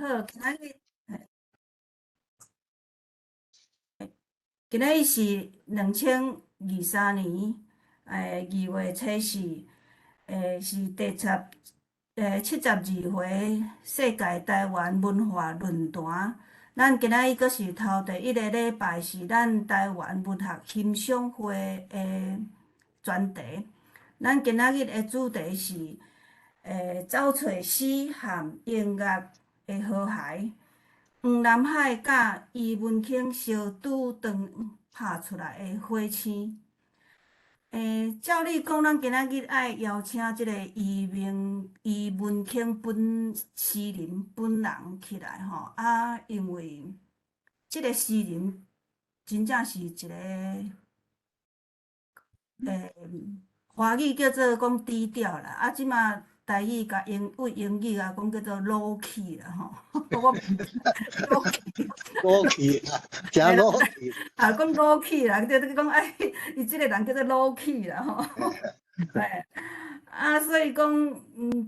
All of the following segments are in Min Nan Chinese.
好，今仔日是2023年2月初四，是第72回世界台灣文化論壇。咱今仔日閣是頭第一个禮拜，是咱台灣文學欣賞會的專題。咱今仔日的主題是走揣詩和音樂的和諧。黃南海佮余文卿相拄當拍出來的火星。照理講，咱今仔日愛邀請這个余文卿本詩人本人起來吼，啊，因為這個詩人真正是一个華語叫做講低調啦，啊，這馬台語共英為英語啊講叫做 low key 啦吼，我 low key。 low key，誠 low key。啊，講 low key 啦，對對講哎，伊這个人叫做 low key 啦吼。嘿，啊，所以講，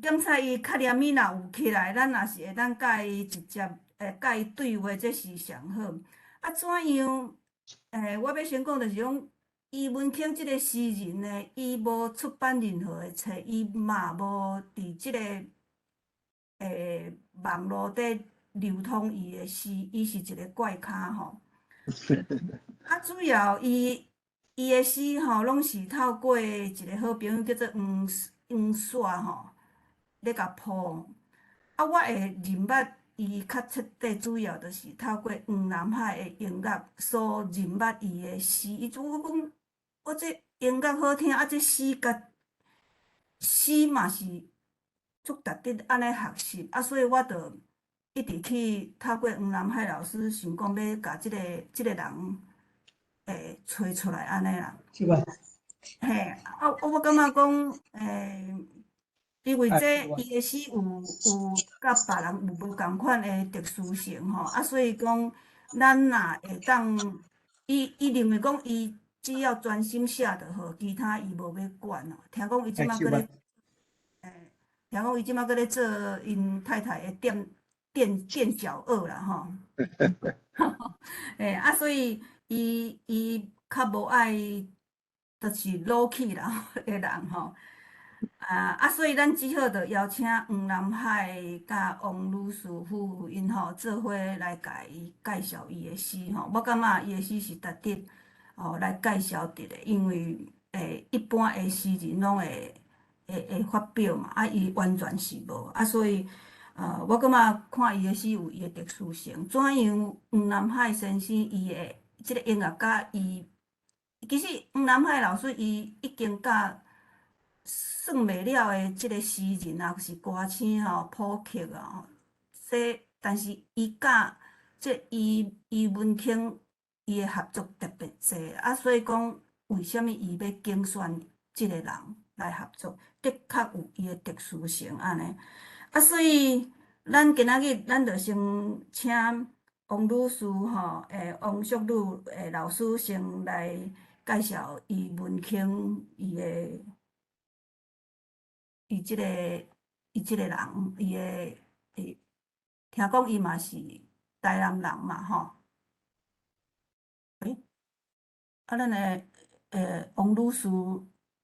檢查伊較連物若有起來，咱若是會當佮伊直接佮伊對話，這是上好。啊，怎樣？我欲先講就是講，余文卿這个詩人呢，伊無出版任何的冊，伊嘛無佇這个網路底流通伊的詩，伊是一个怪咖吼。啊，主要伊的詩吼，攏是透過一个好朋友叫做黃黃雪吼，咧共鋪。啊，我會認捌伊較徹底，主要就是透過黃南海的音樂所認捌伊的詩。伊就我講，我這音樂好聽，啊，這詩佮詩嘛是足值得按呢學習。啊，所以我就一直去透過黃南海老師，想講欲共這个人揣出來按呢啦。是吧？嘿，啊，我感覺講，因為這伊的詩有佮別人有無仝款的特殊性吼，啊，所以講咱若會當，伊認為講伊只要專心寫就好，其他伊無欲管哦。聽講伊這馬閣咧，聽講伊這馬閣咧做𪜶太太的店小二啦吼。啊，所以伊較無愛，就是 low key 啦的人吼。啊，所以咱只好就邀請黃南海佮王女士夫婦𪜶吼做伙來共伊介紹伊的詩吼。我感覺伊的詩是值得哦來介紹著的，因為一般的詩人攏會發表嘛，啊，伊完全是無，啊，所以我感覺看伊的詩有伊的特殊性。怎樣黃南海先生伊的這个音樂佮伊，其實黃南海老師伊已經佮算袂了的這个詩人啊，是歌星吼、譜曲啊吼，這但是伊佮這余文卿伊的合作特別濟，啊，所以講為啥物伊欲揀選這个人來合作，的確有伊的特殊性按呢。啊，所以咱今仔日咱就先請王女士吼，王淑女老師先來介紹余文卿伊的。伊這个人，伊的聽講伊嘛是台南人嘛吼。啊，咱的王女士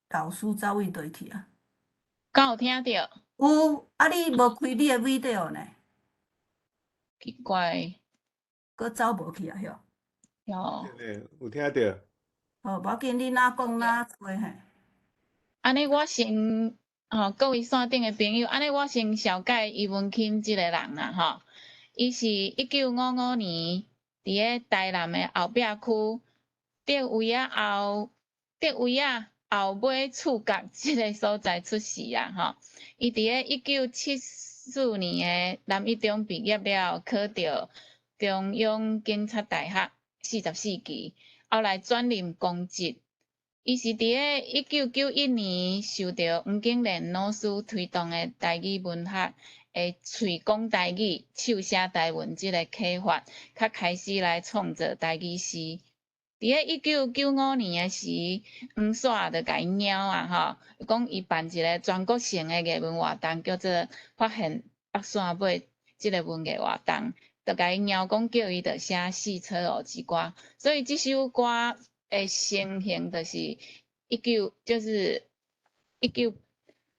老師走位佗去啊？敢有聽著？有，啊，你無開你的 video 呢？奇怪。閣走無去啊？遐？有。有聽著。好，無要緊，你若講若吹嘿。按呢，我先吼，各位線頂的朋友，按呢我先紹介余文卿這个人啦吼。伊是1955年佇咧台南的後壁區竹圍仔後尾厝角這个所在出世啊吼。伊佇咧1974年的南一中畢業了後，考著中央警察大學44期，後來轉任公職。伊是佇咧1991年受著黃景蓮老師推動的台語文學的喙講台語、手寫台文這個啟發，較開始來創作台語詩。佇咧1995年的時，黃雪就共伊邀啊吼，講伊辦一个全國性的藝文活動，叫做發現北線尾這个文藝活動，就共伊邀講叫伊著寫《四車湖之歌》，所以這首歌的成形就是一九就是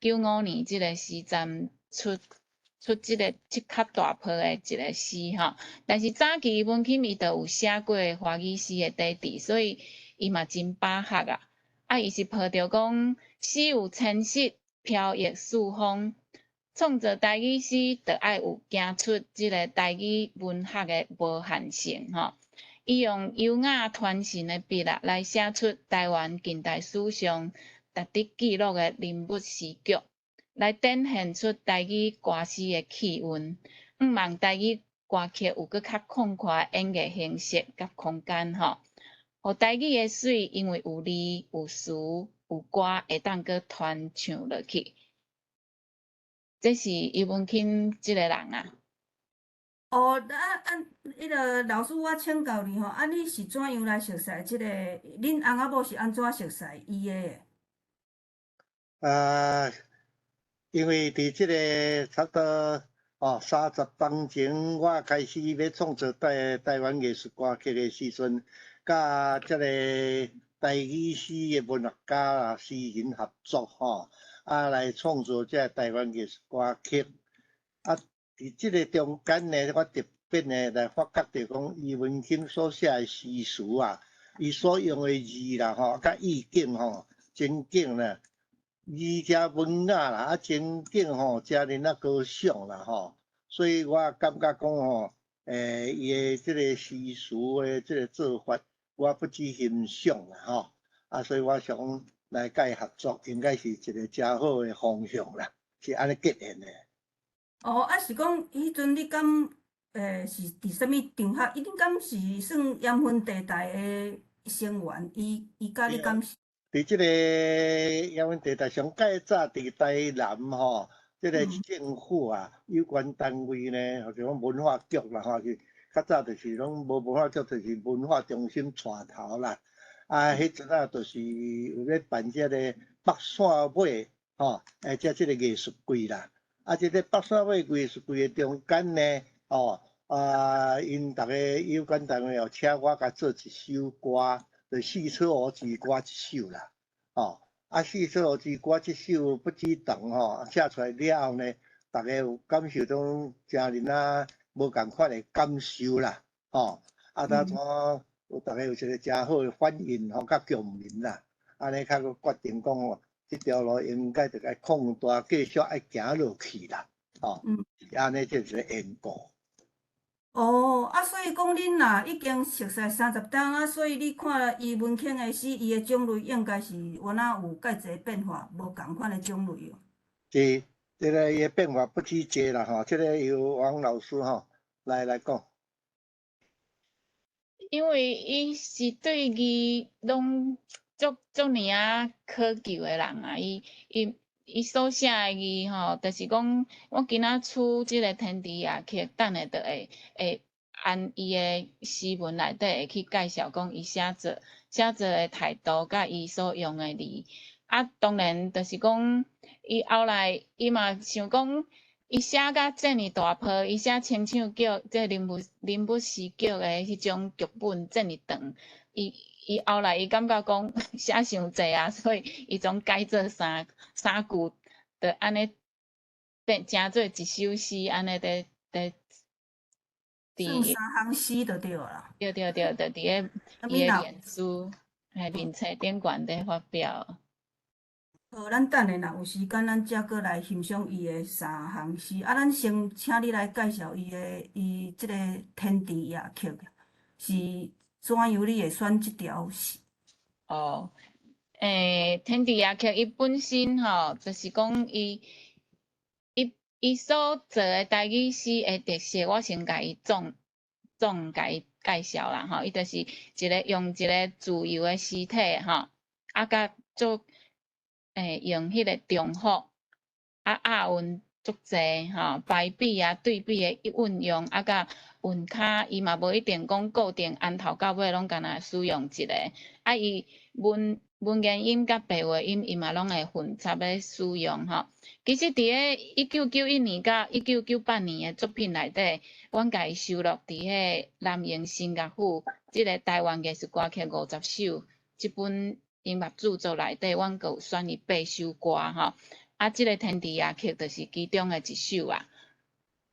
1995年這个時陣出出這个這較大批的一个詩吼。但是早期文欽伊就有寫過華語詩的底子，所以伊嘛真飽學啊。啊，伊是抱著講詩有千色，飄逸四方，創作台語詩，就愛有行出這个台語文學的無限性吼。伊用優雅傳神的筆啊，來寫出台灣近代史上值得記錄的人物詩劇，來展現出台語歌詩的氣韻。向望台語歌曲有閣較廣闊的演藝形式佮空間吼。予台語的媠，因為有字、有詞、有歌，會當閣傳唱落去。這是余文欽這个人啊。哦，啊啊，彼个老師，我請教你吼，啊，你是怎樣來熟似這个？恁翁仔某是按怎熟似伊的？啊，因為佇這个差不多哦30冬前，我開始欲創作台灣藝術歌曲的時陣，佮這个台語詩的文學家啊詩人合作吼，啊來創作這个台灣藝術歌曲。啊，佇這个中間呢，我特別呢來發覺著講，余文欽所寫的詩詞啊，伊所用的字啦吼，佮意境吼，情景啦，字誠文雅啦，啊情景吼，誠爾仔高尚啦吼，所以我感覺講吼，伊的這个詩詞的這个做法，我不止欣賞啦吼，啊，所以我想講來佮伊合作，應該是一个誠好的方向啦，是按呢結緣的。哦，啊是講彼陣你敢是佇啥物場合？伊恁敢是算鹽分地帶的成員？伊佮你敢是？佇這个鹽分地帶上蓋早佇台南吼，這个政府啊有關單位呢，或者講文化局啦吼，是較早就是攏無文化局，就是文化中心帶頭啦。啊，彼陣仔就是有咧辦這個北線尾吼，這個藝術季啦。啊，這个北線尾藝術季的中間呢，哦，啊，𪜶逐个有關單位哦，請我共做一首歌，就《四車湖之歌》一首啦，哦，啊，《四車湖之歌》這首不止長吼，寫出來了後呢，逐家有感受到誠爾仔無仝款的感受啦，吼，啊，當怎有逐家有一个誠好的反應吼，佮共鳴啦，按呢較閣決定講哦，這條路應該著愛擴大，繼續愛行落去啦，吼，是按呢這一个緣故。哦，啊，所以講恁若已經熟似30冬啊，所以你看余文欽的詩，伊的種類應該是有哪有蓋濟變化，無仝款的種類哦。是，這个伊的變化不止濟啦吼，這个由王老師吼來講。因為伊是對字攏足足爾仔考究的人啊，伊所寫的字吼，就是講我今仔出這个天地夜曲，等下就會按伊的詩文內底會去介紹講伊寫作的態度，佮伊所用的字。啊，當然就是講伊後來伊嘛想講，伊寫甲遮爾大批，伊寫清唱劇這人物詩劇的彼種劇本遮爾長，伊後來伊感覺講寫傷濟啊，所以伊總改做三句，就按呢變成做一首詩，按呢佇佇算三行詩就對啦。對對對，就佇咧伊的臉書、還面冊頂懸佇發表。好，咱等下若有時間，咱才閣來欣賞伊的三行詩。啊，咱先請你來介紹伊這个天地夜曲是怎樣？你會選這條詩？哦，天地夜曲伊本身吼，就是講伊所做的台語詩的特色，我先共伊總共伊介紹啦吼。伊就是一个用一个自由的詩體吼，啊，佮做用彼個重複，啊押韻足濟吼，排比啊對比的運用，啊佮韻跤，伊嘛無一定講固定按頭到尾攏干焦使用一个，啊伊文文言音佮白話音，伊嘛攏會混雜咧使用吼。其實佇咧1991年佮1998年的作品內底，阮共伊收錄佇彼個南瀛新樂府這个台灣藝術歌曲50首這本音樂著作內底，阮閣有選伊八首歌吼。啊，這个天池夜曲就是其中的一首啊。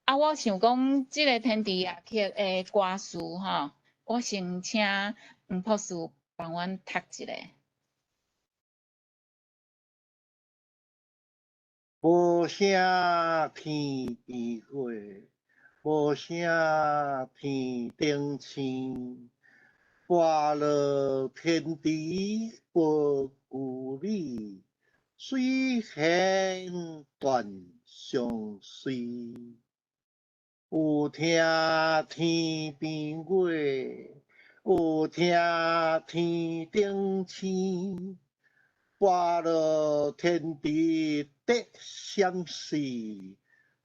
啊，我想講這个天池夜曲的歌詞吼，我先請黃博士幫阮讀一下。無聲天邊月，無聲天頂星，跋落天池無舊里，水弦斷相隨。有聽天邊月，有聽天頂星，跋落天池得閃死，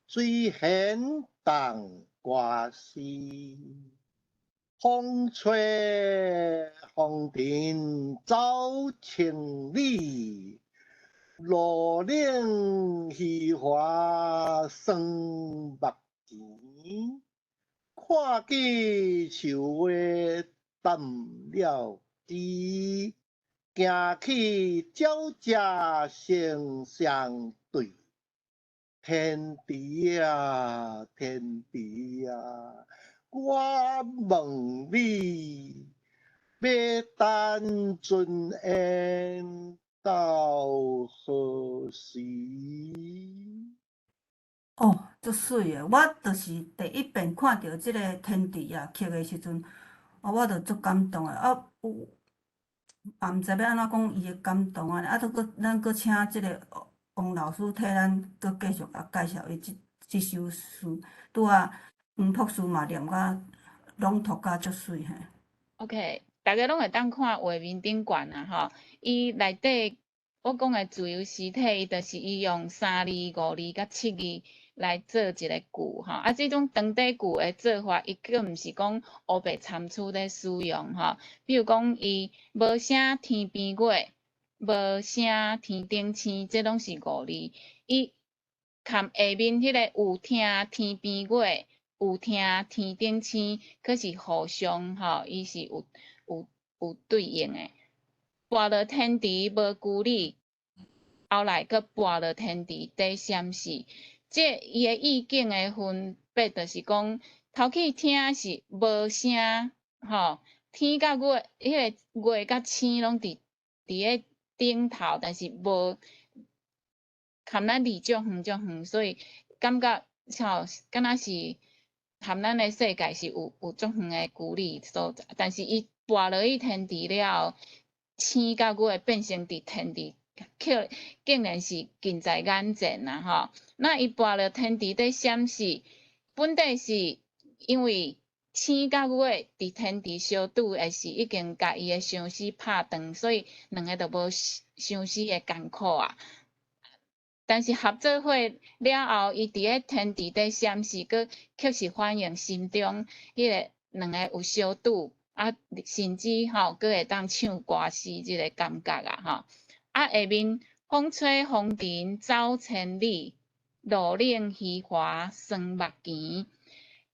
水弦動歌詩。風吹風塵走千里，露冷虛華霜目前。看見樹花淡了枝，行去鳥食成雙對。天池啊，天池啊，我問你，欲等船緣到何時？哦，足媠的！我就是第一遍看著這个天池夜曲的時陣，啊，我就足感動的。啊，有也毋知欲按怎講伊的感動按呢。啊，閣閣咱閣請這个王老師替咱閣繼續共介紹伊這這首詩。拄仔黃博士嘛念甲朗讀甲足媠嘿。 OK，逐家攏會當看畫面頂懸啊吼，伊內底我講的自由詩體，伊就是伊用三字、五字佮七字來做一個句吼。啊，這種長短句的做法，伊閣毋是講烏白參差咧使用吼。比如講，伊無聲天邊月，無聲天頂星，這攏是五字。伊含下面彼個有聽天邊月，有聽天頂星，閣是互相吼，伊是有有有對應的。跋落天池無舊里，後來閣跋落天池底閃死。這伊的意境的分別，就是講頭起聽是無聲，吼，天佮月，彼个月佮星攏佇佇咧頂頭，但是無含咱離足遠足遠，所以感覺吼，敢若是含咱的世界是有有足遠的距離所在。但是伊跋落去天池了後，星佮月變成佇天池，卻竟然是近在眼前啊！吼，那伊跋落天池底閃死，本底是因為星佮月佇天池相拄的時，已經共伊的相思拍斷，所以兩个就無相思的艱苦啊。但是合做伙了後，伊佇咧天池底閃死，閣卻是反映心中彼个兩个有相拄。啊，甚至吼，閣會當唱歌詩這个感覺啊，吼。啊，下面風吹風塵走千里，露冷虛華霜目前。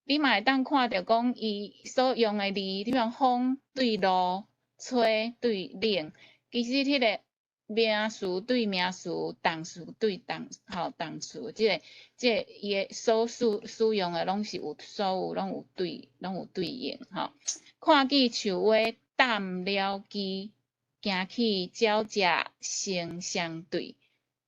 你嘛會當看著講，伊所用的字，你比如風對露，吹對冷，其實彼个名詞對名詞，動詞對動吼動詞，這个這个伊的所使使用的攏是有所有攏有對，攏有對應吼。看見樹花淡了枝，行去鳥食成雙對，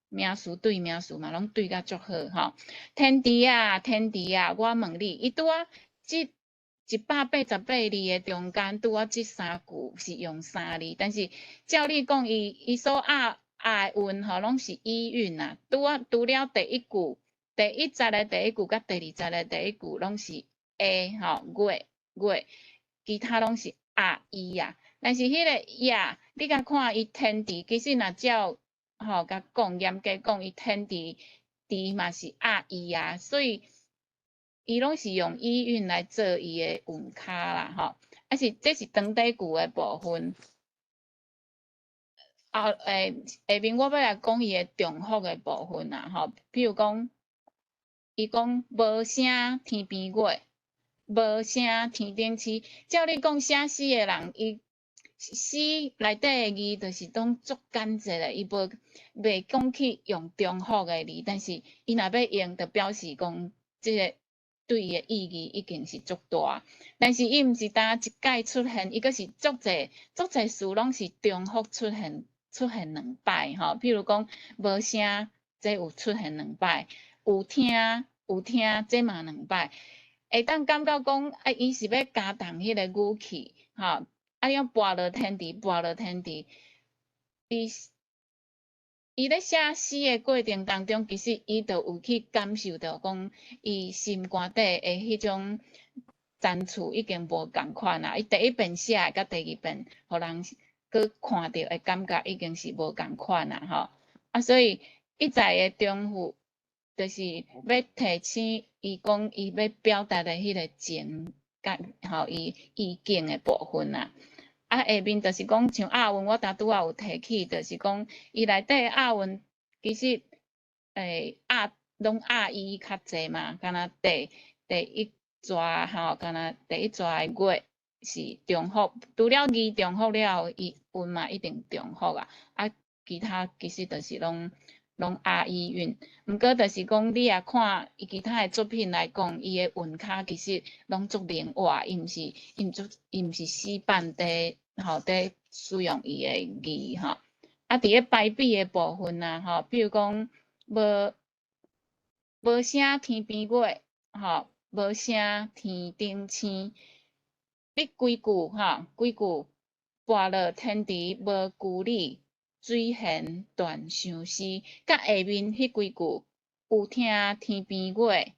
名詞對名詞嘛，攏對甲足好吼。天池啊，天池啊，我問你，伊拄仔這188字的中間，拄仔這三句是用三字，但是照理講，伊伊所押押的韻吼，攏是押韻啊。拄仔除了第一句，第一節的第一句佮第二節的第一句攏是 A 吼月月，其他攏是押伊啊。但是彼个夜，你共看伊天池，其實若照吼共講嚴格講，伊天池池嘛是押伊啊，所以伊攏是用押韻來做伊的韻跤啦，吼。啊是這是長短句的部分。啊，下面我欲來講伊的重複的部分啊，吼，比如講，伊講無聲天邊月，無聲天頂星。照你講寫詩的人，伊詩內底的字就是攏足簡潔的，伊無袂講去用重複的字，但是伊若欲用，就表示講這个對伊的意義已經是足大。但是伊毋是單一擺出現，伊閣是足濟足濟詞攏是重複出現，出現兩擺吼。譬如講無聲，這有出現兩擺；有聽有聽，這嘛兩擺。會當感覺講啊，伊是欲加重彼个語氣，吼。啊，樣跋落天池，跋落天池，伊咧寫詩的過程當中，其實伊就有去感受著講，伊心肝底的彼種層次已經無仝款啊。伊第一遍寫的，佮第二遍，予人閣看著的感覺已經是無仝款啊，吼。啊，所以一再的重複，就是欲提醒伊講，伊欲表達的彼個情佮吼伊意境的部分啊。啊，下面就是講像押韻，我頭拄仔有提起，就是講伊內底押韻，其實押攏押韻較濟嘛，敢若第一逝吼，敢若第一逝的月是重複，除了字重複了後，伊韻嘛一定重複啊。啊，其他其實就是攏押韻。毋過就是講，你若看伊其他的作品來講，伊的韻腳其實攏足靈活，伊毋是死板佇吼佇使用伊的字吼。啊，佇咧排比的部分啊，吼，比如講無聲天邊月，吼，無聲天頂星。你規句吼，規句跋落天池無拘里，水弦斷相思。佮下面彼幾句有聽天邊月，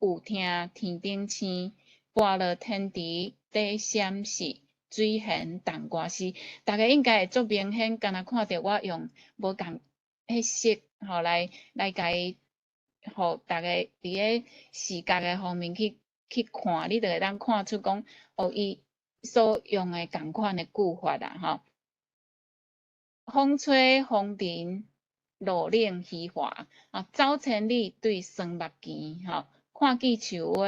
有聽天頂星，跋落天池底閃爍，水弦動歌詩。逐家應該會足明顯，敢若看著我用無仝彼色吼來共伊，予逐家佇咧視覺的方面去看，你就會當看出講，哦，伊所用的仝款的句法啦，吼。風吹風塵，露冷虛華，啊，走千里對雙目墘，吼，看見樹花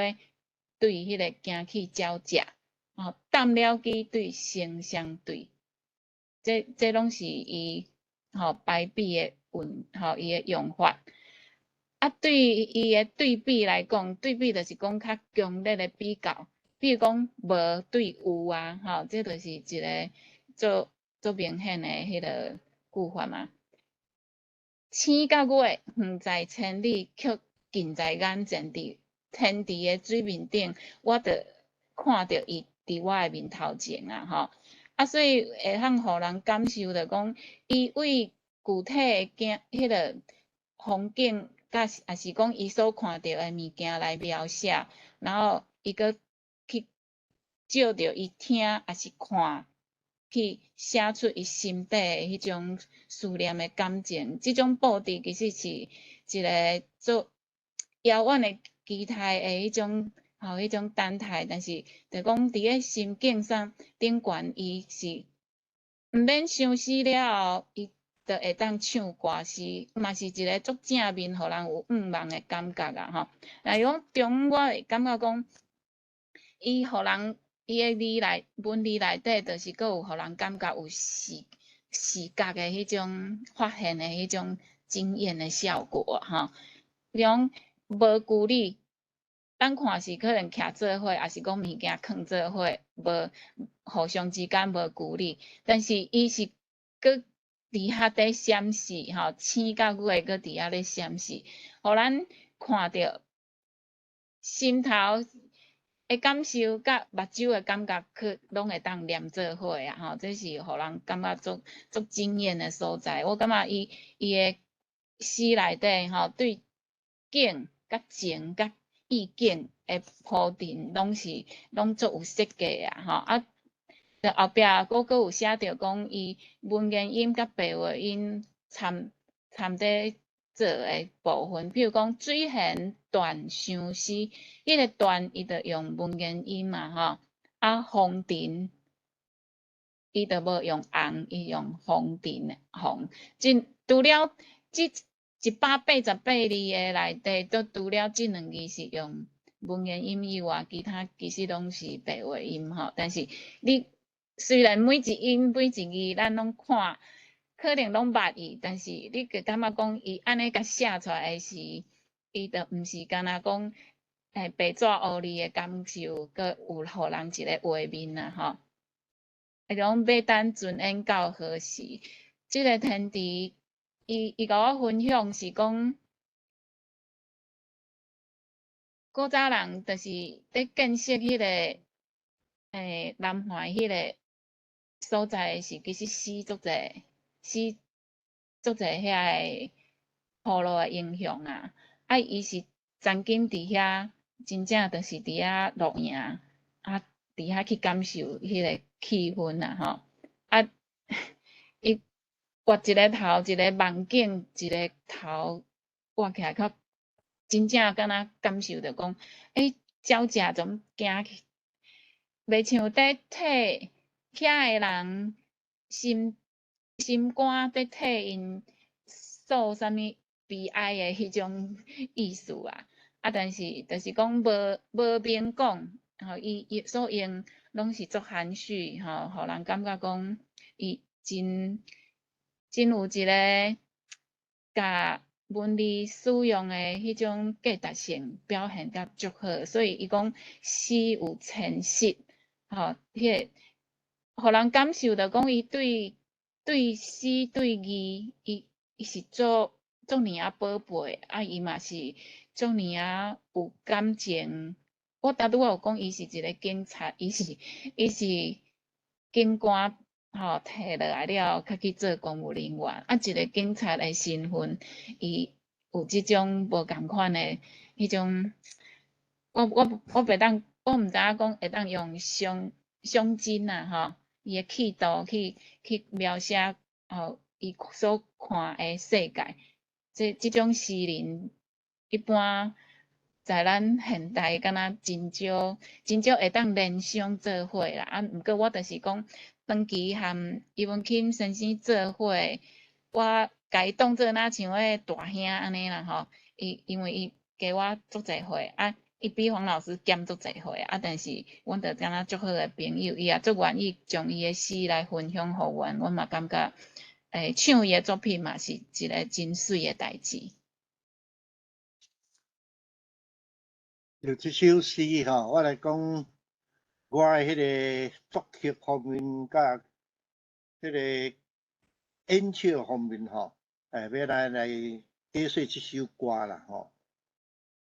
對彼个驚去鳥食，吼，淡了機對聲相對，這攏是伊吼排比的韻，吼伊的用法。啊，對伊的對比來講，對比就是講較強烈的比較，比如講無對有啊，吼，這就是一个足足明顯的彼个句法嘛。星佮月遠在千里，卻近在眼前。佇天池的水面頂，我就看著伊佇我的面頭前啊，吼。啊，所以會通予人感受著講，伊為具體的景，彼个風景，佮是抑是講伊所看著的物件來描寫，然後伊閣去借著伊聽抑是看，去寫出伊心底的彼種思念的感情。這種布置其實是一个足遙遠的期待的彼種吼，彼種等待，但是就講佇咧心境上頂懸，伊是毋免相思了後，伊就會當唱歌詩，嘛是一个足正面，予人有向望的感覺啊吼。若是講中我會感覺講，伊予人伊的字內文字內底，就是閣有予人感覺有視覺的彼種發現的彼種驚豔的效果吼。比如講無拘里，咱看是可能徛做伙，抑是講物件囥做伙，無互相之間無距離，但是伊是閣佇遐佇閃爍吼，星佮月閣佇遐咧閃爍，予咱看著心頭的感受，佮目睭的感覺，去攏會當連做伙啊！吼，這是予人感覺足足驚豔的所在。我感覺伊的詩內底吼，對景、佮情、佮意境的鋪陳，攏是攏足有設計啊！吼啊，後壁閣有寫著講，伊文言音佮白話音摻佇做的部分，比如講水弦斷相思，彼个斷伊就用文言音嘛吼，啊風塵伊就無用紅，伊用紅塵紅。這除了這188字的內底，都除了這兩字是用文言音以外，其他其實攏是白話音吼。但是你雖然每一音每一字咱攏看，可能攏捌伊，但是你會感覺講伊按呢共寫出來的時，伊就毋是干焦講，白紙烏字的感受，閣有予人一個畫面啦吼。伊講欲等船演到何時？這个天池，伊共我分享是講，古早人就是佇建設彼个南橫彼个所在時，其實死足濟，死足濟遐個鋪路的英雄啊！啊，伊是曾經佇遐，真正就是佇遐露營，啊，佇遐去感受彼个氣氛啊吼！啊，伊畫一个頭，一个夢境，一个頭畫起來較真正敢若感受著講，鳥食怎行去？袂像佇替遐个人心心肝佇替𪜶訴啥物悲哀的彼種意思啊！啊，但是就是講無無明講，吼，伊所用攏是足含蓄，吼，予人感覺講伊真真有一个共文字使用的彼種價值性表現甲足好，所以伊講詩有詮釋，吼，彼个予人感受著講伊對對詩對字，伊伊是足足爾仔寶貝，啊，伊嘛是足爾仔有感情。我頭拄仔有講，伊是一個警察，伊是警官吼，退落來了，較去做公務人員。啊，一個警察的身份，伊有這種無仝款的彼種，我袂當，我毋知影講會當用胸胸襟啊，吼，伊的氣度去描寫吼，伊所看的世界。這種詩人，一般在咱現代敢若真少，真少會當聯想做伙啦。啊，毋過我就是講，長期和余文欽先生做伙，我共伊當做若像我大兄按呢啦吼。伊因為伊加我足濟歲，啊，伊比黃老師減足濟歲，啊，但是阮就敢若足好的朋友，伊也足願意將伊的詩來分享予阮，阮嘛感覺，唱伊的作品嘛是一个真媠的代誌。就這首詩吼，我來講，我的彼个作曲方面佮彼个演唱方面吼，欲來解說這首歌啦吼。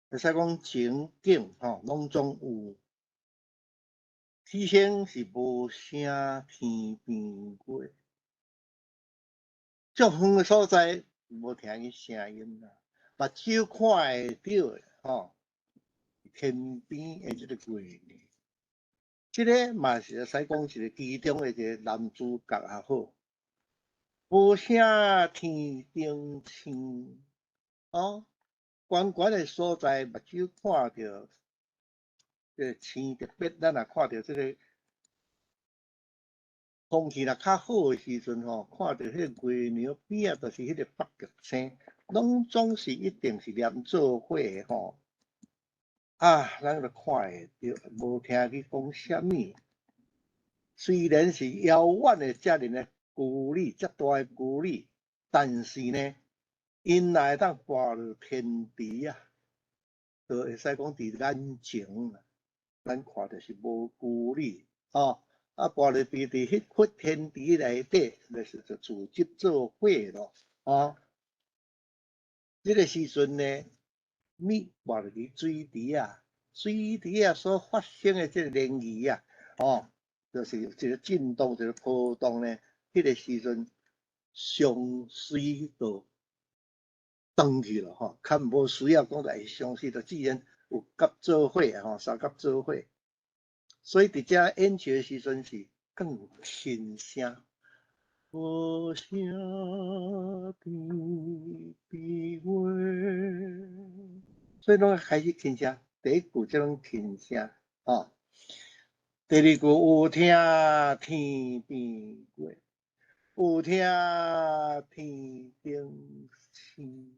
會使講情景吼，攏總有。起先是無聲天邊月，足遠的所在無聽見聲音啦，目睭看會著的吼，天邊的這个月亮，這个嘛是會使講一个其中的一个男主角也好。無聲天頂星，哦，懸懸的所在，目睭看著這个星，特別咱若看著這个空氣若較好的時陣吼，看著彼个月亮邊仔就是彼个北極星，攏總是一定是連做伙的吼。啊，咱就看會著，無聽伊講啥物。雖然是遙遠的遮爾的距離，遮大的距離，但是呢，𪜶若會當跋落天池啊，就會使講佇眼前，咱看著是無距離，吼。啊，跋落佇彼塊天池內底，就是就自執做伙咯，吼。這个時陣呢，物跋落佇水池啊，水池啊所發生的這个漣漪啊，吼，就是一个震動，一个波動呢，彼个時陣相思就斷去了吼，較無需要講來相思，就自然有佮做伙吼，相佮做伙。所以佇遮演唱的時陣是更輕聲，無聲天邊月，所以攏開始輕聲，第一句才攏輕聲吼。第二句有聽天邊月，有聽天頂星。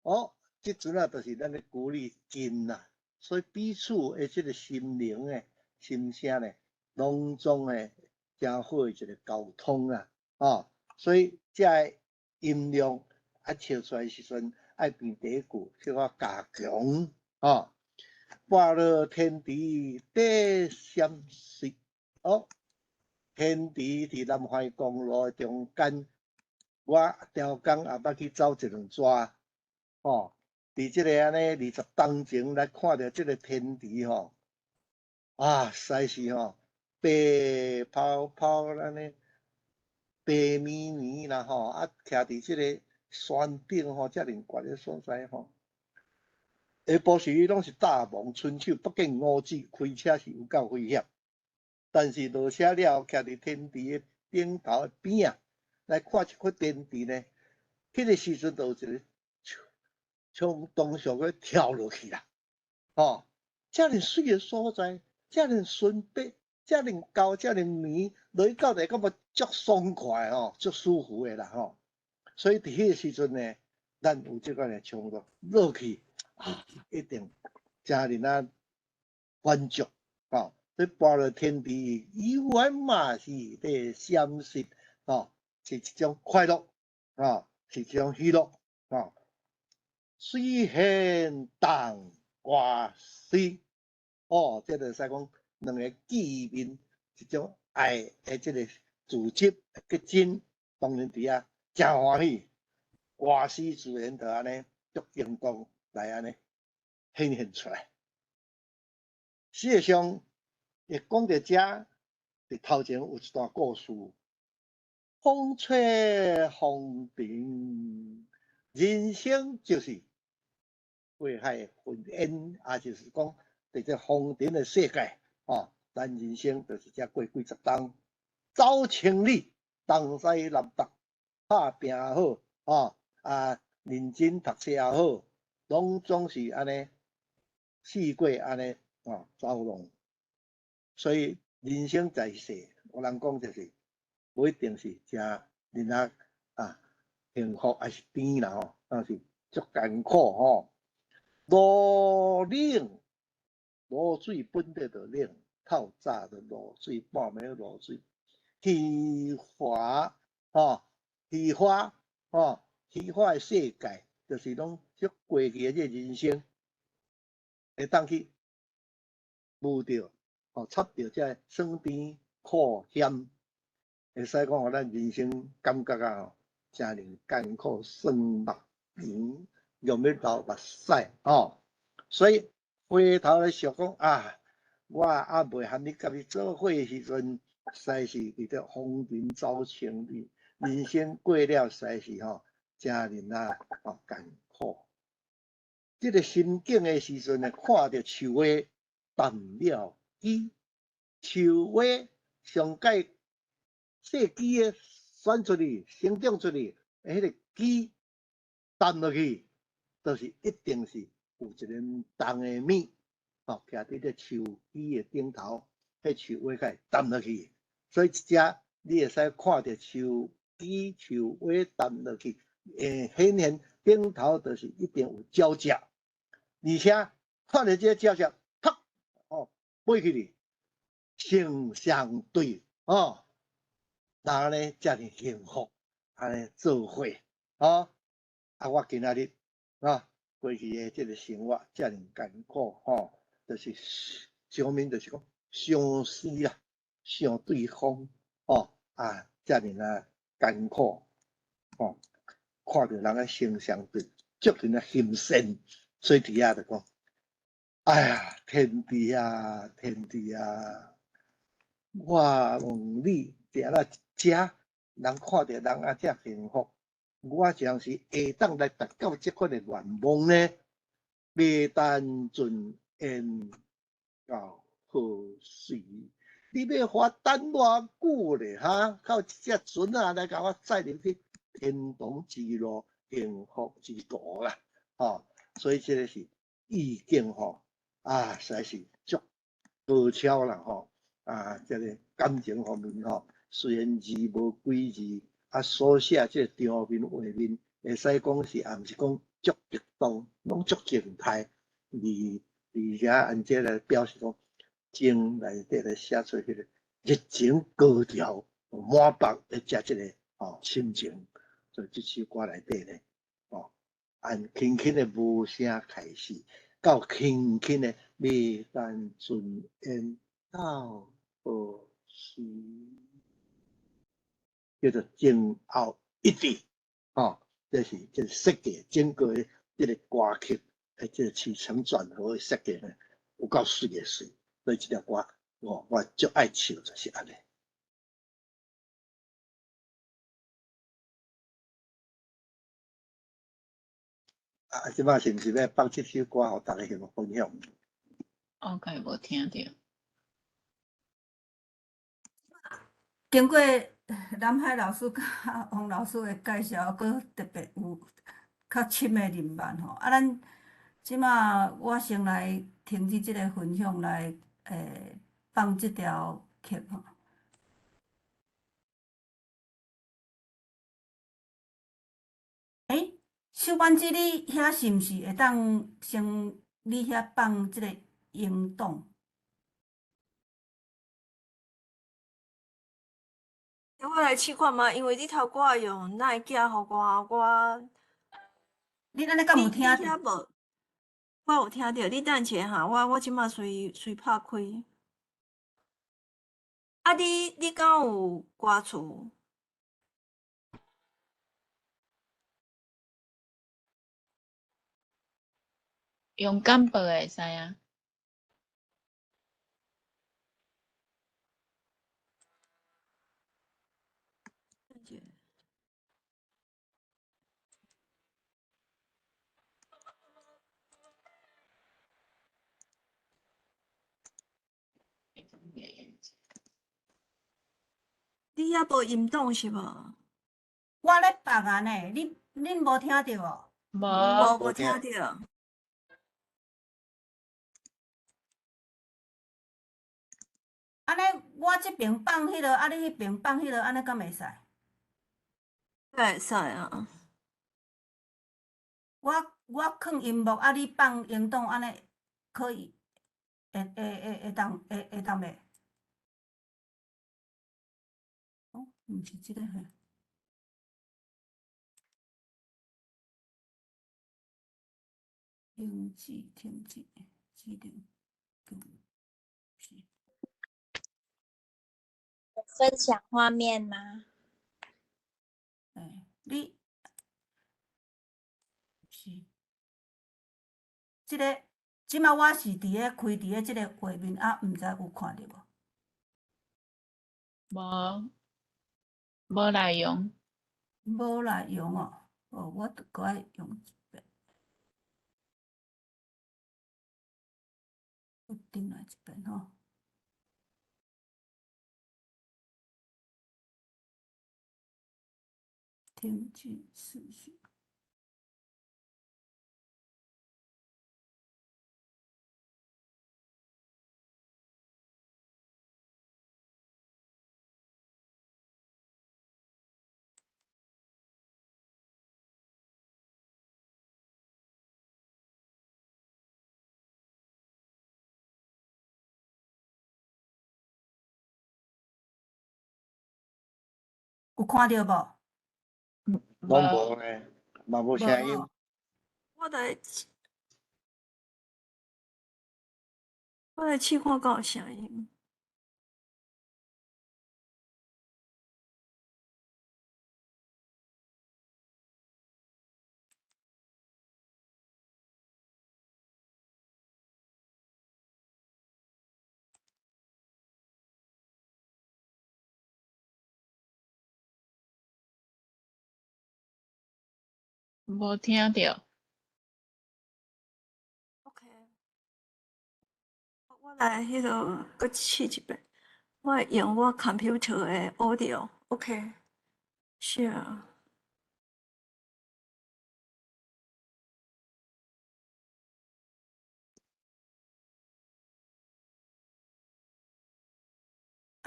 哦，這陣啊，就是咱咧鼓勵近啊，所以彼此的這個心靈的心聲呢，攏總會誠好的一個溝通啊，哦，所以這个音量啊，唱出來的時陣，愛變第一句小可加強，哦。跋落天池底閃爍，哦，天池佇南橫公路的中間，我逐工也捌去走一兩逝，哦，佇這個按呢20冬前來看著這個天池吼，啊，實在是吼白泡泡按呢，白綿綿啦吼，啊，徛佇這個山頂吼，遮爾懸的所在吼。下晡時攏是大忙春秋，北見五指開車是有夠危險。但是落車了後，徛佇天池的頂頭的邊仔，來看這塊天池呢，彼個時陣就有一個衝動想欲跳落去啦，吼！遮爾媠的所在，遮爾純白，遮爾厚，遮爾綿，落去到底感覺足爽快吼，足舒服的啦吼。所以佇彼個時陣呢，咱有這款的衝動落去。啊，一定誠爾啊滿足，吼！這跋落天池，猶原嘛是咧閃爍，吼，是一種快樂，吼，是一種喜樂，吼。水仙同歌詩，哦，這就使講兩个見面，一種愛的這个組織結晶，當然佇遐誠歡喜，歌詩自然就按呢足激動。來按呢顯現出來。事實上，會講到遮，佇頭前有一段故事，風吹風平，人生就是過海雲煙，也就是講，佇這風塵的世界，吼，咱人生就是這過幾十冬，走千里，東西南北，拍拚也好，吼，啊，認真讀冊也好。攏總是按呢，四季按呢，哦，走浪。所以人生在世，有人講就是，無一定是誠爾仔啊幸福，抑是甜啦吼，但是足艱苦吼。露冷，露水本底就冷，透早就露水，半暝露水。虛華吼，虛華吼，虛華的世界。就是攏足過去的這個人生，會當去摸著，哦，插著這个酸甜苦鹹，會使講予咱人生感覺啊吼，誠爾艱苦，酸目甜，用欲流目屎吼。所以回頭來想講啊，我猶未和你佮你做伙的時陣，實在是佇這風塵走千里，人生過了實在是吼。誠爾啊，哦艱苦。這个心境的時陣呢，看著樹花淡了枝，樹花上蓋細枝的選出去，生長出去，彼个枝淡落去，就是一定是有一个重的物，哦，徛佇這樹枝的頂頭，彼樹花才會淡落去。所以這只你會使看著樹枝樹花淡落去。顯現頂頭就是一定有鳥隻，而且看著這個鳥隻，啪，哦，飛起去，成雙對，哦，人按呢遮爾幸福，按呢做伙，哦，啊，我今仔日，啊，過去的這个生活遮爾艱苦，吼，就是上面就是講相思啦，想對方，哦，啊，遮爾啊艱苦，哦。看著人啊成雙對，足爾啊心善，所以佇遐就講：哎呀，天地啊，天地啊！我問你，佇咧遮，人看著人啊遮幸福，我這樣是會當來達到這款的願望呢？袂但盡緣到何時？你欲予我等偌久咧？哈，靠這隻船仔來共我載入去天堂之路、幸福之途啦！吼，所以這个是意境吼，啊，實在是足高超啦吼，啊，這个感情方面吼，雖然字無幾字，啊，所寫這個場面畫面，會使講是也毋是講足激動，攏足靜態，而且按這來表示講情內底來寫出彼個熱情高潮滿腹的遮這个吼心情，所以這首歌內底咧，吼，按輕輕的無聲開始，到輕輕的未等盡緣到何時，叫做前後一致，吼，這是這個設計整個的這个歌曲的這个起承轉合的設計呢，有夠媠的媠，所以這條歌我足愛唱就是按呢。啊，這擺是毋是欲放這首歌，予逐家去分享？我敢無聽著。經過南海老師佮王老師的介紹，閣特別有較深的認識吼。啊，咱這馬我先來停止這个分享來，放這條曲吼。欸，秀婉姊，你遐是毋是會當先你遐放這个音檔？我來試看覓，因為你頭拄用哪會寄予我，我你按呢敢有聽著？你遐無？我有聽著，你等一下哈，我這馬隨隨拍開。啊你敢有歌詞？用簡報會使啊。你遐無音檔是無？我咧放啊呢，恁無聽著哦？無。無聽著。按呢，我這邊放彼个，啊，你彼邊放彼个，按呢敢會使？會使啊。我囥音樂，啊，你放音檔，按呢可以，會當袂？哦，毋是這个嘿。停止，停止，指定，是。分享畫面嗎？欸，你是這个，這馬我是佇咧開佇咧這個畫面，啊，毋知有看著無？無，無內容。無內容哦，哦，我著閣愛用一遍。轉來一遍吼。停止視訊。有看著無？攏無呢，嘛無聲音。我來試看敢有聲音。無聽著。 OK，我來彼个閣試一遍。我會用我 computer 的 audio。OK，share。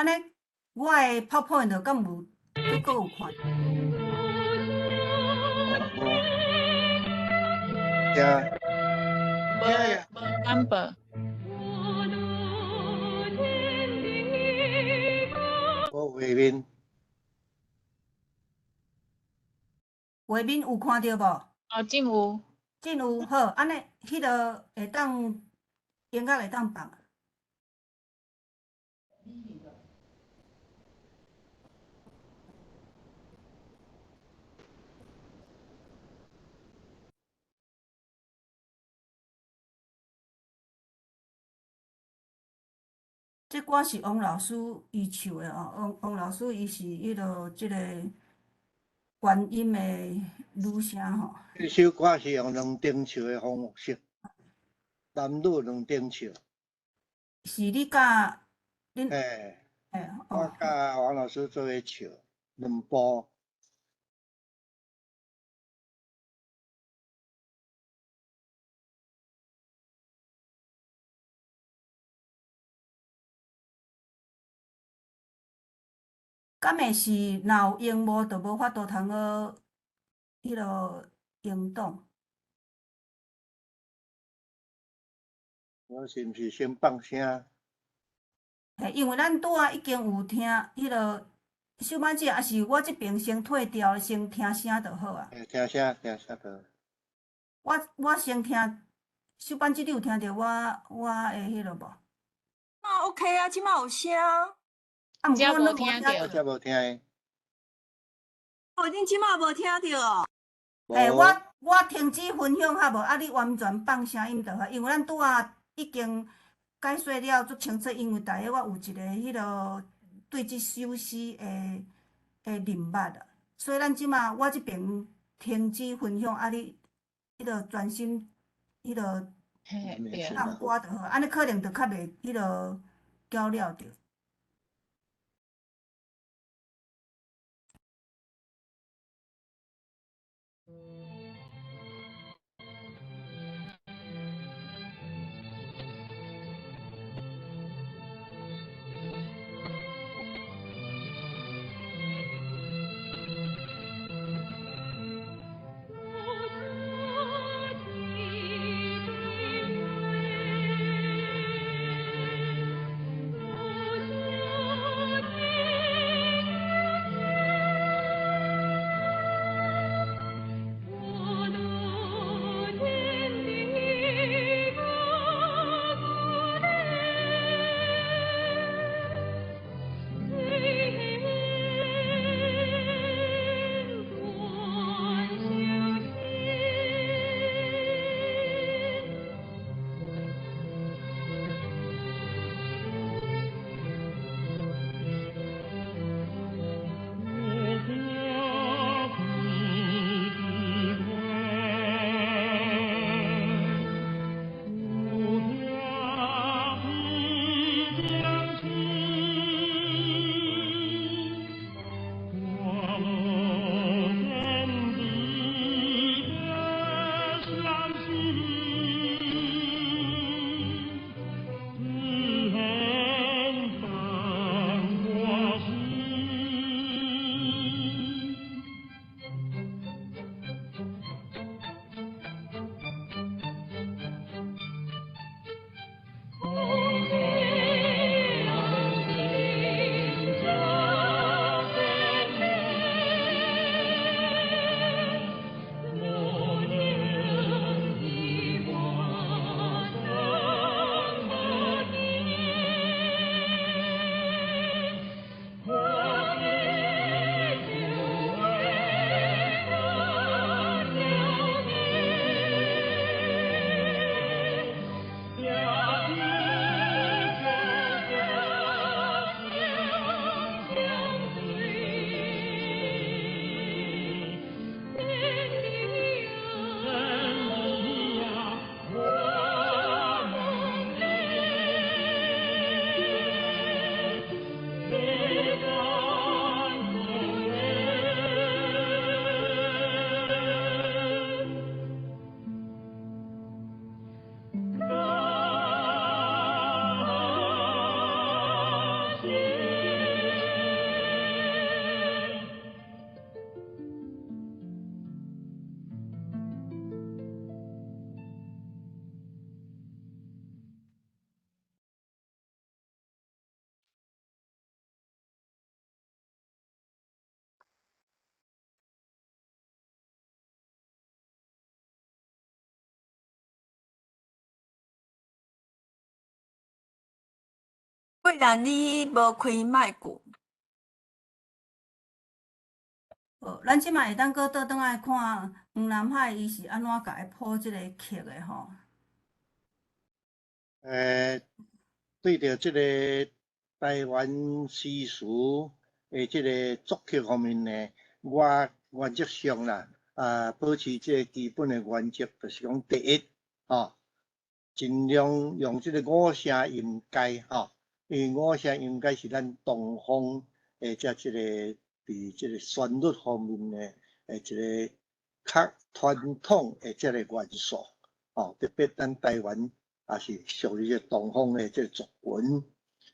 按呢，我的 PowerPoint 敢有閣閣有看？無聽。無無感覺。無畫面。畫面有看著無？哦，真有。真有，好，按呢，彼个會當音樂會當放。這歌是王老師伊唱的哦，王王老師伊是彼个這个觀音的女聲吼。這首歌是用兩重唱的方式，男女兩重唱。是你佮恁？嘿，嘿，我佮王老師做伙唱兩部。敢會是若有螢幕，就無法度通閣彼个行動？我是毋是先放聲？嘿，因為咱拄仔已經有聽彼个小曼姐，抑是我這爿先退掉，先聽聲就好啊。嘿，聽聲，聽聲就好。我先聽，小曼姐，你有聽著我的彼个無？啊，OK 啊，這擺有聲。啊，毋過這我攏無聽著。我這無聽的。哦，恁這擺無聽著哦？嘿，無。我停止分享較無？啊，你完全放聲音就好，因為咱拄仔已經解說了足清楚，因為逐个我有一個彼个對這首詩的認捌啊，所以咱這擺我這爿停止分享，啊，你彼个專心彼个嘿，對。放歌就好，按呢可能就較袂彼个攪擾著。桂蘭，你無開麥克。好，咱這擺會當閣倒轉來看黃南海伊是按怎共伊譜這个曲的吼。對著這個台灣詩詞的這个作曲方面呢，我原則上啦，保持這个基本的原則，就是講第一，吼，盡量用這个五聲音階，吼，因為五聲音階是咱東方的這个佇這个旋律方面呢，一个較傳統的這个元素，吼，特別咱台灣也是屬於這個東方的這个族群，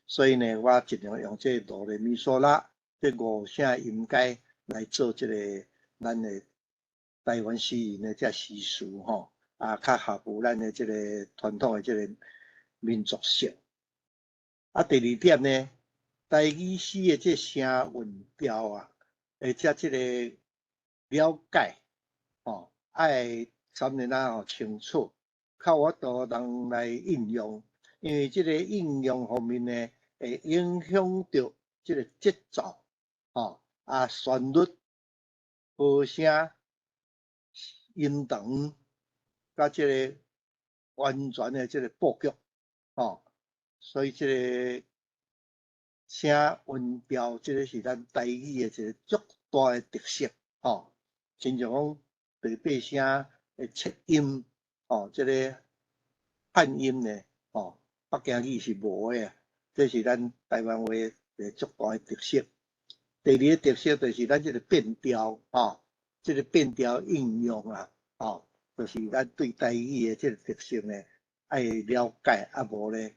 所以呢，我盡量用這个哆來咪嗦啦，這五聲音階來做這個咱的台灣詩人的這詩詞吼，較合乎咱的這个傳統的這个民族性。第二點呢，台語詩的這聲韻調啊，或者這個了解，吼，愛啥物仔吼清楚，較有法度人來應用，因為這個應用方面呢，會影響著這個節奏，吼，旋律、和聲、音長，佮這個完全的這個布局，吼，所以這個聲韻調，這個是咱台語的一個足大的特色，吼。親像講第八聲的切音，吼，這個漢音呢，吼，北京語是無的啊，這是咱台灣話一個足大的特色。第二個特色就是咱這個變調，吼，這個變調應用啊，吼，就是咱對台語的這個特色呢，愛了解，無呢，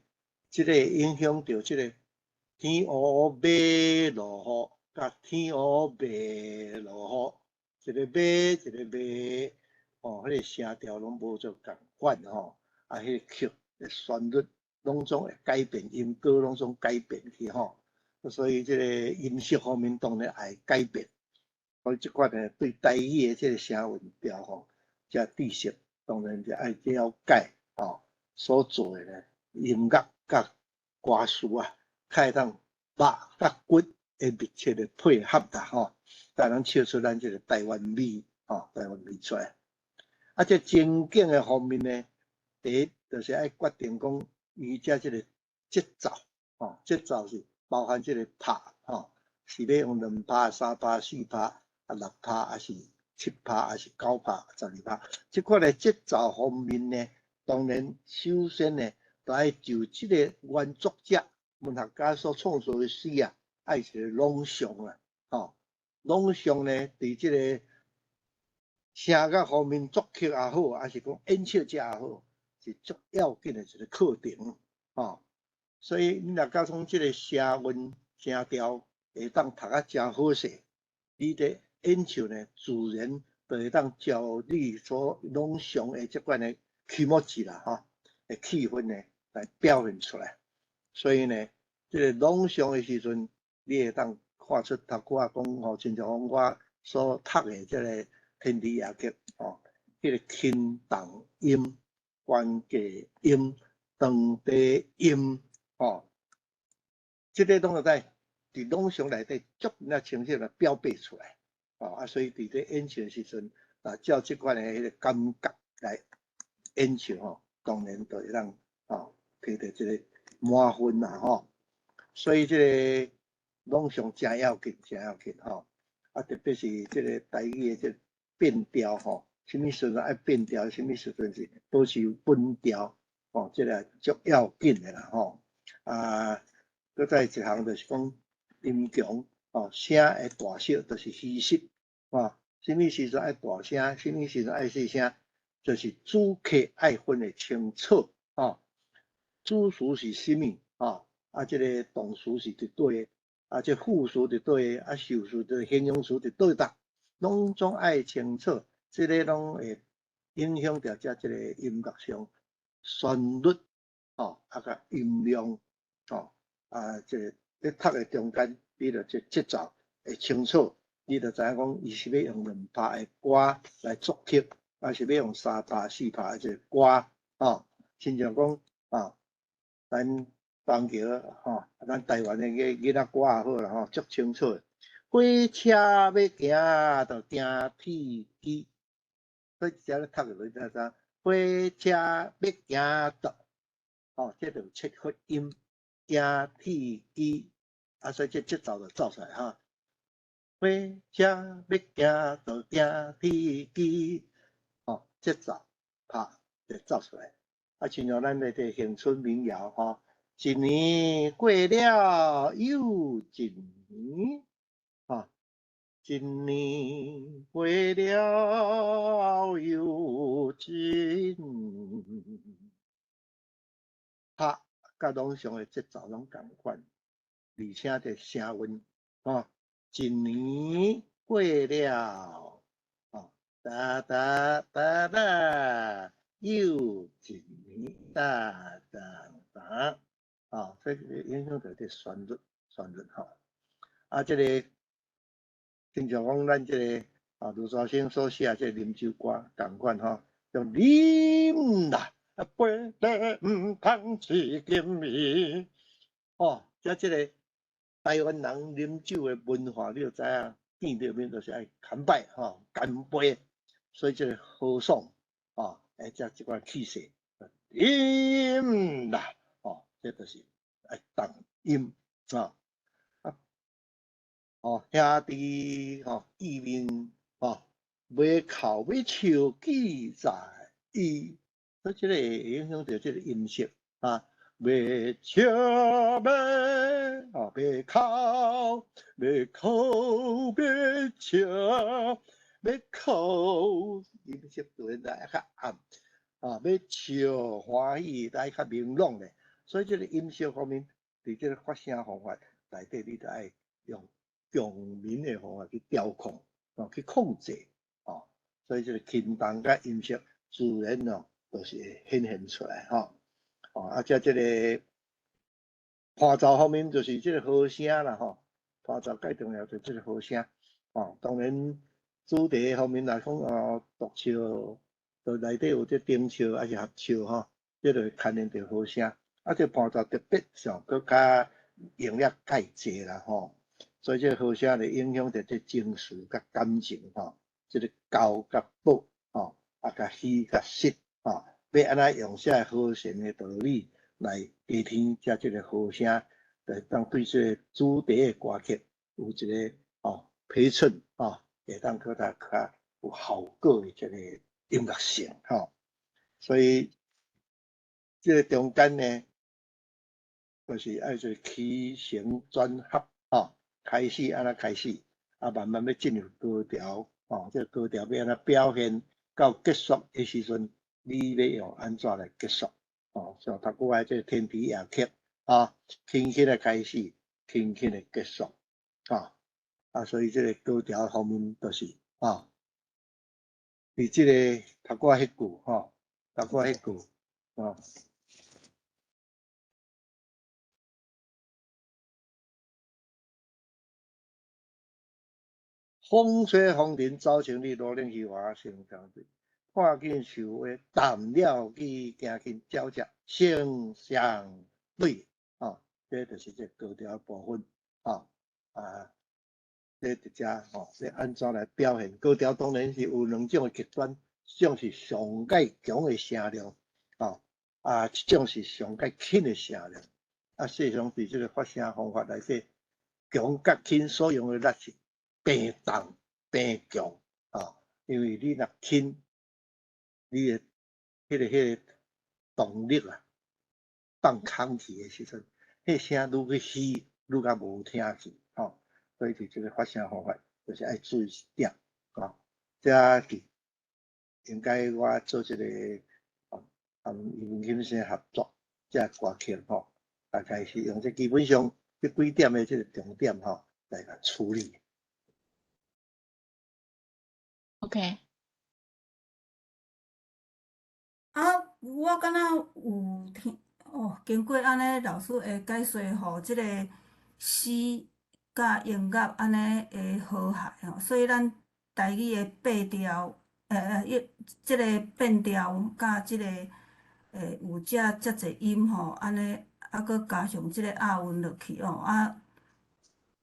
這個影響著這個天烏欲落雨，佮天烏袂落雨，一個欲一個袂，吼，彼个聲調攏無做仝款吼，彼个曲的旋律攏總會改變，音高攏總改變去吼，所以這個音色方面當然愛改變，所以這款呢對台語的這个聲韻調吼，這知識當然就愛了解吼，所做的呢音樂佮歌詞啊，較會當肉佮骨會密切的配合啦吼，才能唱出咱這个台灣味吼，台灣味出來。這情景的方面呢，第一就是愛決定講伊這這个節奏，吼，節奏是包含這个拍，吼，是欲用兩拍、三拍、四拍、六拍，抑是七拍，抑是九拍、12拍。這款的節奏方面呢，當然首先呢，就愛就這个原作者文學家所創作的詩啊，愛一個朗誦啊，吼，朗誦呢，佇這个聲樂方面作曲也好，抑是講演唱者也好，是足要緊的一个課程，吼。所以你若假講這个聲韻、聲調會當讀甲誠好勢，你佇演唱呢，自然就會當照你所朗誦的這款的気持ち啦，吼，的氣氛呢來表現出來。所以呢，這个朗誦的時陣，你會當看出頭拄仔講吼，親像講我所讀的這个天地夜曲，吼，彼个輕重音、懸低音、長短音，吼，這个攏會使佇朗誦內底足爾清晰來表達出來，吼，所以佇咧演唱的時陣，照這款的彼个感覺來演唱吼，當然就會當吼摕著這个滿分啦，吼。所以這个朗誦誠要緊，誠要緊吼。特別是這个台語的這个變調吼，啥物時陣愛變調，啥物時陣是保持穩調，吼，這个足要緊的啦，吼。閣再一項就是講音強，吼，聲的大小就是虛實，吼，啥物時陣愛大聲，啥物時陣愛細聲，就是主客愛分得清楚，吼。主詞是啥物，吼，這个動詞是佇佗个，這副詞佇佗个，受詞佇形容詞佇佗搭，攏總愛清楚，這个攏會影響著這個音樂上旋律，吼，佮音量，吼，這个咧讀的中間，你著這節奏會清楚，你就知影講伊是欲用兩拍的歌來作曲，抑是欲用三拍、四拍的這个歌，吼，親像講，咱板橋吼，咱台灣的個囡仔歌也好啦吼，足清楚的。火車欲行就行鐵機，所以這咧讀落去知影？火車欲行就，吼，這就切發音，行鐵機，啊，所以這節奏就走出來哈。火車欲行就行鐵機，吼，節奏拍就走出來。啊，親像咱的這鄉村民謠吼，一年過了又一年，吼，一年過了又一年，拍佮朗誦的節奏攏仝款，而且這聲韻，吼，一年過了，吼，噠噠噠噠，又一年，噠噠噠，啊，這個影響著這旋律，旋律吼。啊，這個親像講咱這個啊，盧兆興所寫這個啉酒歌仝款吼，叫啉啦，杯咧毋通飼金魚。哦，遮這個台灣人啉酒的文化，你就知影，見著面就是愛乾杯吼，乾杯，所以這個豪爽，哦，會遮這款氣勢，飲啦，哦，這就是愛重音啊。哦，兄弟吼，見面吼，袂哭欲笑記在意，所以這個會影響著這個音色啊。欲笑欲哦，欲哭欲哭欲笑欲哭，音色自然來較暗啊，欲笑歡喜來較明朗咧。所以這個音色方面，佇這個發聲方法內底，你著愛用共鳴的方法去調控，哦，去控制，哦，所以這個輕重佮音色自然哦，就是會顯現出來吼。哦，啊，遮這個伴奏方面就是這個和聲啦吼，伴奏最重要就是這個和聲，哦，當然主題方面來講哦，獨唱就內底有這重唱還是合唱吼，這就會牽連著和聲，啊，這伴奏特別上閣較用了較濟啦吼，所以這個和聲會影響著這情緒佮感情吼，這個高佮薄吼，啊，佮虛佮實吼。欲按怎用啥和弦的道理來加添遮這個和聲，來當對這個主題的歌曲有一個哦陪襯哦，會當閣較較有效果的這個音樂性吼。所以這個中間呢，就是愛做起承轉合吼，開始按怎開始，啊慢慢欲進入高潮吼，這個高潮欲按怎表現到結束的時陣。你欲用按怎來結束？哦，像頭拄仔這個天皮夜曲，啊，輕輕的開始，輕輕的結束，啊，啊，所以這個高潮方面就是啊，佇這個頭拄仔彼句吼，頭拄仔彼句，啊，風吹風塵走千里，羅冷虛華成相對。看見樹花淡了去，行近鳥隻聲相對，吼，這就是這高潮部分，吼，啊，這佇遮吼，欲按怎來表現？高潮當然是有兩種的極端，一種是上蓋強的聲量，吼，啊，一種是上蓋輕的聲量。啊，事實上佇這個發聲方法內底，強佮輕所用的力是平重平強，吼，因為你若輕。你的彼個動力啊，放空去的時陣，彼聲愈去虛，愈較無聽去，吼。所以佇這個發聲方法，就是愛注意一點，吼。這是應該我做這個，哦，和余文錦先生合作這歌曲，吼，大概是用這基本上這幾點的這個重點，吼，來共處理。 OK。啊，我敢若有聽哦，經過按呢老師的解說吼，這個詩佮音樂按呢會和諧吼，所以咱台語的變調，一這個變調佮這個有遮遮濟音吼，按呢啊，閣加上這個押韻落去哦，啊，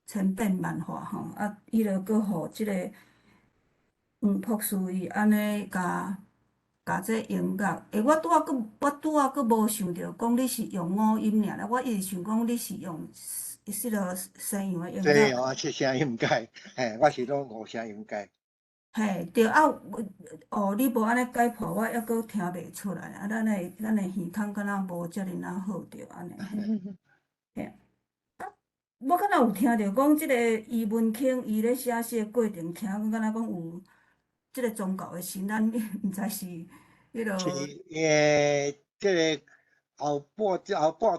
千變萬化吼，啊，伊就閣予這个黃博士伊按呢共共這音樂，欸，我拄仔閣無想著講你是用五音爾啦，我一直想講你是用彼个西洋的音樂。西洋啊，七聲音階，嘿，我是攏五聲音階。嘿，對啊，哦，你無按呢解剖，我猶閣聽袂出來。啊，咱的耳孔敢若無遮爾仔好著按呢。嘿，啊，我敢若有聽著講，這个余文卿伊咧寫詩的過程，聽講敢若講有這个宗教的神，咱毋知是彼个。是，因為這个後半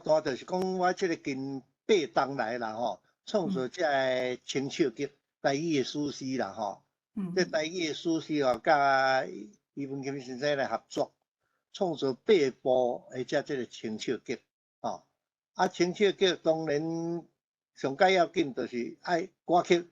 段就是講我這个近八冬來啦吼，創作這个清唱劇台語的史詩啦吼。這台語的史詩哦，佮余文卿先生來合作，創作八部的這個清唱劇，吼。啊，清唱劇當然上蓋要緊就是愛歌曲，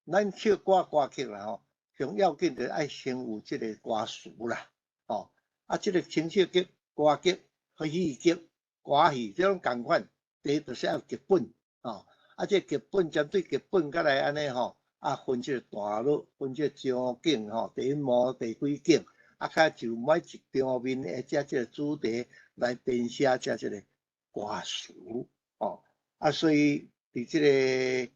咱唱歌歌曲啦吼，上要緊就是愛先有這個歌詞啦，吼。啊，這個清唱劇、歌劇、戲劇、歌戲，這種仝款，第一就是愛有劇本，吼。啊，這個劇本針對劇本，佮來按呢吼。啊，分這個段落，分這個場景吼，第一幕、第幾景，啊，較就每一場面的這個主題來編寫這個歌詞，吼。啊，所以佇這個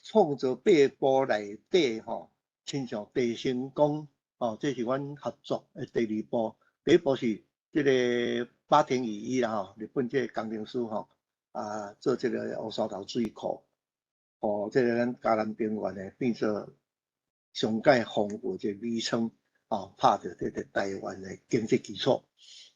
創作八部內底吼，親像鄭成功，吼，這是阮合作的第二部，第一部是這個八田與一啦吼，日本這個工程師吼，啊，做這個烏山頭水庫。哦，這个咱嘉南平原的變做上蓋豐富這個米倉，哦，拍著這个台灣的經濟基礎。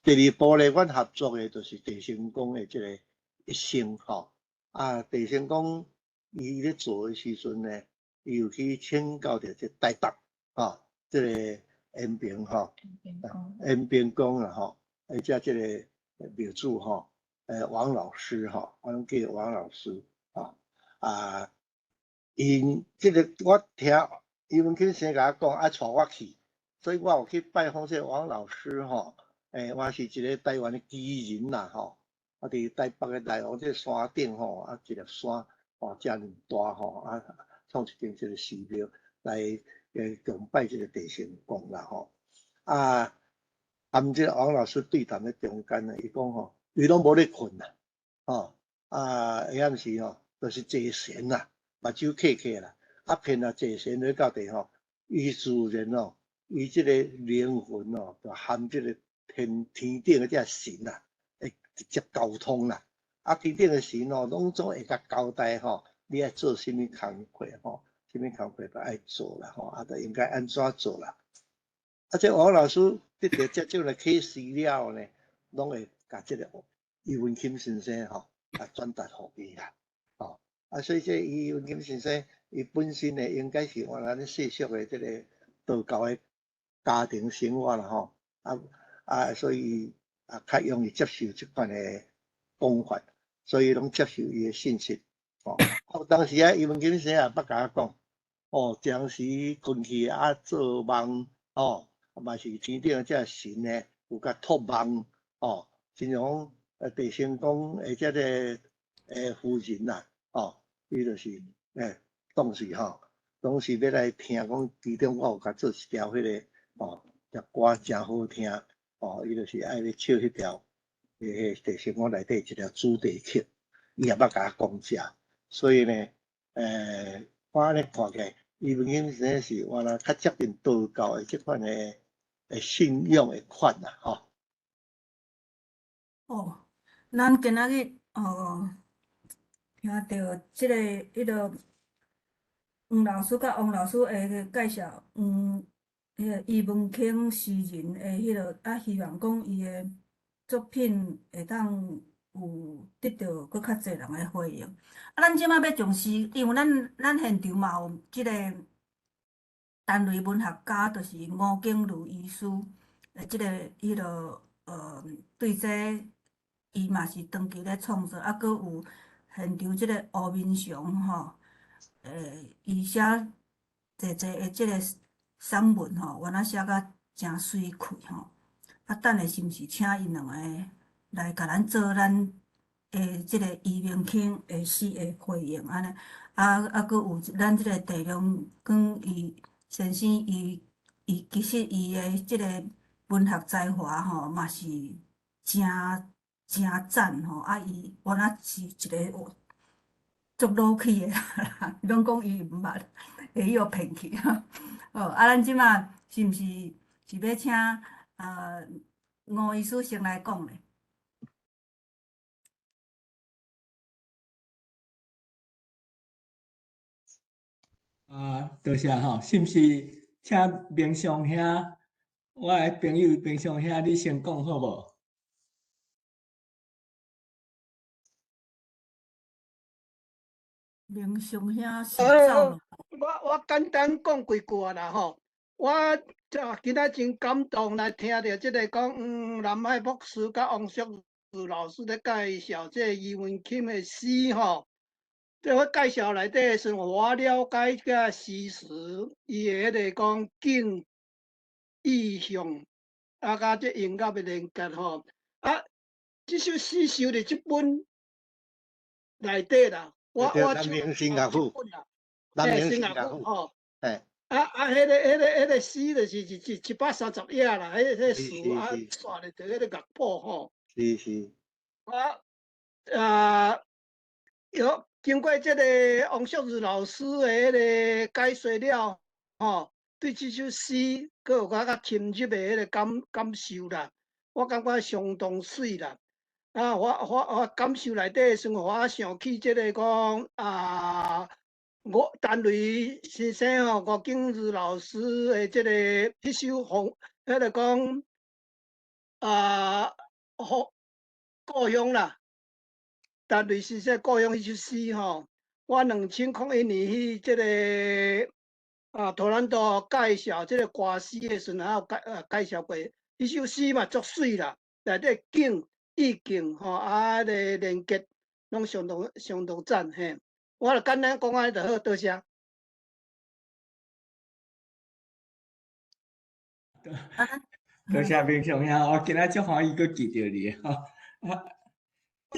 第二部咧，阮合作的就是鄭成功的這个一生，吼。啊，鄭成功伊咧做的時陣呢，伊有去請教著這台北，吼，這个延平吼，延平宮啦吼，而且這个廟主吼，王老師吼，我攏叫王老師，吼。啊，𪜶這个我聽余文卿先共我講，愛帶我去，所以我有去拜訪這个王老師吼。欸，我是一个台灣的奇人啦吼。啊，佇台北的內湖這个山頂吼，啊，一粒山吼，遮爾大吼，啊，創一間這个寺廟來崇拜這个鄭成功啦吼。啊，含這个王老師對談的中間呢，伊講吼，伊攏無咧睏啦，吼，啊，下暗時吼，就是坐禪啦，目睭瞌瞌啦，啊，偏啊坐禪落到底吼，伊自然哦，伊這个靈魂哦，就含這个天天頂的這个神啊，會直接溝通啦。啊，天頂的神哦，攏總會共交代吼，你愛做啥物工課吼，啥物工課都愛做啦吼，啊，就應該按怎做啦。啊，這王老師得著這種的啟示了後呢，攏會共這个余文卿先生吼，啊轉達予伊啦。啊，所以這余文卿先生，伊本身呢，應該是原來咱世俗的這个道教的家庭生活啦吼，啊啊，所以啊，較容易接受這款的講法，所以攏接受伊的信息。哦，啊，當時啊，余文卿先生也捌共我講，哦，當時睏去啊做夢，哦，嘛是天頂的這个神呢，有共託夢，哦，親像講鄭成功的這个夫人啦，哦。伊就是欸，當時吼，當時欲來聽講，其中我有共做一條彼个哦，條歌誠好聽，哦，伊就是愛欲唱彼條，彼個鄭成功內底一條主題曲，伊也捌共我講這，所以呢，欸，我按呢看起來，余文卿先生是原來較接近道教的這款的信仰的款啦，吼。哦，咱今仔日哦，聽著這个彼个黃老師佮王老師的介紹，彼个余文卿詩人的彼个啊，希望講伊的作品會當有得著閣較濟人的回應。啊，咱這擺欲從詩，因為咱現場嘛有這個單位文學家，就是吳景如醫師，這个彼个對這伊嘛是長期咧創作，啊，閣有現場這个吳明雄吼，伊寫濟濟的這个散文吼，原來寫甲誠媠氣吼。啊，等下是毋是請𪜶兩个來共咱做咱的這个余明卿的詩的回應按呢，啊，閣有咱這个鄭良光伊先生伊伊其實伊的這个文學才華吼嘛是誠誠讚吼，啊伊原來是一個足老氣的人，攏講伊毋捌會予騙去。好，啊，咱這馬是毋是是欲請吳醫師先來講咧？啊，多謝吼，是毋是請明祥兄，我的朋友明祥兄，你先講好無？明祥兄是走了。我簡單講幾句啦吼，我這今仔真感動來聽著這個講南海博士佮王淑如老師咧介紹這個余文欽的詩吼。這我介紹內底的時陣，我了解這詩詞，伊的彼个講景意象，啊，佮這音樂的連結吼。啊，這首詩收佇這本內底啦。我南寧新樂府，南寧新樂府吼。啊，彼个詩就是130頁啦，彼个詞啊，煞咧佇彼个樂譜吼。是是。啊，有經過這個王淑如老師的彼个解說了，吼，對這首詩閣有較較深入的彼个感受啦，我感覺相當媠啦。啊，我感受內底的時陣，我想起這個講啊，吳陳雷先生吼，吳景如老師的這個彼首風，彼个講啊，故故鄉啦。陳雷先生故鄉彼首詩吼，我2001年去這個啊，多倫多介紹這個歌詩的時陣，還有介紹過，彼首詩嘛足媠啦，內底景意境吼，啊，彼个連結攏相當相當讚嘿。我就簡單講按呢就好，多謝。多謝明祥兄，我今仔足歡喜閣見著你吼。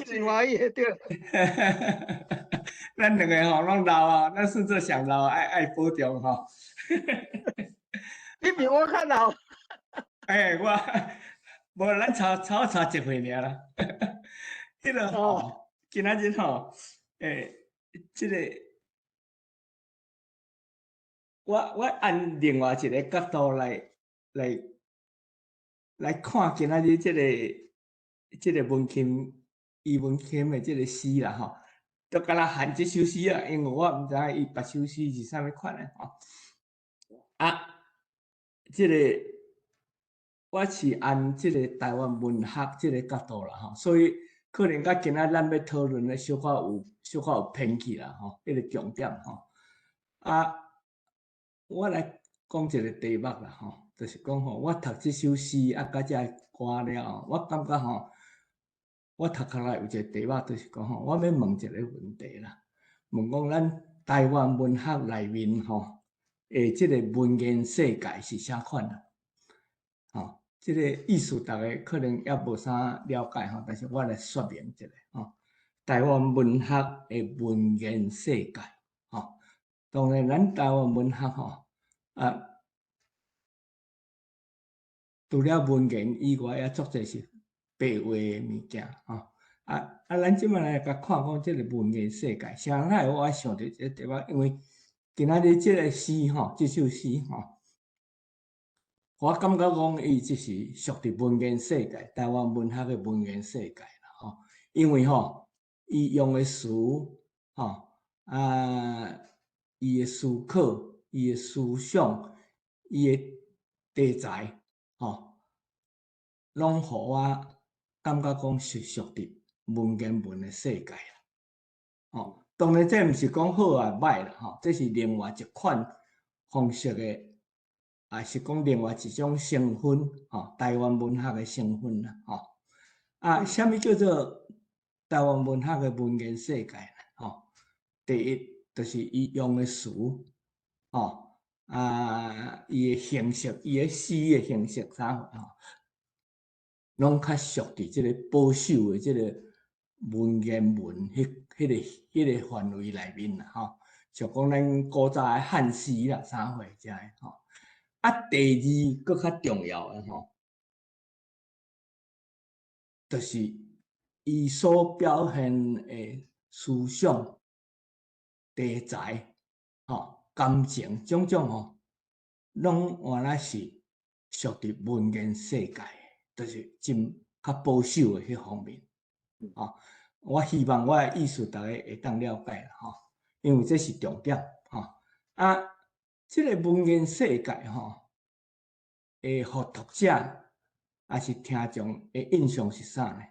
真歡喜，對。咱兩个吼攏老啊，咱算做上老，愛保重吼。你比我較老。欸，我無咱差一歲爾啦。彼个吼，今仔日吼，欸，這个我按另外一个角度來看今仔日這个文欽余文欽的這个詩啦吼，就敢若含這首詩啊，因為我毋知影伊別首詩是啥物款的吼。啊，這個我是按這個台灣文學這個角度啦吼，所以可能佮今仔咱欲討論的小可有偏去啦吼，彼個重點吼。啊，我來講一個題目啦吼，就是講吼，我讀這首詩啊，佮這歌了後，我感覺吼，我讀起來有一個題目，就是講吼，我欲問一個問題啦，問講咱台灣文學內面吼，的這個文言世界是啥款啊？吼，這個意思逐家可能猶無啥了解吼，但是我來說明一下吼，台灣文學的文言世界吼，當然咱台灣文學吼，啊，除了文言以外，也足濟是白話的物件吼。啊，咱這擺來共看講這个文言世界，啥人會我想著這個題目？因為今仔日這个詩吼，這首詩吼，我感覺講伊就是屬佇文言世界，台灣文學的文言世界啦吼。因為吼，伊用的詞吼，啊，伊的思考、伊的思想、伊的題材吼，攏予我感覺講是屬佇文言文的世界啦。吼，當然這毋是講好啊歹啦吼，這是另外一款方式的，也是講另外一種成分吼，台灣文學的成分啦吼。啊，啥物叫做台灣文學的文言世界啦？吼，第一就是伊用的詞，吼，啊，伊的形式，伊的詩的形式啥貨吼，攏較屬佇這个保守的這个文言文彼个範圍內面啦吼，像講咱古早的漢詩啦，啥貨遮的吼。啊，第二閣較重要的吼，就是伊所表現的思想、題材、吼感情種種吼，攏原來是屬佇文言世界，就是真較保守的彼方面。吼，我希望我的意思逐家會當了解啦吼，因為這是重點吼。啊，這个文言世界吼，會予讀者抑是聽眾的印象是啥呢？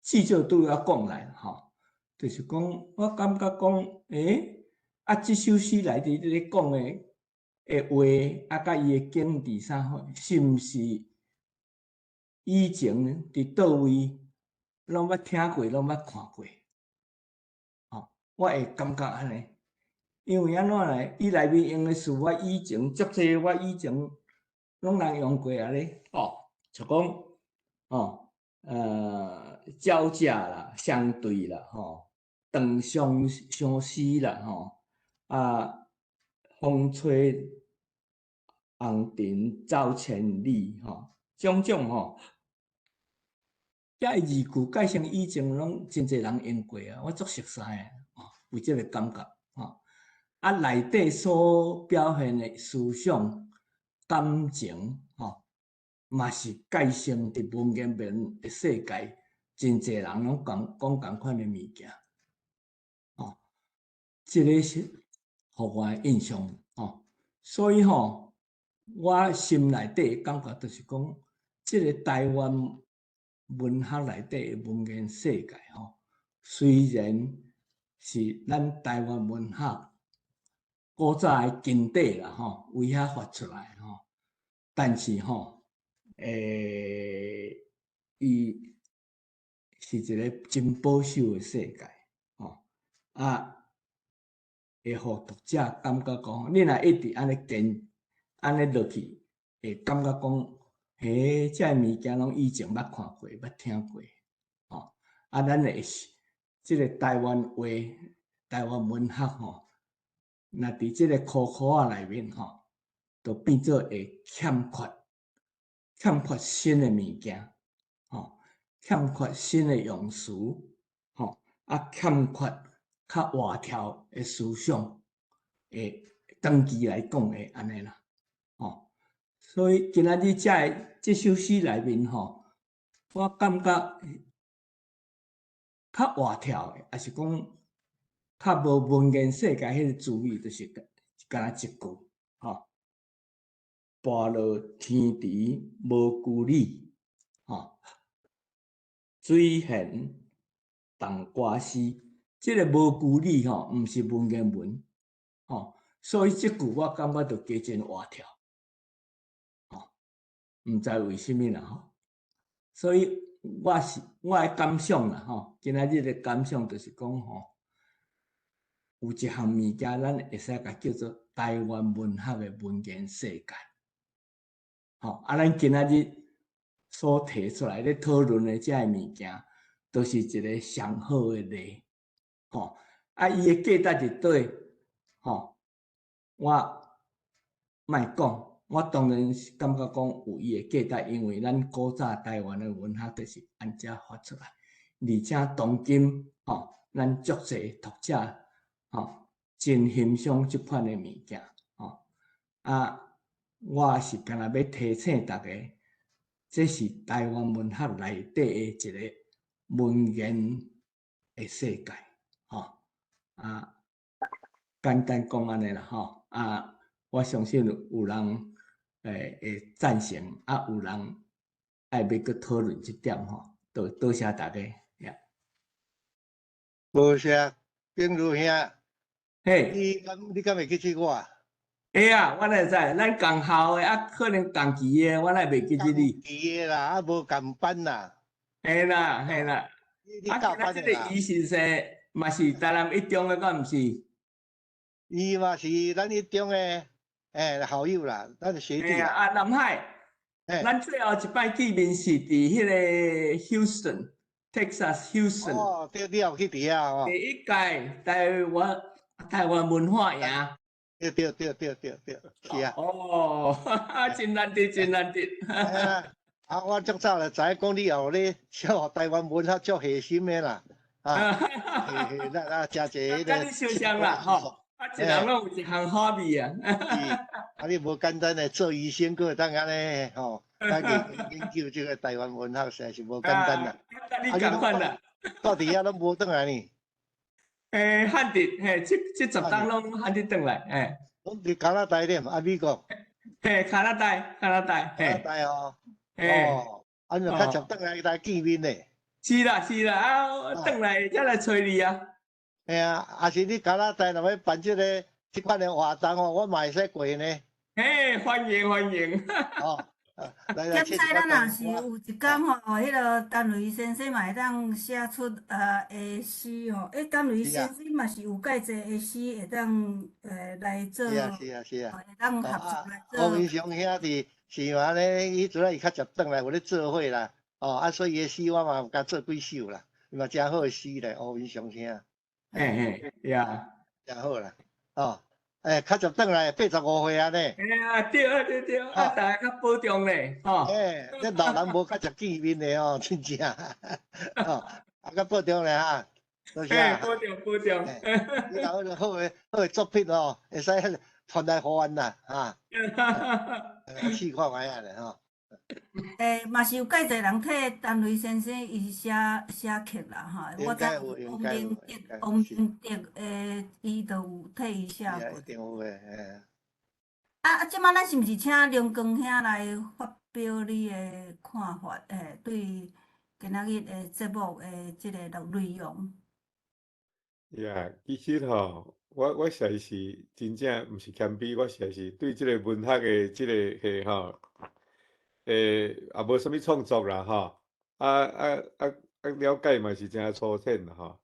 至少對我講來吼，就是講我感覺講，啊，這首詩內底咧講的話，啊，佮伊的境地啥貨，是毋是以前佇佗位攏捌聽過，攏捌看過？吼，我會感覺按呢，因為按怎呢？伊內面用的詞，我以前足濟，我以前攏人用過啊咧，哦，就講，哦，交價啦，相對啦，吼，長相相思啦，吼，啊，風吹紅塵走千里，吼，種種吼，遮字句改成以前攏真濟人用過啊，我足熟似的，吼，有這个感覺，吼。啊，內底所表現的思想、感情，吼，嘛是蓋成佇文言文的世界，真濟人攏講講仝款的物件，吼，這个是予我的印象，吼。所以吼，我心內底感覺就是講，這个台灣文學內底的文言世界，吼，雖然是咱台灣文學古早的根底啦，吼，為遐發出來吼，但是吼，伊是一个真保守的世界，吼，啊，會予讀者感覺講，你若一直按呢跟，按呢落去，會感覺講，嘿，這个物件攏以前捌看過、捌聽過，吼，啊，咱會是這个台灣話、台灣文學吼，若佇這个箍箍仔內面吼，就變做會欠缺新的物件，吼，欠缺新的用詞，吼，啊，欠缺較活跳的思想，會長期來講會按呢啦，吼，所以今仔日這个這首詩內面吼，我感覺較活跳的，抑是講較無文言世界彼个滋味，就是敢若這句，吼，跋落天池無舊里，吼，水弦動歌絲，這个無舊里吼，毋是文言文，吼，所以這句我感覺就加真活跳，吼，毋知為啥物啦吼，所以我是我的感想啦吼，今仔日的感想就是講吼，有一項物件，咱會使共叫做台灣文學的文言世界，吼，啊，咱今仔日所提出來咧討論的這个物件，都是一个上好的例，吼，啊，伊的價值佇佗，吼，我莫講，我當然是感覺講有伊的價值，因為咱古早台灣的文學就是按這發出來，而且當今吼，咱足濟讀者吼，真欣賞這款的物件，吼，啊，我是干焦欲提醒大家，這是台灣文學內底的一个文言的世界，吼，啊，簡單講按呢啦，吼，啊，我相信有人會贊成，啊，有人愛欲閣討論這點吼，多多謝大家。無謝，炳如兄，嘿，你敢會記得我？會啊，我哪會知，咱仝校的啊，可能仝期的，我哪會袂記得你？仝期的啦，啊，無仝班啦。嘿啦，嘿啦。啊，這个伊是說嘛是台南一中的，敢毋是？伊嘛是咱一中的，校友啦，咱的學弟。啊，南海，咱最後一擺見面是佇彼个 Houston。Texas Houston。哦，對，你有去佇遐哦。第一屆台灣文化營。對對對對對對，是啊。哦，真難得，真難得。啊，我足早就知影講你有咧寫台灣文學足核心的啦，啊，嘿嘿，咱啊，誠濟彼個。佮你相像啦，吼，啊，一人攏有一項好味啊。啊，你無簡單的做醫生，閣會當按呢吼，來研究這個台灣文學，實在是無簡單啦。啊，你仝款啦。到佇遐攏無轉來呢？漢佇，嘿，這10冬攏漢佇轉來，嘿。攏佇加拿大咧，啊，美國。嘿，加拿大，加拿大，加拿大哦。哦，啊，你較常轉來來見面咧。是啦，是啦，啊，轉來才來揣你啊。嘿啊，啊是你加拿大若欲辦這个這款的活動哦，我嘛會使過呢。嘿，歡迎歡迎。哦，來來。檢使咱若是有一工吼，彼个陳雷先生嘛會當寫出的詩吼，欸，陳雷先生嘛是有蓋濟的詩會當來做，是啊是啊是啊，會當合作來做。黃明雄兄弟是嘛咧？伊陣仔伊較常轉來有咧做伙啦，哦，啊，所以伊的詩我嘛有共做幾首啦，伊嘛誠好的詩咧，黃明雄兄。嘿嘿，呀，誠好啦，哦，欸，較捷轉來85歲啊呢。嘿啊，對啊對對，啊，大家較保重咧，吼。欸，這老人無較捷見面的哦，真正，哦，啊，較保重咧哈，多謝。保重保重。你若有好的好的作品哦，會使傳來予阮啦，哈。試看覓仔咧吼。欸，嘛是有蓋濟人替陳雷先生伊寫寫曲啦，吼。我知王明德、王明德的，伊就有替伊寫過。一定有的，嘿。啊啊！這擺咱是毋是請龍光兄來發表你的看法？欸，對今仔日的節目的這个內容。呀，其實吼，我實在是真正毋是謙卑，我實在是對這个文學的這个嘿吼。欸，也無啥物創作啦，吼，啊啊啊啊，了解嘛是誠粗淺啦，吼。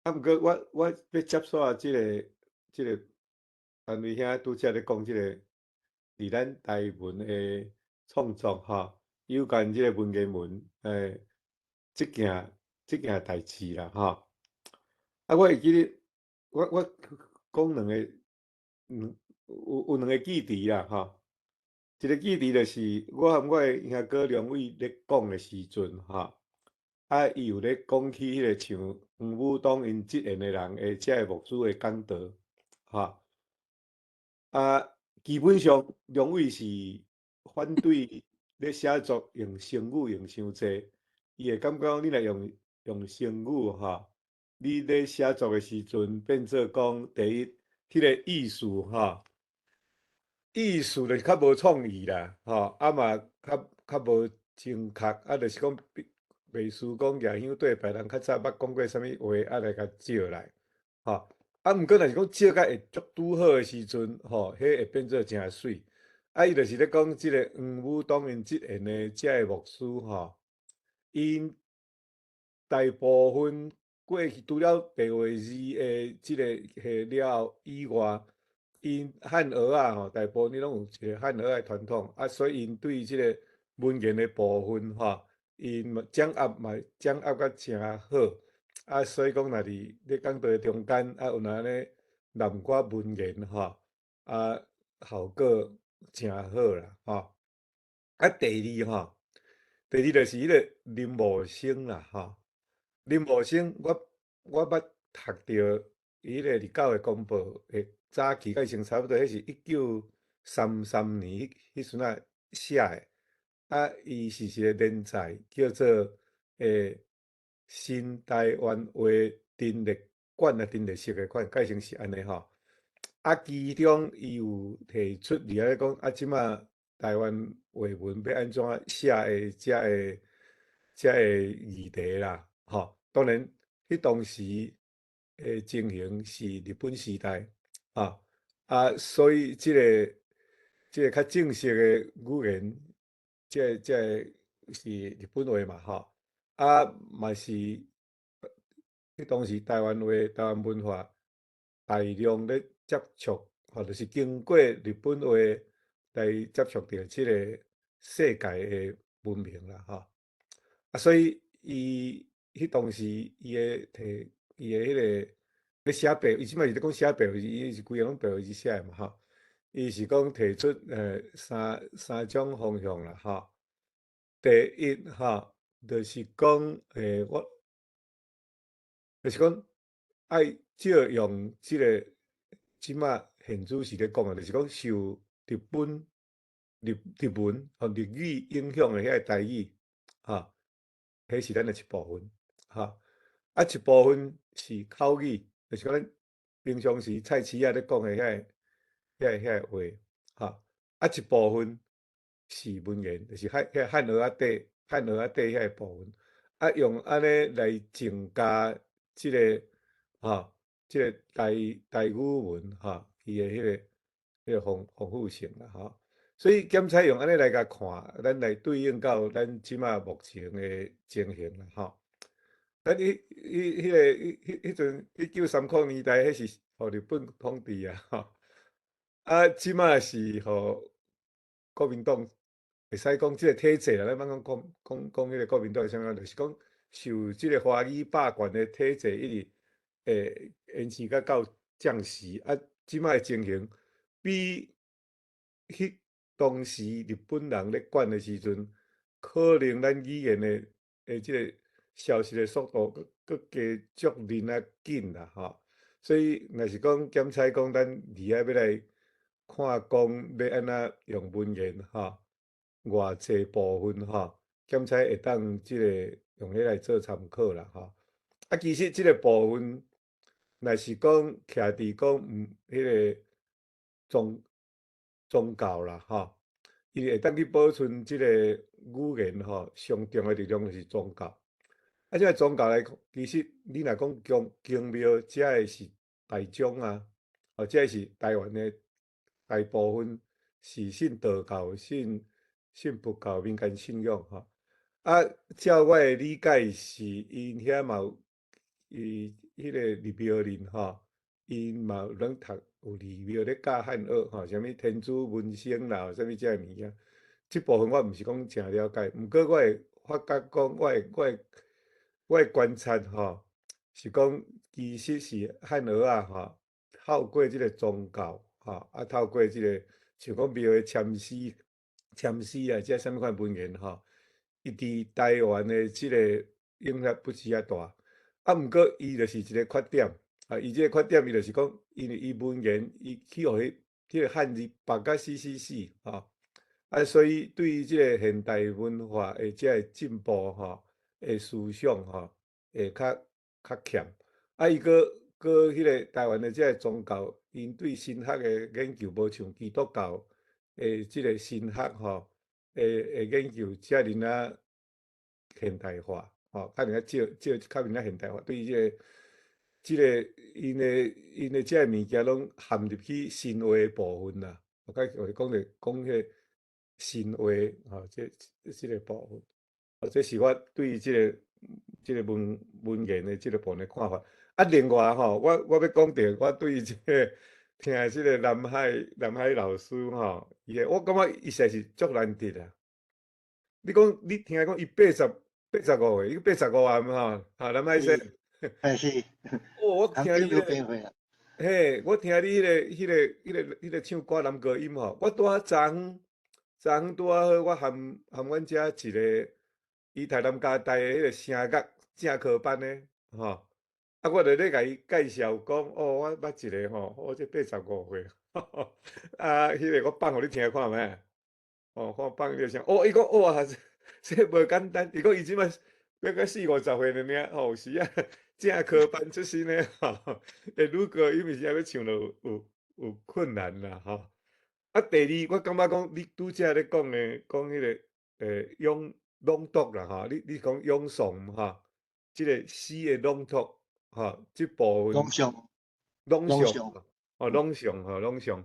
啊，毋過我欲接煞這个陳雷兄拄才咧講這个，佇咱台文的創作吼，有關這个文言文，欸，這件代誌啦，吼。啊，我會記得，我講兩个，有兩个記憶啦，吼。一个記憶就是我和我的兄哥梁偉咧講的時陣，吼，啊，伊有咧講起彼个像黃武東𪜶職員的人的遮个牧師的講道，吼，啊，基本上梁偉是反對咧寫作用成語用傷濟，伊會感覺講你若用成語，吼，你咧寫作的時陣變做講第一，彼个意思，吼。意思就是較無創意啦，吼，啊嘛較無正確，啊，就是講袂輸講舉香對別人較早捌講過啥物話，啊來共借來，吼，啊，毋過若是講借甲會足拄好的時陣，吼，彼會變做誠媠。啊，伊就是咧講這个黃武東𪜶職員的遮个牧師，吼，𪜶大部分過去除了白話字的這个下了以外，𪜶漢蚵仔吼，大部分攏有一个漢蚵仔傳統，啊，所以𪜶對這个文言的部分吼，𪜶嘛掌握嘛掌握甲誠好，啊，所以講若佇咧講道中間，啊，有若按呢南寡文言吼，啊，效果誠好啦，吼。啊，第二吼，第二就是彼个林茂生啦，吼，林茂生，我捌讀著伊彼个伫教會公報的早期，佮伊先差不多，彼是1933年彼時陣仔寫的，啊，伊是一个連載叫做新台灣話陳列館啊，陳列室的款，改成是按呢吼。啊，其中伊有提出佇遐咧講，啊，這馬台灣話文欲按怎寫的遮个議題啦，吼。當然，彼當時的情形是日本時代，啊啊，所以這个較正式的語言，這个是日本話嘛，吼。啊，嘛是彼當時台灣話、台灣文化大量咧接觸，或者是經過日本話來接觸著這个世界的文明啦，吼。啊，所以伊彼當時伊的提伊的彼個咧寫白，伊這擺是咧講寫白，伊是規个攏白話字寫的嘛吼。伊是講提出三種方向啦吼。第一吼，就是講我就是講愛借用這个這擺現主時咧講的，就是講受日本日日文和日語影響的遐个台語，吼，彼是咱的一部分，吼。啊，一部分是口語，就是講咱平常時菜市仔咧講的遐个話，吼。啊，一部分是文言，就是漢蚵仔底遐個部分。啊，用按呢來增加這个，吼，這个台語文，吼，伊的彼个豐富性啦，吼。所以檢採用按呢來共看，咱來對應到咱這擺目前的情形啦，吼。咱彼彼彼個彼彼彼陣1930年代，彼是予日本統治啊，吼。啊，這擺是予國民黨，會使講這個體制啦，咱莫講講講講彼个國民黨啥物，就是講受這个華語霸權的體制一直延續甲到這時，啊，這擺的情形比彼當時日本人咧管的時陣，可能咱語言的這个消失的速度閣閣加足恁仔緊啦，吼。所以若是講檢採講，咱佇遐欲來看講欲按怎用文言吼，偌濟部分吼，檢採會當這个用彼來做參考啦，吼。啊，其實這个部分，若是講徛佇講毋彼个宗教啦，吼，伊會當去保存這个語言吼，上重要的力量就是宗教。啊，這个宗教來講，其實你若講宮廟，遮的是大眾啊，哦，這是台灣的大部分是信道教、信佛教民間信仰吼。啊，照我的理解是，𪜶遐嘛有伊彼个入廟裡吼，𪜶嘛有攏讀有入廟咧教漢學吼，啥物天主文生啦，啥物這个物件，這部分我毋是講誠了解，毋過我會發覺講，我會觀察吼，是講其實是漢蚵仔吼，透過這个宗教吼，啊透過這个像講廟的簽詩啊，這啥物款文言吼，伊佇台灣的這个影響不是遐大。啊，毋過伊就是一个缺點，啊，伊這个缺點，伊就是講，因為伊文言，伊去予彼這个漢字縛甲死死死，吼，啊，所以對於這个現代文化的這个進步吼，的思想吼，會較欠。啊，伊閣閣彼个台灣的這个宗教，𪜶對神學的研究無像基督教的這个神學吼的研究遮爾仔現代化，吼，較爾仔少少較爾仔現代化，對這个這个𪜶的這个物件攏含入去神話的部分啦。我較就是講者講彼個神話吼，這個部分，哦，這是我對這個文言的這個部分的看法。啊，另外吼，我欲講著，我對這个聽這個南海老師吼，伊的我感覺伊實在是足難得啊。你講你聽講伊85歲，伊85啊吼，哈南海先生。嘿是。哦，我聽你彼个，嘿，我聽你彼个唱歌男高音吼，我拄仔昨昏拄仔好，我含阮遮一个伊讀南加大的彼个聲樂正科班的吼，啊，我就咧共伊介紹講，哦，我捌一个吼，我這85歲，啊，彼个我放予你聽看覓？哦，我放你聲，哦，伊講哇，這無簡單，伊講伊這擺欲到四五十歲爾爾，吼，有時啊，正科班出身的吼，會女高音有時欲唱就有困難啦，吼。啊，第二，我感覺講你拄才咧講的，講彼个詠朗讀啦，吼，你講詠誦吼，這个詩的朗讀，吼，這部分朗誦，朗誦，哦，朗誦吼，朗誦，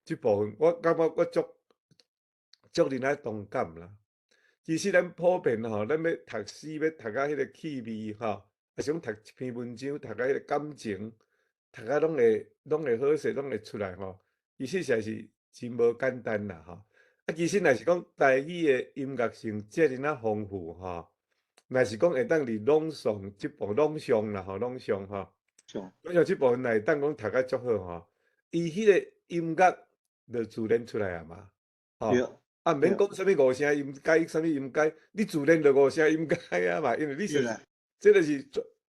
這部分我感覺我足恁仔同感啦。其實咱普遍吼，咱欲讀詩，欲讀甲彼个趣味吼，抑是講讀一篇文章，讀甲彼个感情，讀甲攏會好勢，攏會出來吼。其實實在是真無簡單啦吼。啊，其實若是講台語的音樂性遮爾仔豐富吼，若是講會當佇朗誦這部朗誦啦吼，朗誦吼，朗誦這部分若會當講讀甲足好吼，伊彼個音樂就自然出來啊嘛，吼，啊毋免講啥物五聲音階，啥物音階，你自然就五聲音階啊嘛，因為你是，這個是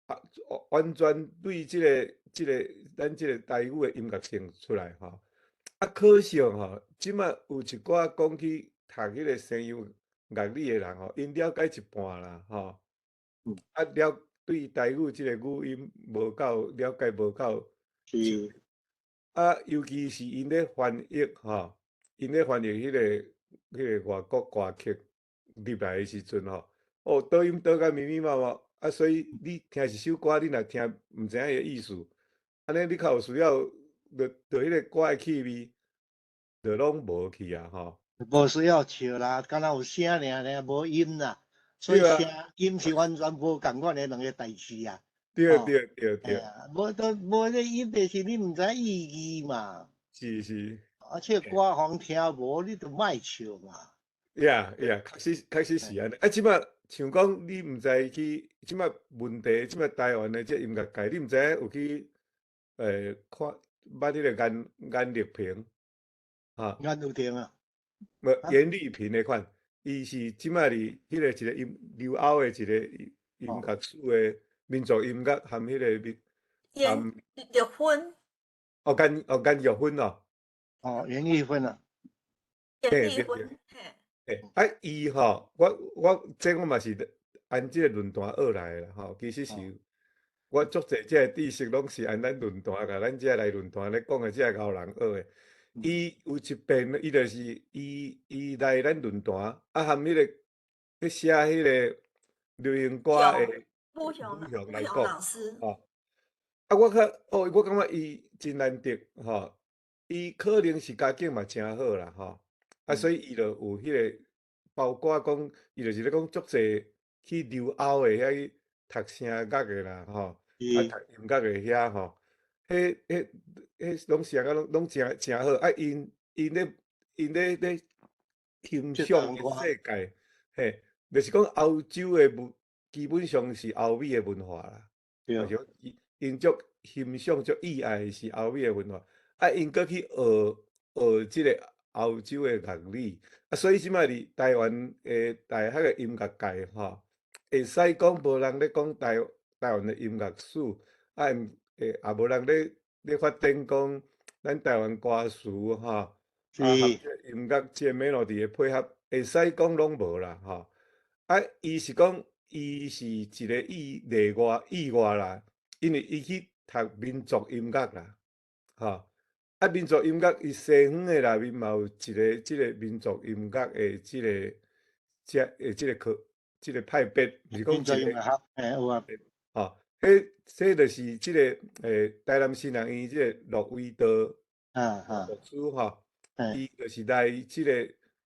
啊完全對這個咱這個台語的音樂性出來吼。啊，可惜吼，這馬有一寡講去讀彼個西洋樂理的人吼，𪜶了解一半啦，吼，啊了對台語這個語音無夠了解，無夠。是。啊，尤其是𪜶咧翻譯吼，𪜶咧翻譯彼個外國歌曲入來的時陣吼，哦，倒音倒甲密密麻麻，啊，所以你聽一首歌，你若聽毋知影伊的意思，按呢你較有需要，就彼個歌的氣味，就攏無去啊，吼。無需要笑啦，敢若有聲爾爾，無音啦，所以聲音是完全無仝款的兩個代誌啊。對對對對。無都無這音，就是你毋知意義嘛。是是。而且歌予人聽無，你就莫笑嘛。 Yeah，確實是按呢。啊，這擺像講你毋知去，這擺問題，這擺台灣的這音樂界，你毋知影有去看捌彼個顏麗萍，哈？顏麗萍啊？無顏麗萍的款，伊是這擺佇彼個一個音留歐的一個音樂史的民族音樂含彼個民顏玉芬。哦，顏玉芬哦。哦，顏玉芬啊。顏玉芬，嘿，啊，伊吼，我這我嘛是按這個論壇學來的啦，吼，其實是我足濟這個知識攏是按咱論壇共咱這來論壇咧講的這個𠢕人學的。伊有一遍，伊就是伊來咱論壇，啊，含彼個咧寫彼個流行歌的武雄來講，吼，啊，我較哦，我感覺伊真難得，吼，伊可能是家境嘛誠好啦，吼，啊，所以伊就有彼個，包括講，伊就是咧講足濟去留歐的遐去讀聲樂的啦，吼，啊，讀音樂的遐吼。彼攏是啊，攏誠好啊！𪜶咧欣賞的世界，嘿，就是講歐洲的文，基本上是歐美的文化啦。對。就是𪜶足欣賞、足意愛的是歐美的文化，啊，𪜶閣去學這個歐洲的樂理，啊，所以這擺佇台灣的大學的音樂界吼，會使講無人咧講台灣的音樂史，啊，也無人咧發展講咱台灣歌詞吼，啊，音樂這個 melody 的配合，會使講攏無啦吼。啊，伊是講伊是一個意例外意外啦，因為伊去讀民族音樂啦，吼。啊，民族音樂伊西方的內面嘛有一個這個民族音樂的這個這的這個科這個派別，毋是講一個，嘿，有啊，吼。彼這就是這個台南新人院這個駱維道牧師吼，伊就是來這個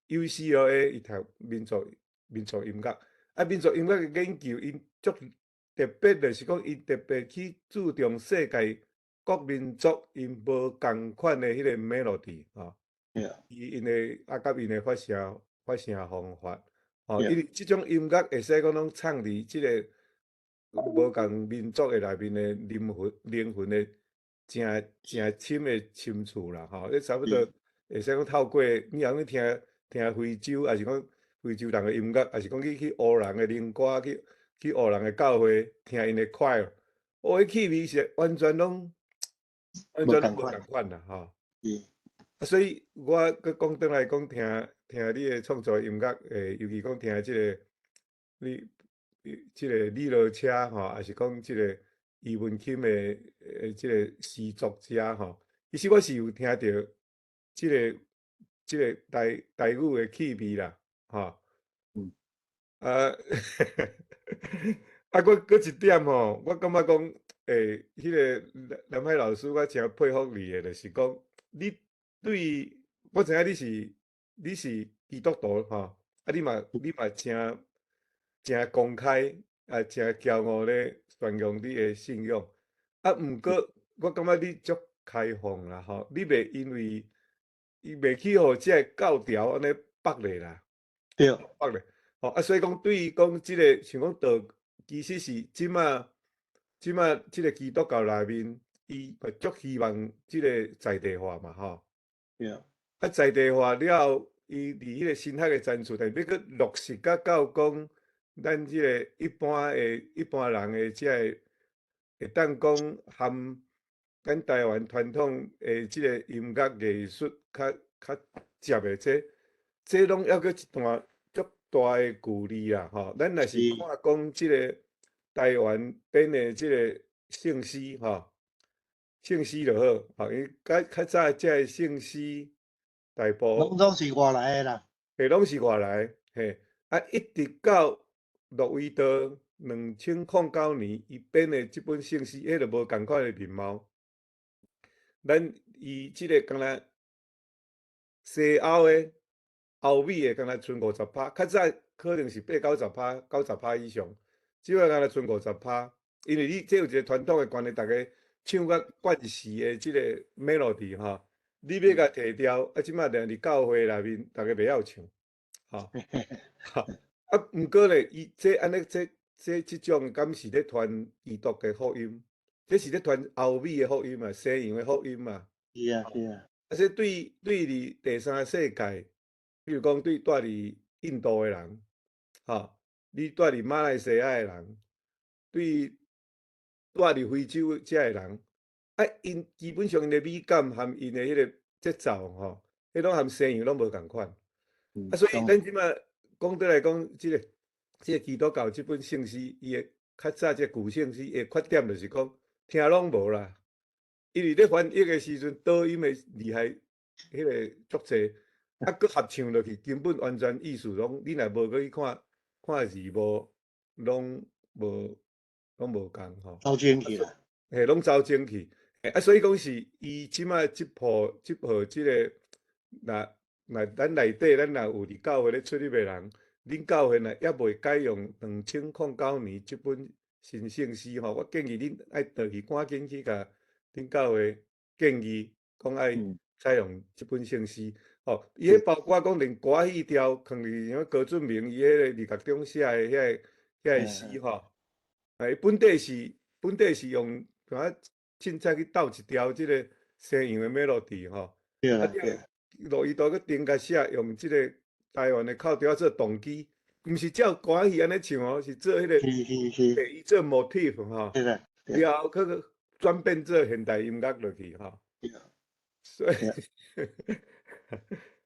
UCLA 伊讀民族音樂，啊，民族音樂的研究，𪜶足特別，就是講伊特別去注重世界各民族𪜶無仝款的彼個 melody 吼，伊𪜶的啊，佮𪜶的發聲方法，吼，因為這種音樂會使講攏藏佇這個無仝民族的內面的靈魂的誠誠深的深處啦，吼，你差不多會使講透過你若去聽聽非洲，抑是講非洲人的音樂，抑是講去黑人的靈歌，去黑人的教會聽𪜶的 choir，哦，彼氣味是完全攏無仝款啦，吼。啊，所以我閣講轉來講，聽聽你的創作音樂，尤其講聽這個你。這個李羅車吼，抑是講這個余文欽的這個詩作者吼，其實我是有聽著這個台語的氣味啦，吼。啊，啊，閣一點吼，我感覺講，彼個南海老師，我誠佩服你的，就是講你對，我知影你是基督徒吼，啊，你嘛誠誠公開啊，誠驕傲咧宣揚你的信仰。啊，毋過我感覺你足開放啦，吼，你袂因為伊袂去予這個教條按呢縛咧啦，對，縛咧，吼啊，所以講對於講這个像講道，其實是這馬這馬這个基督教內面，伊嘛足希望這个在地化嘛，吼。對。啊，在地化了後，伊佇彼个神學的層次，但欲閣落實甲到講，咱這个一般的一般人的這个會當講含咱台灣傳統的這个音樂藝術較較接的這個，這攏猶閣一段足大的距離啦，吼。咱若是看講這个台灣編的這个聖詩，吼，聖詩就好，吼，因為較較早這个聖詩大部攏總是外來的啦，嘿，攏是外來，嘿，啊，一直到駱維道2009年，伊編的這本聖詩，彼就無仝款的面貌。咱伊這个敢若西歐的、歐美的，敢若賰50%，較早可能是八九十趴、90%以上，這擺敢若賰50%。因為你這有一个傳統的關係，逐家唱甲慣勢的這个 melody 吼，你欲共提掉，啊，這擺連佇教會內面，逐家袂曉唱，吼。啊，毋過咧，伊這按呢，這這這種敢是咧傳基督的福音？這是咧傳歐美的福音啊，西洋的福音啊。是啊，是啊。啊，這對對佇第三世界，比如講對蹛佇印度的人，吼，你蹛佇馬來西亞的人，對蹛佇非洲遮的人，啊，𪜶基本上𪜶的美感和𪜶的彼个節奏，吼，彼攏和西洋攏無仝款。啊，所以咱這擺講倒來講，這个這个基督教這本聖詩，伊的較早這舊聖詩，伊的缺點就是講聽攏無啦。因為咧翻譯的時陣，倒音的厲害，彼个足濟，啊，閣合唱落去，根本完全意思攏，你若無閣去看看字幕，攏無攏無仝吼。走精去啦。嘿，攏走精去。啊，所以講是伊這擺這部這部這个，若若咱內底咱若有佇教會咧出入的人，恁教會若猶未改用2009年這本新聖詩吼，我建議恁愛轉去趕緊去共恁教會建議，講愛採用這本聖詩。吼，伊彼包括講連歌仔戲調，囥佇像高俊明伊彼个字幕中寫的遐个詩吼，哎，本底是用怎凊彩去鬥一條這个西洋的 melody 吼，對啦，對。落伊都閣定共寫，用這个台灣的口調做動機，毋是照歌仔戲按呢唱哦，是做彼个，伊做 motif 吼，了後閣轉變做現代音樂落去吼。所以，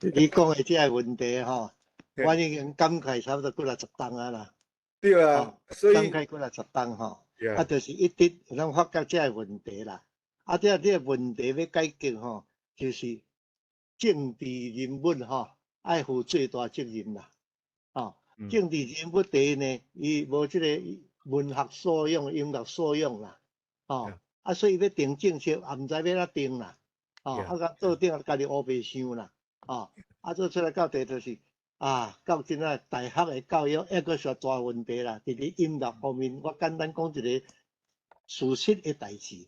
你講的這个問題吼，我已經感慨差不多幾若十冬啊啦。對啊，所以感慨幾若十冬吼，啊，就是一直攏發覺這个問題啦。啊，這个問題欲解決吼，就是政治人物吼，愛負最大責任啦。吼，政治人物第一呢，伊無這个文學素養、音樂素養啦。吼，啊，所以欲定政策也毋知欲按怎定啦。吼，啊，共做頂家己烏白想啦。吼，啊，做出來到底就是啊，到今仔大學的教育抑閣是大問題啦。佇咧音樂方面，我簡單講一个事實的代誌。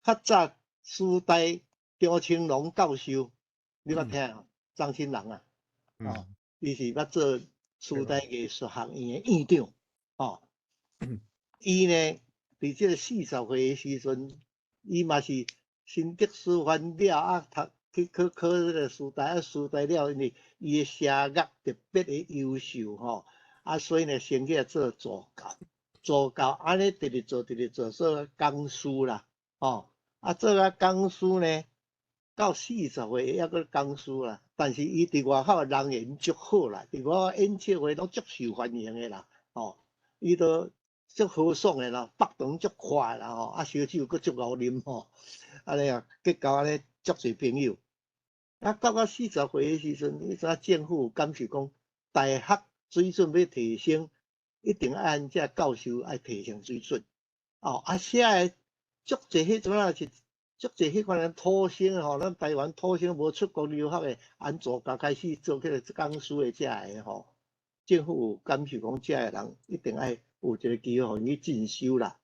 較早師大張青龍教授，你捌聽無？張青龍啊，哦，伊是捌做師大藝術學院的院長，哦，伊呢，佇這个40歲的時陣，伊嘛是新竹師範了啊，讀去考考這个師大，啊，師大了，因為伊的聲樂特別的優秀吼，啊，所以呢，先去做助教，助教按呢直直做，直直做，做講師啦，吼，啊，做啊講師呢，到40歲猶閣講師啦，但是伊佇外口人緣足好啦，佇外口演唱會攏足受歡迎的啦，吼，伊都足豪爽的啦，腹腸足闊啦吼，啊，燒酒閣足𠢕啉吼，按呢啊，結交按呢足濟朋友。啊，到我40歲的時陣，彼陣政府有感受講，大學水準欲提升，一定愛按這教授愛提升水準。哦，啊，寫的足濟彼陣啊是足濟彼款人土生吼，咱台灣土生無出國留學的，按助教開始做彼個講師的這个吼，政府有感受講，這个人一定愛有一个機會予𪜶去進修啦。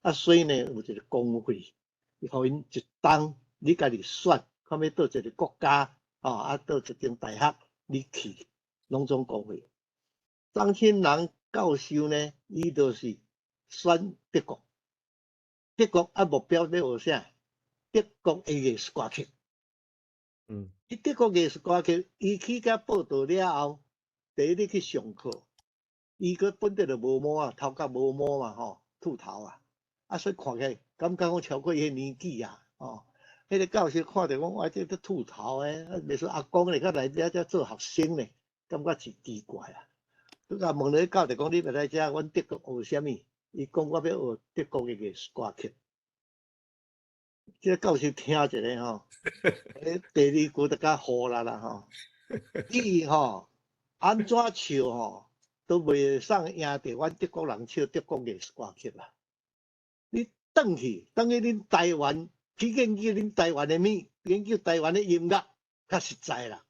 啊，所以呢，有一个公費，予𪜶一冬你家己選。看欲佗一个國家，哦，啊，佗一間大學，你去，攏總公費。張清南教授呢，伊就是選德國，德國啊目標欲學啥？德國的藝術歌曲。去德國藝術歌曲，伊去佮報到了後，第一日去上課，伊閣本底就無毛啊，頭殼無毛嘛吼，禿頭啊，啊所以看起來感覺講超過伊的年紀啊，吼，彼個教授看著講，哇，這個禿頭的，啊，袂說阿公咧，閣來遮遮做學生咧，感覺是奇怪啊。閣共問咧教授講，你欲來遮，阮德國學啥物？伊講我欲學德國的藝術歌曲。這個教授聽一下吼，第二句就較糊啦啦吼。你吼按怎唱吼，都袂使贏著阮德國人唱德國藝術歌曲啦。你轉去，轉去恁台灣去研究恁台灣的物，研究台灣的音樂，較實在啦。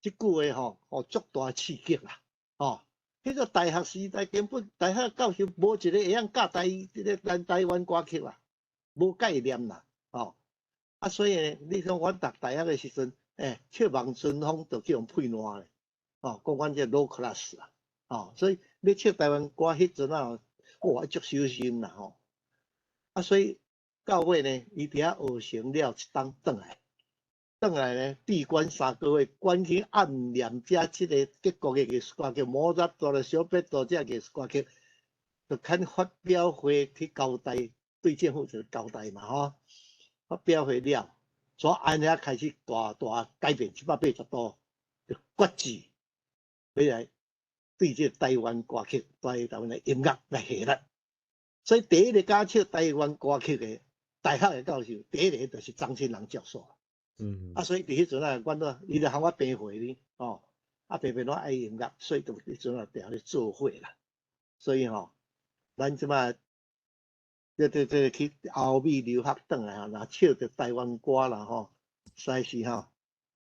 這句話吼，哦，足大刺激啦，吼。彼個大學時代根本大學教授無一個會曉教台這个咱台灣歌曲啦，無概念啦，吼。啊，所以呢，你講阮讀大學的時陣，唱望春風就去予屁爛咧，吼，講阮這 low class 啦，吼，所以欲唱台灣歌彼陣啊，哇，足小心啦，吼。啊，所以到尾呢，伊佇遐學成了一冬轉來，轉來呢，閉關3個月，關去暗念遮這个德國的藝術歌曲，莫扎特啦、小貝多這藝術歌曲，就肯發表會去交代，對政府就交代嘛，吼。發表會了，從按呢開始大大改變180度，就決志欲來對這台灣歌曲、台灣的音樂來下力。所以第一個敢唱台灣歌曲的大學的教授，第一個就是張清南教授。啊，所以佇彼陣啊，阮都伊就喊我病會呢，吼，啊，白白攏愛音樂，所以就彼陣啊，定咧做伙啦。所以吼，咱這擺這去歐美留學轉來吼，若唱著台灣歌啦吼，實在是吼，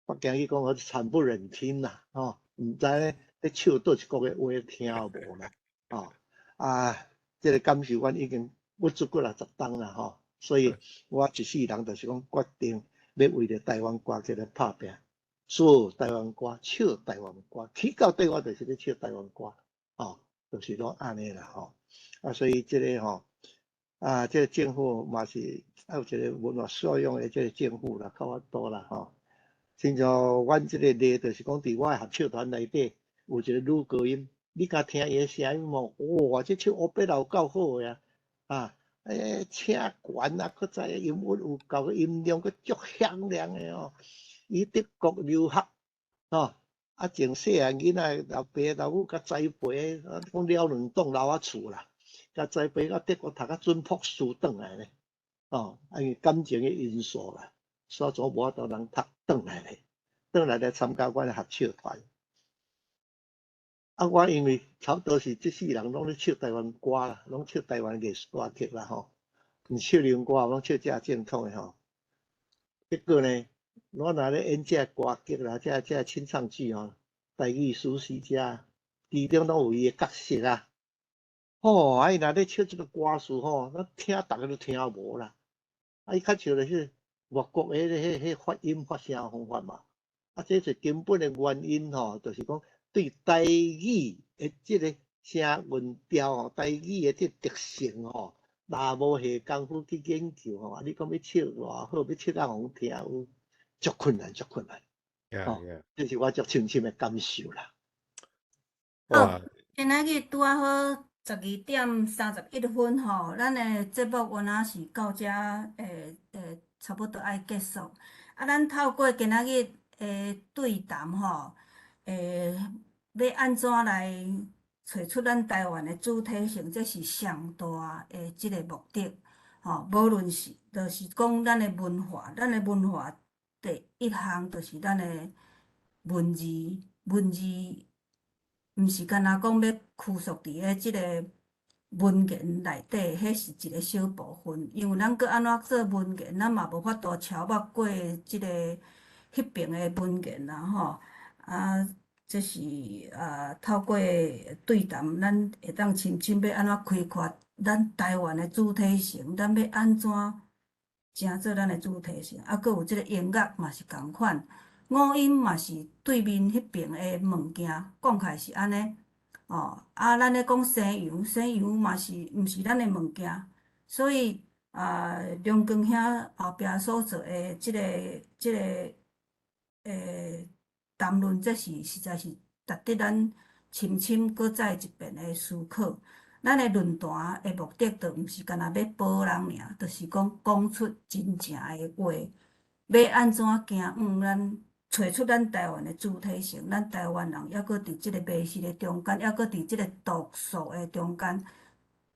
我驚去講好慘不忍聽啦，吼，毋知咧咧唱佗一國的話聽無啦，吼，啊，這个感受阮已經鬱卒幾若十冬啦，吼，所以我一世人就是講決定欲為著台灣歌曲來拍拚，做台灣歌，唱台灣歌，起到底我就是咧唱台灣歌，吼，就是攏按呢啦，吼，啊，所以這个吼，啊，這个政府嘛是還有一个文化素養的這个政府啦，較法度啦，吼。親像阮這个例，就是講佇我的合唱團內底有一个女高音，你敢聽伊的聲音無？哇，這唱歐貝拉有夠好的啊！啊，聲懸啊，閣再音韻有夠，音量閣足響亮的哦。伊德國留學，吼，啊，從細漢囡仔老爸老母共栽培，啊，講了兩棟樓仔厝啦，共栽培到德國讀甲準博士轉來咧，哦，啊，因為感情的因素啦，所以總無法度通讀轉來咧，轉來來參加阮的合唱團。啊，我因為差不多是這世人攏咧唱台灣歌啦，攏唱台灣藝術歌曲啦吼，毋唱靈歌，攏唱這正統的吼。結果呢，我若咧演這歌劇啦，這清唱劇吼，台語史詩這，其中攏有伊的角色啊。吼，啊伊若咧唱這个歌詞吼，咱聽逐个都聽無啦。啊，伊較像就是外國的彼發音發聲方法嘛。啊，這是根本的原因吼，就是講對台語的這个聲韻調吼，台語的這個特性吼，若無下功夫去研究吼，啊，你講欲唱偌好，欲唱甲予人聽有，足困難，足困難。吼，這是我足深深的感受啦。好，今仔日拄仔好12點31分吼，咱的節目原來是到遮，差不多愛結束。啊，咱透過今仔日的對談吼，欲按怎來揣出咱台灣的主體性，這是上大的這个目的。吼，無論是，就是講咱的文化，咱的文化第一項就是咱的文字，文字毋是干焦講欲拘束佇咧這个文言內底，彼是一个小部分。因為咱閣按怎做文言，咱嘛無法度超越過這个彼爿的文言啦吼。啊，這是啊，透過對談，咱會當深深欲按怎開發咱台灣的主體性，咱欲按怎成做咱的主體性。啊，閣有這个音樂嘛是仝款，五音嘛是對面彼爿的物件，講起來是按呢。哦，啊，咱咧講西洋，西洋嘛是毋是咱的物件，所以啊，梁光兄後壁所做的這個談論，這是實在是值得咱深深閣再一遍的思考。咱的論壇的目的，就毋是干焦欲保人爾，就是講講出真正的話，欲按怎行往咱揣出咱台灣的主體性，咱台灣人猶閣佇這個迷失的中間，猶閣佇這個毒素的中間，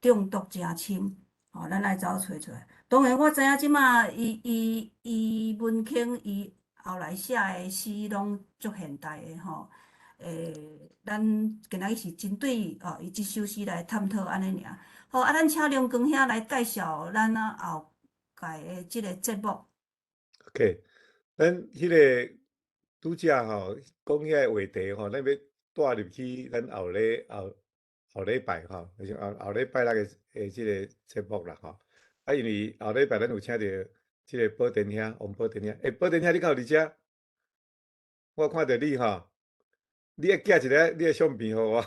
中毒誠深，吼，咱愛走揣出來。當然，我知影這馬伊文卿伊後來寫的詩攏足現代的吼。咱今仔日是針對哦，伊這首詩來探討按呢爾。好，啊，咱請梁光兄來介紹咱後蓋的這個節目。 OK，咱彼個拄才吼講遐個話題吼，咱欲帶入去咱後後後禮拜吼，就是後後禮拜六的這個節目啦吼。啊，因為後禮拜咱有請著這個寶田兄，王寶田兄。欸，寶田兄，你敢有佇遮？我看著你吼，你愛寄一个你的相片予我。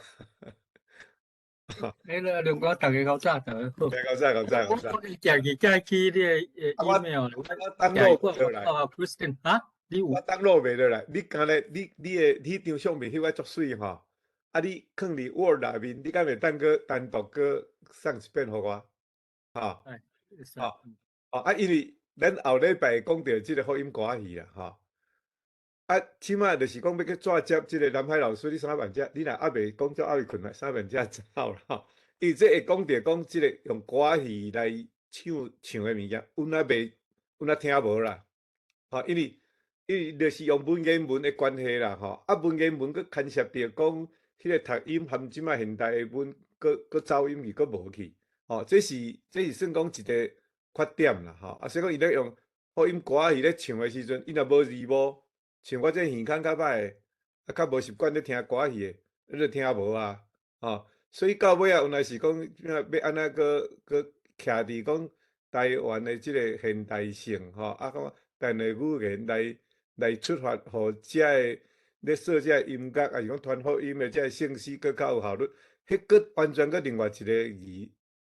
彼个梁哥，逐家較早，逐家好。較早，較早，較早。我寄去寄去你的 email，我 download 袂落來。啊，你有？我 download 袂落來。你敢若你的彼張相片翕甲足媠吼，啊，你囥佇 Word 內面，你敢會當閣單獨閣送一遍予我？吼。吼，哦，啊，因為咱後禮拜講著這個福音歌戲啦，吼。啊，這馬就是講欲去轉接這個南海老師，你三萬才，你若猶未講做猶未睏來，三萬才走啦吼。伊這會講著講這個用歌戲來唱唱的物件，阮猶未，阮猶聽無啦。吼，因為就是用文言文的關係啦，吼。啊，文言文閣牽涉著講彼個讀音含這馬現代的文，閣走音去，閣無去。吼，這是算講一個缺點啦，吼。啊，所以講伊咧用福音歌戲咧唱的時陣，伊若無字幕。像我這耳孔較歹的，啊，較無習慣咧聽歌戲的，你就聽無啊，吼。所以到尾仔，原來是講欲按怎閣閣徛佇講台灣的這個現代性，吼，啊，講台灣的語言來出發，予遮个咧說這个音樂，抑是講傳福音的這个聖詩閣較有效率，彼閣完全閣另外一個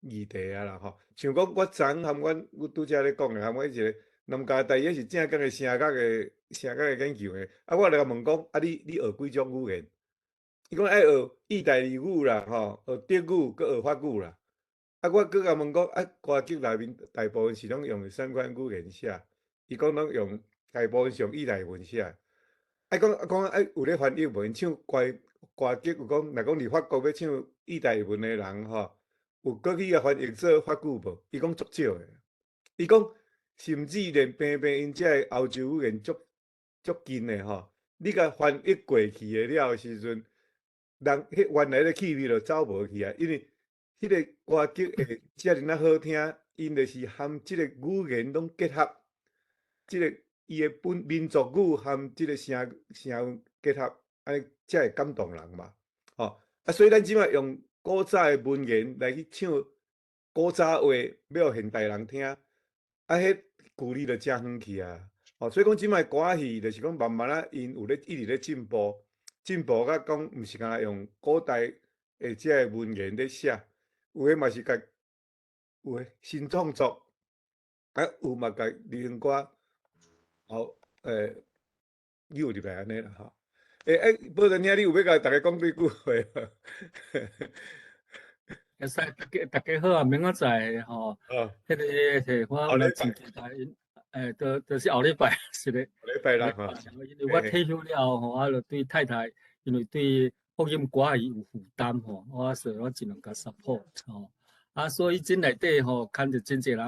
議題啊啦，吼。像講我昨昏含阮拄才咧講的，含阮一個南加大，伊是正經的聲樂的研究的，啊，我來共問講，啊你學幾種語言？伊講愛學意大利語啦，吼，學德語，閣學法語啦。啊，我閣共問講，啊，歌劇內面大部分是攏用啥款語言寫？伊講攏用大部分是用意大利文寫。啊，講啊講啊，有咧翻譯無？𪜶唱歌歌劇有講，若講佇法國欲唱意大利文的人吼，有閣去共翻譯做法語無？伊講足少的。伊講甚至連平平𪜶遮个歐洲語言足足近的吼，你共翻譯過去的了的時陣，人彼原來的氣味就走無去啊，因為彼個歌劇會遮爾仔好聽，𪜶就是含這個語言攏結合，這個伊的本民族語含這個聲聲結合，按呢才會感動人嘛。吼，啊，所以咱這馬用古早的文言來去唱古早話，欲予現代人聽，啊，彼距離就誠遠去啊。吼，所以講這馬歌戲就是講慢慢仔，𪜶有咧一直咧進步，進步甲講毋是干焦用古代的這个文言咧寫，有的嘛是共有的新創作，啊，有嘛共流行歌，好，扭入來按呢啦吼。欸，寶仁兄，你有欲共逐家講幾句話無？會使，逐家好啊，明仔載吼，彼个是我真期待，就是後禮拜，是的。後禮拜六吼。因為我退休了後吼，我就對太太，因為對福音歌戲有負擔吼，我所以我盡量共 support 吼。啊，所以這內底吼，牽著真濟人，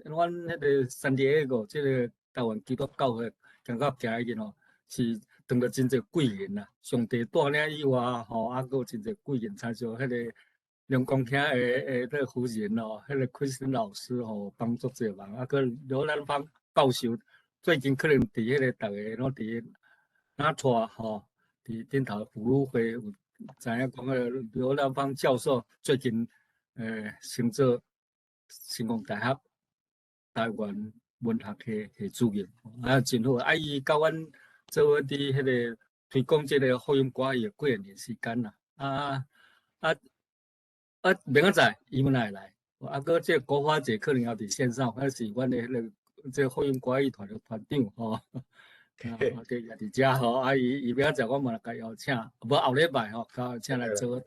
阮彼個三點一個這個台灣基督教會行到行去吼，是當著真濟貴人啦。上帝帶領以外吼，啊，閣有真濟貴人，親像彼個梁光兄的彼個夫人哦，彼個 Kristen 老師吼，幫助這個忙，啊，閣劉蘭芳教授最近可能佇彼個逐个攏佇哪帶吼，佇頂頭婦女會有知影講彼個劉蘭芳教授最近升做成功大學台灣文學系系主任，啊，真好，啊，伊佮阮做伙佇彼個推廣這個福音歌戲幾年時間啦，啊。啊啊，明仔載伊們會來，啊，閣這個國華姐可能也佇線上，還是阮的彼個這個福音歌藝團的團長吼，啊，對，也佇遮吼，啊，伊明仔載我嘛來共邀請，無後禮拜吼，共請來做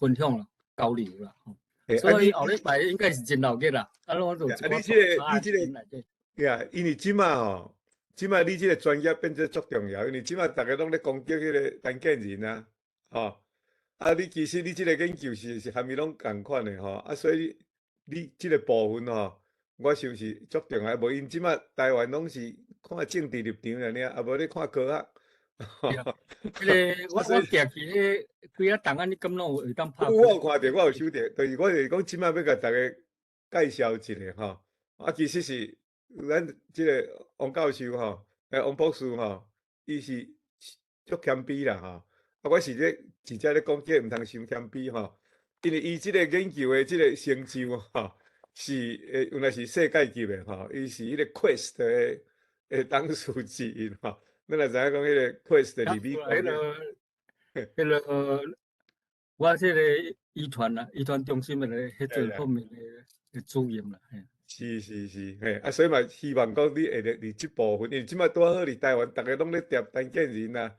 分享啦、交流啦，吼。所以後禮拜應該是真鬧熱啦。啊，我就啊，你這個，呀，因為這馬吼，這馬你這個專業變做足重要，因為這馬逐家攏咧攻擊彼個陳建仁啊，吼。啊，你其實你這個研究是和伊攏仝款的吼，啊，所以你這個部分吼，我想是足重要，無𪜶這馬台灣攏是看政治立場爾爾，啊無咧看科學。彼個我寄去彼幾仔檔案，你敢攏有會當拍？我有看著，我有收著，就是我就是講，這馬欲共逐家介紹一下吼。啊，其實是咱這個王教授吼，王博士吼，伊是足謙卑啦吼。啊，我是咧直接咧講，這毋通傷謙卑吼，因為伊這個研究的這個成就吼，是原來是世界級的吼，伊是彼個 Quest 的董事之一吼。咱若知影講彼個 Quest 佇美國。彼個，我這個遺傳啦，遺傳中心的彼個方面的主任啦。是是是，嘿，啊，所以嘛，希望講你會佇這部分，因為這馬拄好佇台灣，逐家攏咧疊陳建仁啊，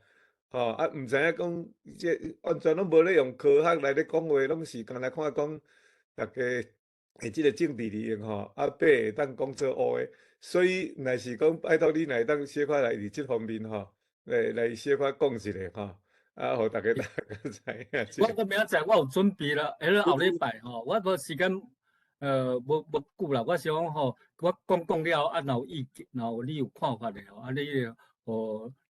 吼，啊，毋知影講這完全攏無咧用科學來咧講話，攏是干焦看講逐家的這個政治利益吼，啊，爬會當講做烏的，所以若是講拜託你，若會當小可來佇這方面吼，來小可講一下吼，啊，予逐家大家知影。我明仔載我有準備啦，彼個後禮拜吼，我無時間。無久啦，我想講吼，我講講了，啊，若有意見，若有你有看法的吼，啊，你予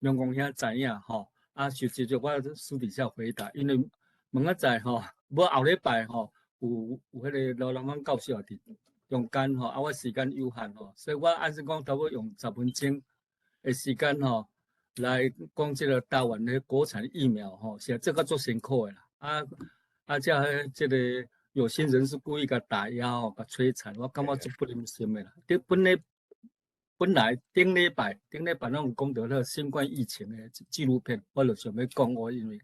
梁公兄知影吼，啊，實際就我私底下回答，因為明仔載吼，無後禮拜吼，有彼個羅南方教授佇中間吼，啊，我時間有限吼，所以我按算講差不多用10分鐘的時間吼，來講這個台灣的國產疫苗吼，是這個足辛苦的啦，啊啊，這個。有心人士故意共打壓吼，共摧殘，我感覺足不忍心的啦。佇本來頂禮拜攏有講著彼個新冠疫情的紀錄片，我就想欲講，我因為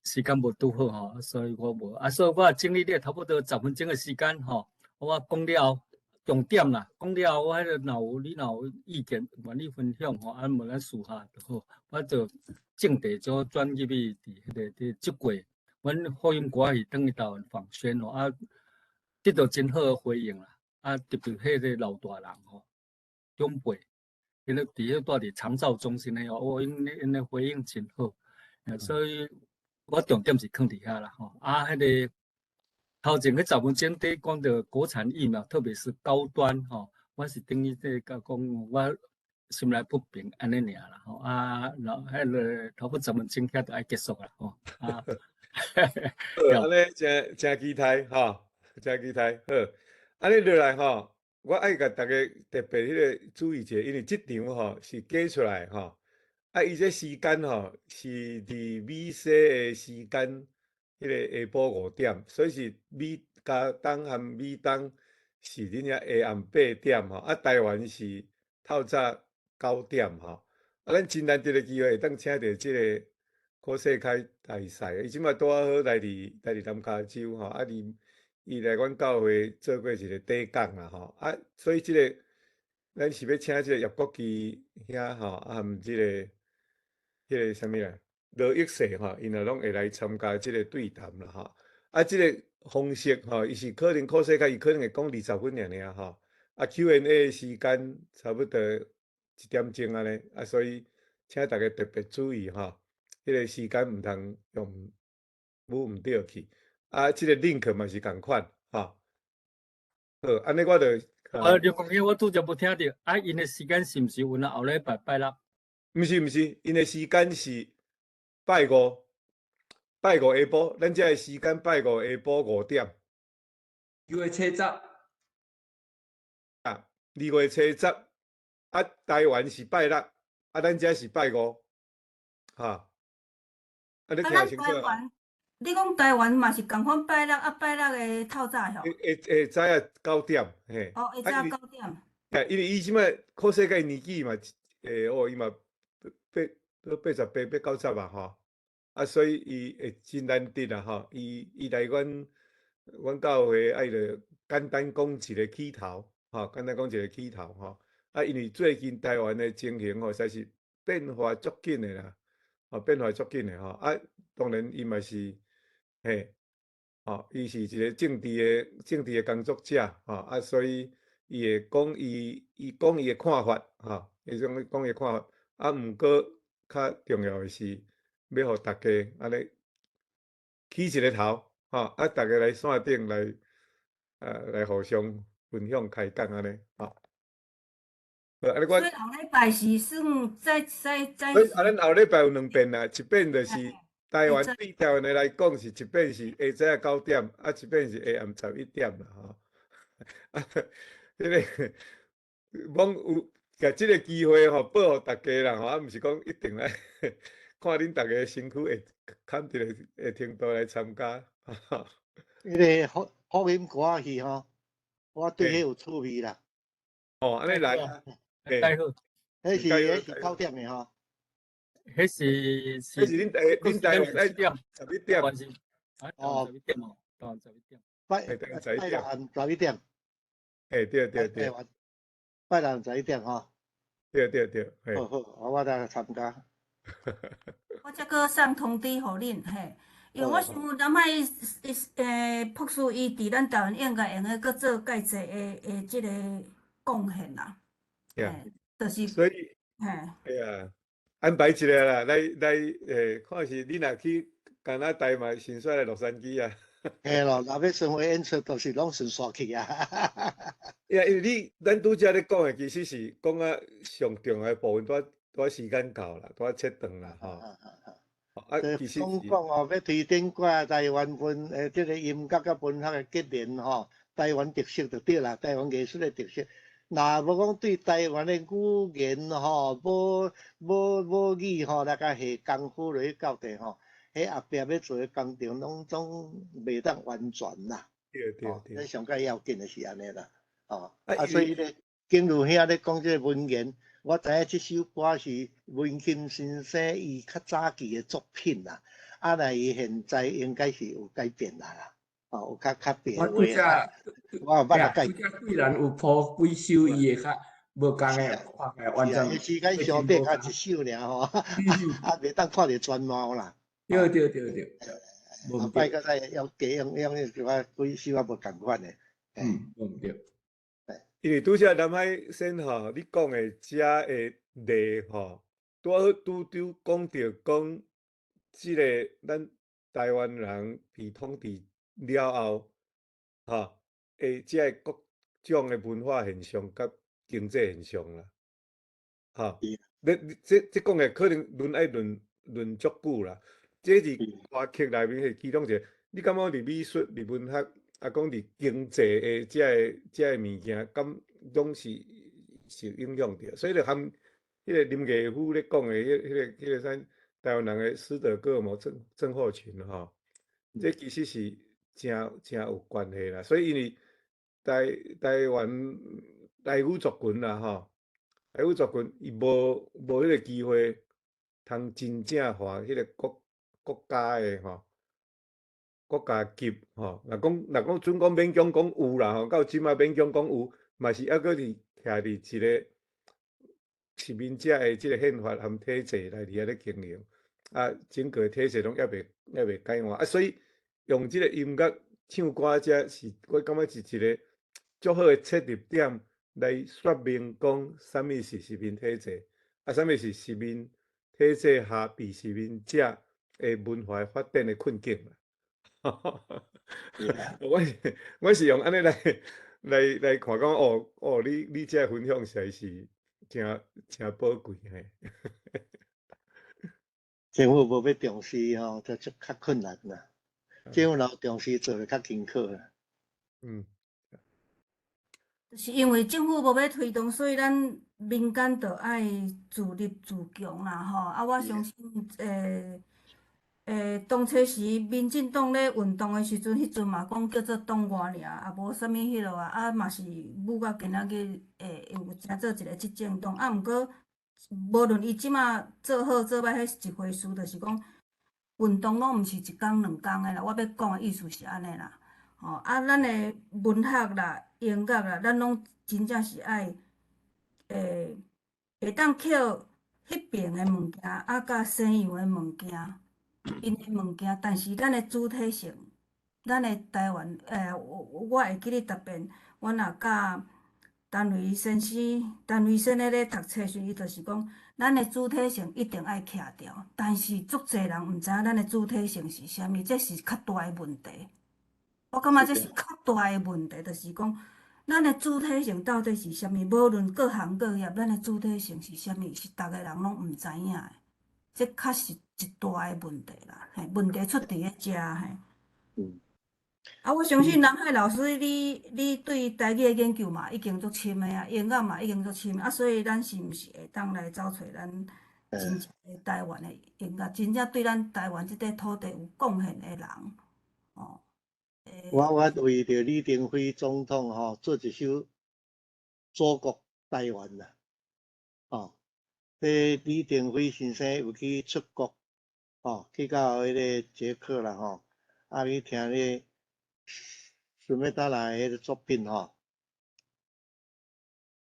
時間無拄好吼，所以我無啊，所以我整理了差不多十分鐘的時間吼，我講了重點啦，講了我彼個若有你若有意見願意分享吼，啊，無咱私下就好，我就正題就轉入去佇彼個佇這月。阮福音歌戲轉去台灣訪宣吼，啊，得到真好的回應啦，啊，特別彼個老大人吼，長輩，彼個佇彼住佇長照中心的哦，𪜶的回應真好，所以我重點是囥佇遐啦吼，啊，彼個頭前彼十分鐘佇講著國產疫苗，特別是高端吼，我是等於這個講我心內不平按呢爾啦吼，啊，然後彼個頭拄十分鐘遐就愛結束啦吼，啊。好，按呢誠誠期待吼，誠期待。好，按呢落來吼，我愛共逐家特別彼個注意一下，因為這場吼是加出來吼，啊，伊這時間吼是佇美西的時間，彼個下晡5點，所以是美加東和美東是恁遐下暗8點吼，啊，台灣是透早9點吼，啊，咱真難得的機會會當請著這個柯世開大使，伊這馬拄仔好來佇南加州吼，啊，伊來阮教會做過一個短講啦吼，啊，所以這個咱是欲請這個葉國基兄吼，啊，含這個彼個啥物啦，羅益世吼，𪜶也攏會來參加這個對談啦吼，啊，這個方式吼，伊是可能柯世開伊可能會講20分爾爾吼，啊，Q&A 的時間差不多1點鐘按呢，啊，所以請逐家特別注意吼。彼個時間毋通用舞毋著去，啊，這個 link 嘛是仝款，吼。好，按呢我就，劉光兄，我拄則無聽著，啊，𪜶的時間是毋是阮後禮拜拜六？毋是毋是，𪜶的時間是拜五，拜五下晡，咱遮的時間拜五下晡5點。2月初十。啊，2月初十，啊，台灣是拜六，啊，咱遮是拜五，哈。啊，你聽清楚。你講台灣嘛是仝款拜六啊，拜六的透早吼？會早啊9點，嘿。哦，會早9點。啊，因為伊這擺柯世開年紀嘛，哦，伊嘛88、90啊，吼。啊，所以伊會真難得啦吼，伊來阮教會愛著簡單講一個起頭，吼，簡單講一個起頭吼。啊，因為最近台灣的情形吼，實在是變化足緊的啦，吼，變化足緊的吼。啊，當然伊嘛是，嘿，吼，伊是一個政治的工作者，吼，啊，所以伊會講伊的看法，吼，伊講伊的看法。啊，毋過較重要的是，欲予大家按呢起一個頭，吼，啊，逐家來線頂來，來互相分享開講按呢，吼。所以後禮拜是算再再再。所以啊，咱後禮拜有兩遍啦，一遍就是台灣對台灣的來講是一遍是下早9點，啊，一遍是下暗11點啦，吼。啊，彼個罔有共這个機會吼，報予大家啦吼，啊，毋是講一定來看恁逐家身軀會堪這个會程度來參加。彼個福音歌仔戲吼，我對彼有趣味啦。哦，按呢來。蓋好，彼是9點的吼？彼是彼是恁台灣愛11點。哦，11點哦，台灣十一點。拜六暗十一點。嘿，對對對。拜六十一點吼。對對對。好好，我來參加。我才閣送通知予恁嘿，因為我想南海博士伊佇咱台灣應該會用閣做蓋濟的這個貢獻啦。對，就是所以，嘿，哎呀，安排一下啦，來，看是你若去加拿大嘛，順紲來洛杉磯啊。嘿咯，若欲巡迴演出，就是攏順紲去啊。呀，因為你咱拄才咧講的，其實是講啊上重要的部分，拄拄時間到啦，拄切斷啦，吼。啊，其實講講哦，欲推展掛台灣文這个音樂佮文學的結連吼，台灣特色就對啦，台灣藝術的特色。若無講對台灣的語言吼，母語吼來共下功夫落去到底吼，彼後壁欲做的工程攏總袂當完全啦。對對對。這上蓋要緊的是按呢啦，哦，啊，所以咧，景如兄咧講這个文言，我知影這首歌是文欽先生伊較早期的作品啦，啊，若伊現在應該是有改變啦。哦，有較較變我拄則，我有捌改。拄則雖然有譜幾首伊的較無仝的，看起來完全。時間相短，啊，一首爾吼，啊，袂當看著全貌啦。對對對對。後擺閣再用加用一寡幾首啊無仝款的。嗯，無毋對。因為拄則南海先吼，你講的遮的例吼，拄好拄拄講著講，這个咱台灣人被統治了後，吼，這个各種的文化現象佮經濟現象啦，吼，你這講的可能論愛論論足久啦。這是歌曲內面是其中一個。你感覺佇美術、佇文學，啊，講佇經濟的這个物件，敢攏是受影響著。所以就含彼個林藝夫咧講的，彼個啥台灣人的斯德哥爾摩症候群吼，這其實是誠誠有關係啦。所以因為台灣台語族群啦吼，台語族群伊無彼個機會通真正予彼个國家的吼，國家級吼，若講準講勉強講有啦吼，到這擺勉強講有，嘛是猶閣是徛佇一個殖民者的這个憲法和體制內佇遐咧經營，啊，整個體制攏猶未改換，啊，所以用這个音樂唱歌，這是我感覺是一個足好的切入點來說明講啥物是殖民體制，啊，啥物是殖民體制下被殖民者的文化發展的困境。我是用按呢來看講，哦哦，你這个分享實在是誠誠寶貴嘿。政府無欲重視吼，就較困難啦。政府若有重視，做會較辛苦啦。就是因為政府無欲推動，所以咱民間就愛自立自強啦，吼！啊，我相信，當初時民進黨咧運動的時陣，彼陣嘛講叫做黨外爾，也無啥物彼落啊，啊嘛是舞到今仔日會有成做一個執政黨。啊，毋過無論伊這馬做好做䆀，彼是一回事，就是講運動攏毋是一工兩工的啦，我欲講的意思是按呢啦。吼，啊，咱的文學啦、音樂啦，咱攏真正是愛，會當捡彼爿的物件，啊，佮西洋的物件，𪜶的物件，但是咱的主體性，咱的台灣，我會記得特別，阮若佮陳雷先生，陳雷先生咧讀冊時，伊就是講，咱的主體性一定愛徛牢，但是足濟人毋知影咱的主體性是啥物，這是較大的問題。我感覺這是較大的問題，就是講，咱的主體性到底是啥物？無論各行各業，咱的主體性是啥物，是逐个人攏毋知影的。這確實一大的問題啦，嘿，問題出佇咧遮嘿。啊，我相信南海老師你對台語的研究嘛已經足深的啊，音樂嘛已經足深啊，所以咱是毋是會當來走揣咱真正的台灣的音樂，真正對咱台灣這塊土地有貢獻的人，哦。我為著李登輝總統吼做一首祖國台灣啦，哦，這李登輝先生有去出國，哦，去到彼个捷克啦吼，啊去聽彼个斯梅達拉彼个作品吼，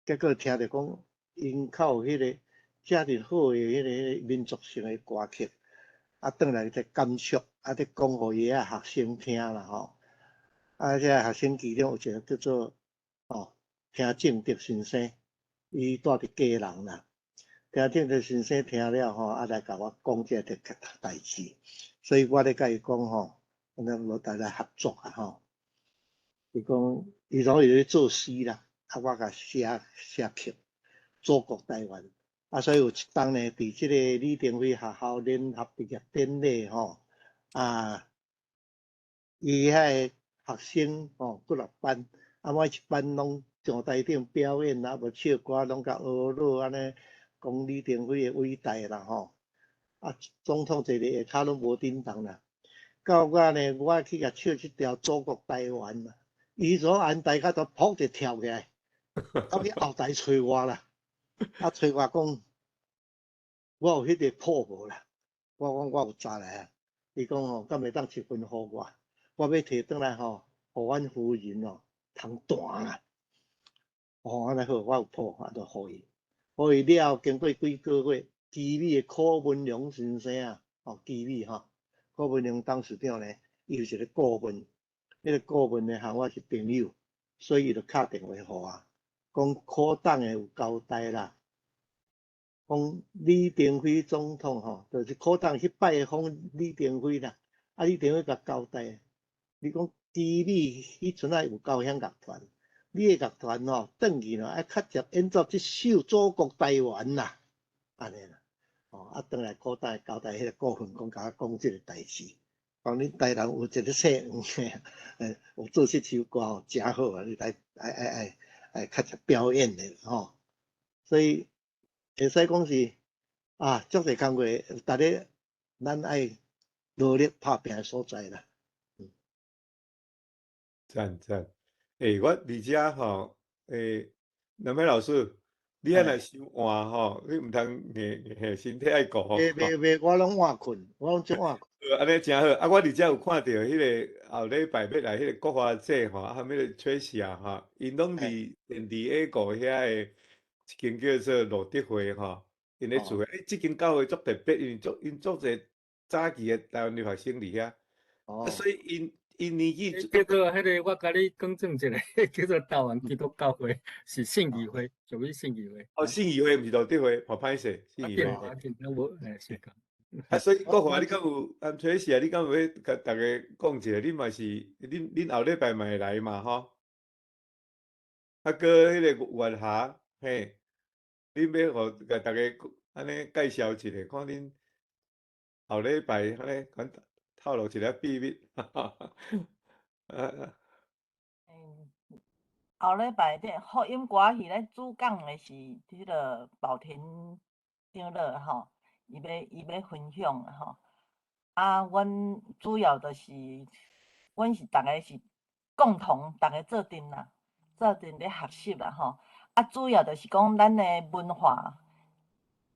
結果聽著講𪜶較有彼个遮爾好的彼個民族性的歌曲，啊，轉來咧感觸，啊，咧講予伊遐學生聽啦吼。啊，這學生其中有一個叫做哦，聽正德先生，伊住佇基隆啦。聽正德先生聽了吼，啊來共我講這個代誌，所以我咧共伊講吼，咱無大家合作啊吼。伊講伊攏是咧作詩啦，啊我共寫寫曲，祖國台灣。啊，所以有一冬呢，佇這個李登輝學校聯合畢業典禮吼，啊，伊遐个學生吼幾若班，啊每一班攏上台頂表演，啊無唱歌攏共學樂按呢，講李登輝的偉大啦吼。啊，總統坐佇下跤攏無振動啦。到尾呢，我去共唱這條祖國台灣啦，伊從安台較都噗就跳起來，走去後台揣我啦。啊，揣我講，我有彼個譜無啦？我講我有紮來啊。伊講吼，敢會當一份予我？我欲提轉來吼，予阮夫人哦通彈啦。哦，按呢好，我有譜，啊，就予伊。予伊了後，經過幾個月，奇美的柯文龍先生啊，哦，奇美吼，柯文龍董事長呢，伊有一個顧問，彼個顧問呢，和我是朋友，所以伊就敲電話予我，講柯董的有交代啦，講李登輝總統吼，就是柯董去拜訪李登輝啦，啊，李登輝共交代，你講奇美彼陣仔有交響樂團，你的樂團吼，轉去咯愛較捷演奏這首《祖國台灣》啦，按呢啦，哦，啊，轉來柯董交代彼個顧問講，共我講這個代誌，講恁台南有一個姓黃的，有做這首歌吼，誠好啊，你來愛愛愛愛較捷表演的吼，所以會使講是啊，足濟工課，逐个咱愛努力拍拚的所在啦。讚讚，我佇遮吼，南海老師，你按若傷換吼，你毋通硬嘿身體愛顧吼。袂袂袂，我攏換睏，我攏足換睏。按呢誠好，啊，我佇遮有看著彼個後禮拜欲來彼個國華姐吼，啊，含彼個崔霞吼，𪜶攏佇聖地亞哥遐的一間叫做路德會吼，𪜶咧做的。這間教會足特別，因為足𪜶足濟早期的台灣留學生佇遐，啊，所以𪜶年紀叫做彼個，我共你更正一下，叫做台灣基督教會，是信義會，屬於信義會。哦，信義會毋是路德會，哦，歹勢，信義會。啊，對，無，是講。啊，所以國華，你敢有啊？崔氏啊，你敢有欲共逐家講一下？你嘛是，恁後禮拜嘛會來嘛？吼。啊，閣彼個月霞，嘿，恁欲予共逐家按呢介紹一下，看恁後禮拜按呢，阮透露一下秘密。啊。後禮拜這福音歌戲咧主講的是彼個寶田長老吼，伊欲分享吼。啊，阮主要就是，阮是逐个是共同，逐个做陣啦，做陣咧學習啦吼。啊，主要就是講咱的文化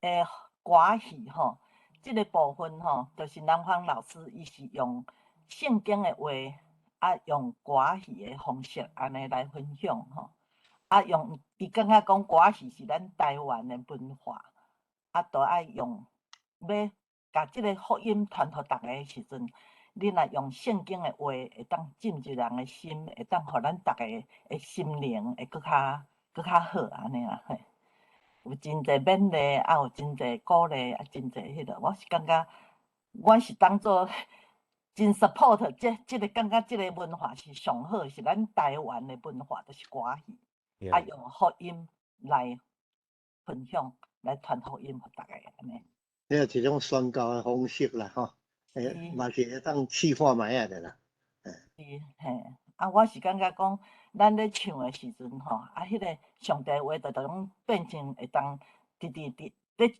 的歌戲吼，這个部分吼，就是南方老師伊是用聖經的話，啊，用歌戲的方式按呢來分享吼，啊，用伊感覺講歌戲是咱台灣的文化，啊，都愛用欲共這个福音傳予逐家的時陣，你若用聖經的話，會當進入人的心，會當予咱逐家的心靈會閣較好按呢啦嘿。有真濟勉勵，啊有真濟鼓勵，啊真濟彼落，我是感覺，阮是當做真 support 這個感覺這個文化是上好，是咱台灣的文化，就是歌戲，啊用福音來分享，來傳福音予逐家按呢。這是一種宣教的方式啦，吼，嘛是會當試看覓仔的啦。是嘿，啊，我是感覺講，咱咧唱的時陣吼，啊，彼个上帝話就攏變成會當直直佇咧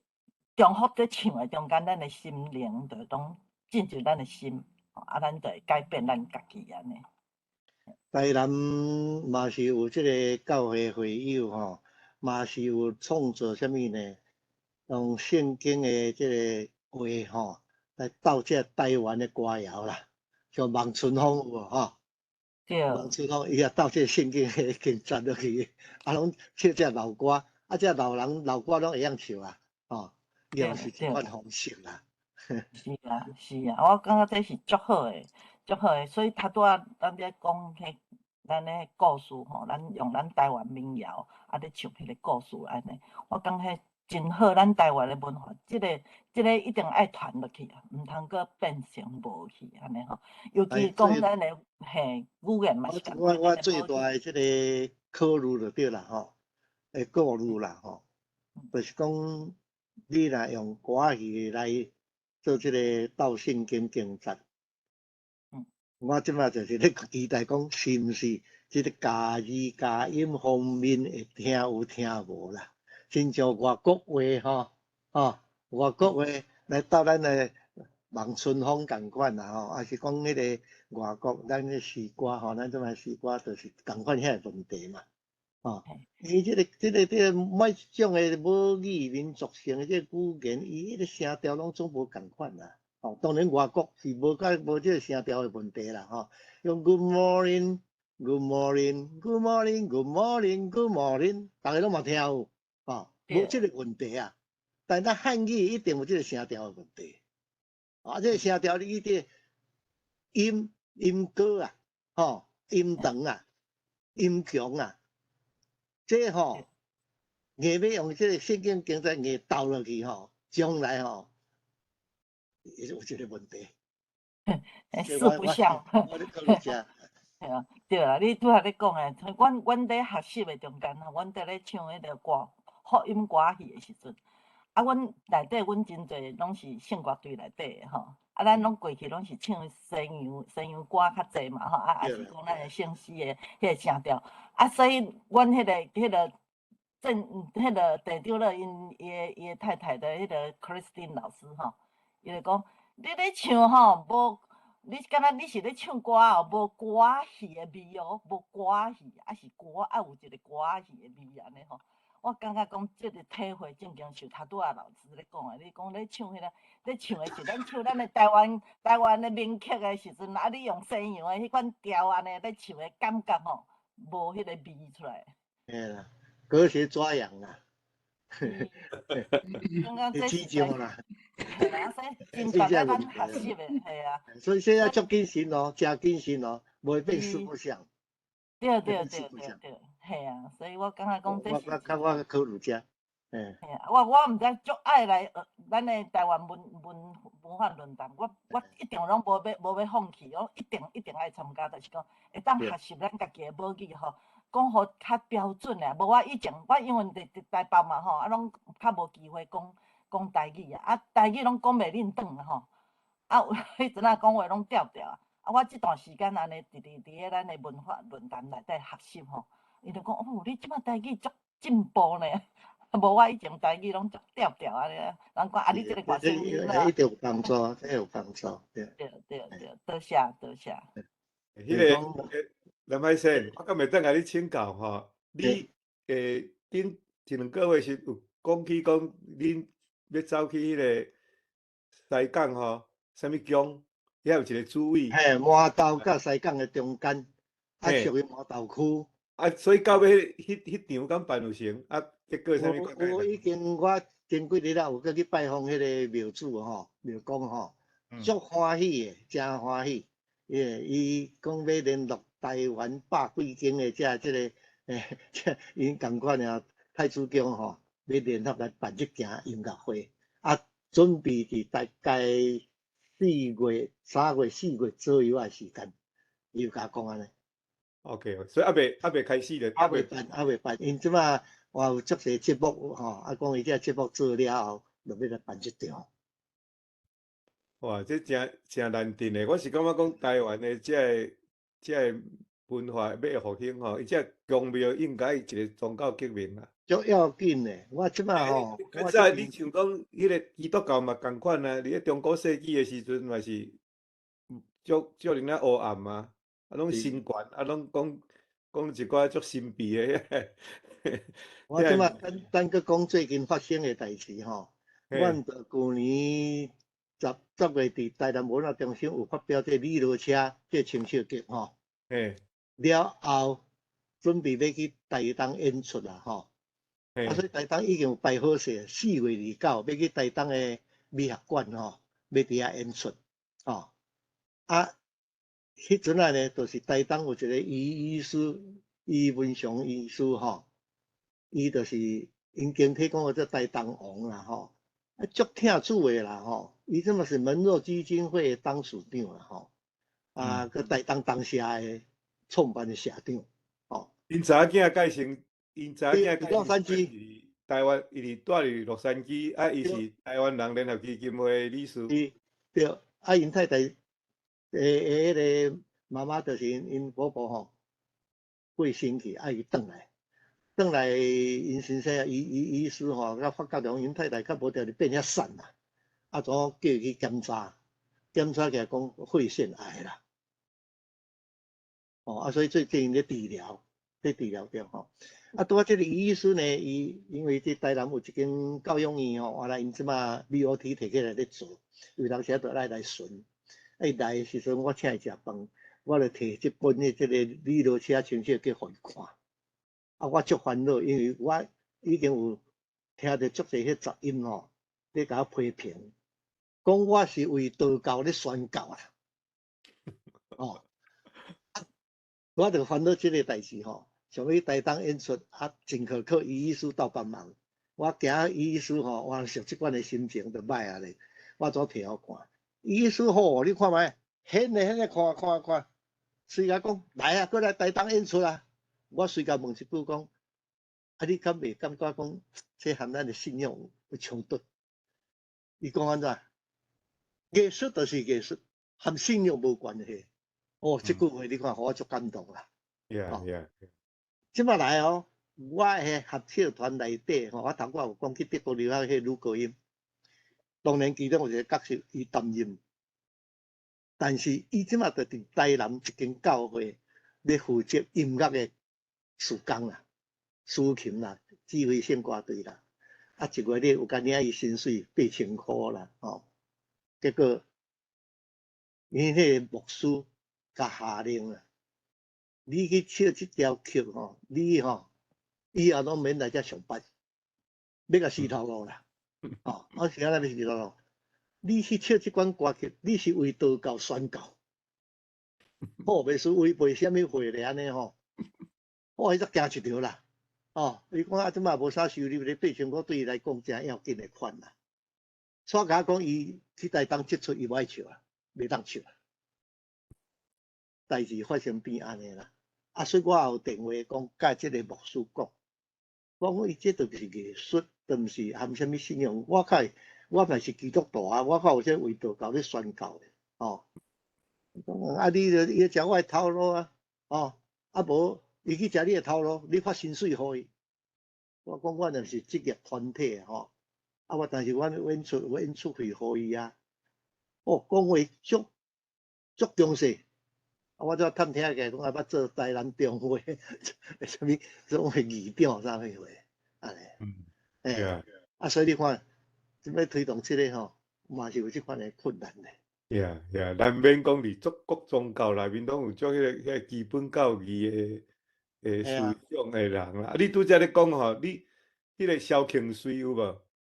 重複咧唱的中間，咱的心靈就攏進入咱的心，啊，咱就會改變咱家己按呢。台南嘛是有這个教會會友吼，嘛是有創作啥物呢？用聖經的這个話吼，來鬥這台灣的歌謠啦，像望春風有無吼？望春風伊也鬥這個聖經的經節落去，啊，攏唱這老歌，啊，這老人老歌攏會曉唱啊，吼，伊也是這款方式啦。是啊，是啊，我感覺這是足好的，足好的。所以頭拄仔咱咧講彼咱咧故事吼，咱用咱台灣民謠啊咧唱彼个故事按呢，我感覺真好。咱台灣的文化，這个一定愛傳落去啊，毋通閣變成無去按呢吼。尤其講咱的嘿語言嘛是仝我我最大的這个考慮就對啦吼，會顧慮啦吼，就是講你若用歌戲來做這個鬥聖經經節，我這擺就是咧期待講，是毋是這个咬字咬音方面會聽有聽無啦？親像外國話吼，吼外國話來鬥咱的望春風仝款啦吼，抑是講彼个外國咱的詩歌吼，咱這擺詩歌就是仝款遐个問題嘛，吼，伊這個每一種的母語民族性的這个語言，伊彼个聲調攏總無仝款啦，吼，當然外國是無佮無這个聲調的問題啦，吼，用 Good morning，Good morning，Good morning，Good morning，Good morning，逐家攏嘛聽有，吼，無這个問題啊。但咱漢語一定有這个聲調的問題，啊，這个聲調你這音音高啊，吼，音長啊，音強啊，這吼硬欲用這个聖經經節硬鬥落去吼，將來吼會有這个問題。四不像。我咧考慮這。嘿啊，對啦，你拄仔咧講的，阮佇學習的中間吼，阮佇咧唱彼个歌福音歌戲的時陣，啊，阮內底阮真濟攏是聖樂隊內底的吼，啊，咱攏過去攏是唱西洋歌較濟嘛吼，啊，抑是講咱的聖詩的彼个聲調，啊，所以阮彼个正彼个地長了，𪜶伊的太太的彼个 Christine 老師吼，伊就講，你咧唱吼，無，你敢若你是咧唱歌哦，無歌戲的味哦，無歌戲，抑是歌愛有一個歌戲的味按呢吼。我感覺講這个體會正經像頭拄仔老師咧講的，你講咧唱彼个，咧唱的是咱唱咱的台灣的民曲的時陣，啊，你用西洋的彼款調按呢咧唱的感覺吼，無彼個味出來。嘿啦，隔靴抓癢啦。感覺這是啦。嘿啦，所以真值得咱學習的，嘿啊。所以現在足謹慎哦，誠謹慎哦，袂變四不像。對對對對對，嘿啊，所以我感覺講這是。我考慮這，嘿啊，我毋知足愛來學咱的台灣文化論壇，我一定攏無欲放棄，我一定一定愛參加，就是講會當學習咱家己的母語吼，講予較標準的。無我以前我因為佇台北嘛吼，啊攏較無機會講講台語啊，啊台語攏講袂輪轉吼，啊有彼陣仔講話攏調調啊，啊我這段時間按呢佇佇佇咧咱的文化論壇內底學習吼，𪜶就講哦，你這擺台語足進步呢，無我以前台語攏足調調按呢，人講啊你這個外省囡仔。一定有幫助，這有幫助，對。對對對，多謝多謝。彼个林海生，我敢會當共你請教吼，你頂一兩個月時有講起講，恁欲走去彼个西港吼，啥物宫，遐有一个主委。嘿，麻豆佮西港的中间，啊，属于麻豆区。啊，所以到尾彼场敢办有成？啊，结果啥物？有已经，我前几日啊有阁去拜访彼个庙主吼，庙公吼，足欢喜的，诚欢喜。伊伊讲欲联络台湾百几间的遮这个，欸，这𪜶仝款的太子宫吼，欲联合来办这件音乐会，啊，准备伫大概四月、3月、4月左右的时间，伊有共我讲按呢。 OK，所以犹未开始咧，犹未办，犹未办，𪜶这马我有足济节目吼，啊，讲伊这节目做了后，就欲来办这场。哇，这诚诚难得的，我是感觉讲台湾的这个文化欲复兴吼，伊这宫庙应该一个宗教革命啊。足要紧的，我这马吼，较早你像讲彼个基督教嘛仝款啊，伫咧中古世纪的时阵嘛是足足恁仔黑暗啊，啊拢神权，啊拢讲讲一寡足神秘的。我这马等等阁讲最近发生的代志吼，阮著旧年10月伫台南文化中心有发表这李罗车这清秀剧吼，了后准备欲去台东演出啦吼，啊所以台东已经有排好势，4月29欲去台东的美学馆吼，欲伫遐演出，吼，啊，彼阵仔呢，就是台东有一个余医师，余文雄医师吼，伊就是𪜶经体讲叫做台东王啦吼，啊足疼主的啦吼，伊这嘛是门诺基金会的董事长啦吼，啊，阁台东东社的创办的社长，吼。𪜶查某囝改成，𪜶查某囝伫洛杉矶，台湾，伊伫蹛伫洛杉矶，啊，伊是台湾人联合基金会理事。是，对，啊，𪜶太太的彼个妈妈就是𪜶婆婆吼，过身去，啊，伊转来，转来，𪜶先生医师吼，佮发觉著𪜶太太较无著变遐瘦啦，啊，怎叫伊去检查，检查起来讲肺腺癌啦，哦，啊，所以最近咧治疗，咧治疗中吼。啊，拄仔这个医师呢，伊因为伫台南有一间教养院吼，原来𪜶这马 BOT 提起来咧做，有当时仔就爱来巡，啊，伊来的时阵，我请伊食饭，我就提这本的这个李罗车清秀去予伊看，啊，我足烦恼，因为我已经有听著足济彼杂音吼，咧共我批评，讲我是为道教咧宣教啦，哦，我就烦恼这个代志吼。想欲去台东演出，啊，真可靠余医师斗帮忙。我惊余医师吼，我受这款的心情就歹啊咧。我怎提予看？余医师好，你看觅，现咧现咧看看看，随共讲来啊，阁来台东演出啊。我随共问一句讲，啊，你敢袂感觉讲这和咱的信仰有冲突？伊讲按怎？艺术就是艺术，和信仰无关系。哦，这句话你看，予我足感动啦。 这马来哦，我的合唱团内底吼，我头拄有讲去德国留学彼个女高音，当然其中有一个角色伊担任，但是伊这马就伫台南一间教会咧负责音乐的事工啦、司琴啦、指挥圣歌队啦，啊，一月咧有敢领伊薪水8000箍啦，吼，结果𪜶彼个牧师共下令啦。你去唱这条曲吼，你吼以后拢免来遮上班，欲共辞头路啦。哦，我是按呢欲辞头路？你去唱这款歌曲，你是为道教宣教，好，袂输违背啥物会咧按呢吼？我彼则惊一条啦。哦，伊讲啊，这马无啥收入咧，8000箍对伊来讲诚要紧的款啦。所以共我讲，伊去台东这出伊无爱唱啊，袂当唱啊。代志发生变按呢啦。啊，所以我也有电话讲，共这个牧师讲，讲伊这就是艺术，都毋是含啥物信仰。我较我嘛是基督徒啊，我较有这为道教咧宣教的，哦。讲啊，你著伊食我的头路啊，哦，啊无伊去食你的头路，你发薪水予伊。我讲我若是职业团体吼，啊我但是阮演出有演出费予伊啊。哦，讲话足足强势。啊，我才探听起来讲啊，捌做台南中会，啥物总会议长啥物货，按呢。欸，啊，所以你看，这欲推动这个吼，嘛是有這款的困難的。 Yeah，難免講佇足各宗教內面攏有足彼個基本教義的思想的人啦。啊，你拄才咧講吼，你彼個蕭慶瑞有無？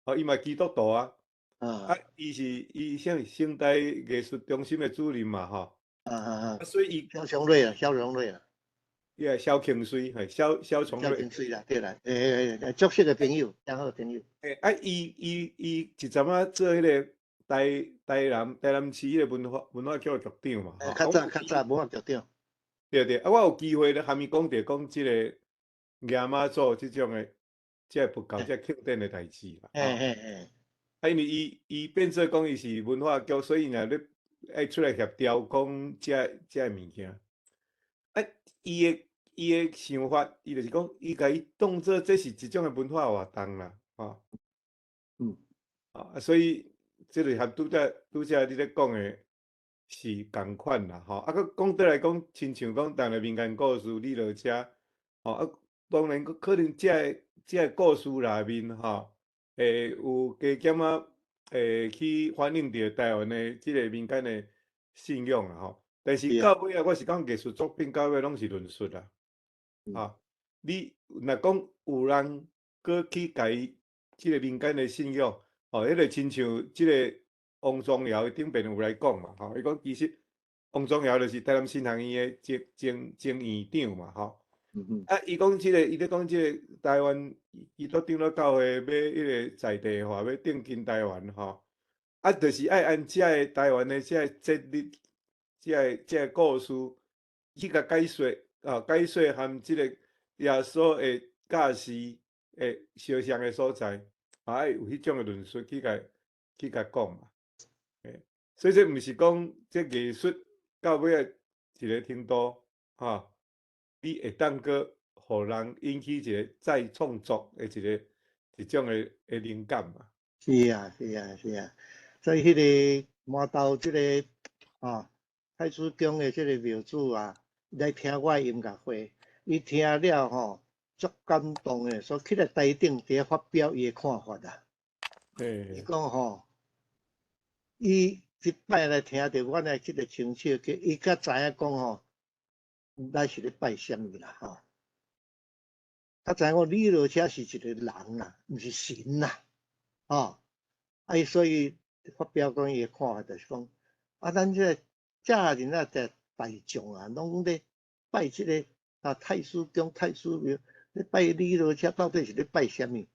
哦，伊嘛基督徒啊。啊，伊是伊啥物聖代藝術中心的主任嘛，吼。啊，所以伊蕭崇瑞啊，蕭崇瑞啊。伊個蕭慶瑞，係蕭蕭崇瑞。蕭慶瑞啦，對啦，足熟的朋友，誠好朋友。啊，伊一陣仔做彼個台南市彼個文化局的局長嘛。較早較早文化局長。對對，啊，我有機會咧，含伊講著講這個耶媽祖這種的，這個佛教這個慶典的代誌啦。啊，因為伊變做講伊是文化局，所以若咧愛出來協調講這個物件。啊，伊的想法，伊就是講，伊共伊當做這是一種的文化活動啦，吼。啊，所以這個和拄才你咧講的是仝款啦，吼。啊，閣講倒來講，親像講當個民間故事，李老車，吼啊，當然可能這個故事內面，吼，會有加減仔，會去反映著台灣的這個民間的信仰啦，吼。但是到尾啊，我是講藝術作品到尾攏是論述啦，啊，你若講有人閣去共伊這個民間的信仰，吼，彼個親像這個王宗堯頂邊有來講嘛，吼，伊講其實王宗堯就是台南神學院的前院長嘛，吼，啊，伊講這個，伊咧講這個台灣基督長老教會欲彼個在地化，欲定根台灣，吼，啊，就是愛按這个台灣的這个節日。這個故事去共解說，啊，解說含這個耶穌的教示的相像的所在，啊，愛有彼種的論述去共講嘛。所以這毋是講這藝術到尾仔一個程度，吼，你會當閣予人引起一個再創作的一種的靈感嘛。是啊，是啊，是啊，所以彼個饅頭這個啊。太子宮的這個廟主啊，來聽我的音樂會，伊聽了吼，足感動的，所以起來台頂佇咧發表伊的看法啊。伊講吼，伊這擺來聽著阮的這個清唱曲，伊才知影講吼，咱是咧拜啥物啦吼。才知影講李老車是一個人啊，毋是神啊，吼。啊，伊所以發表講伊的看法，就是講，啊，咱這個。遮爾啊，在大眾啊，攏咧拜這個啊太師宮、太師廟，咧拜李老車，到底是咧拜啥物？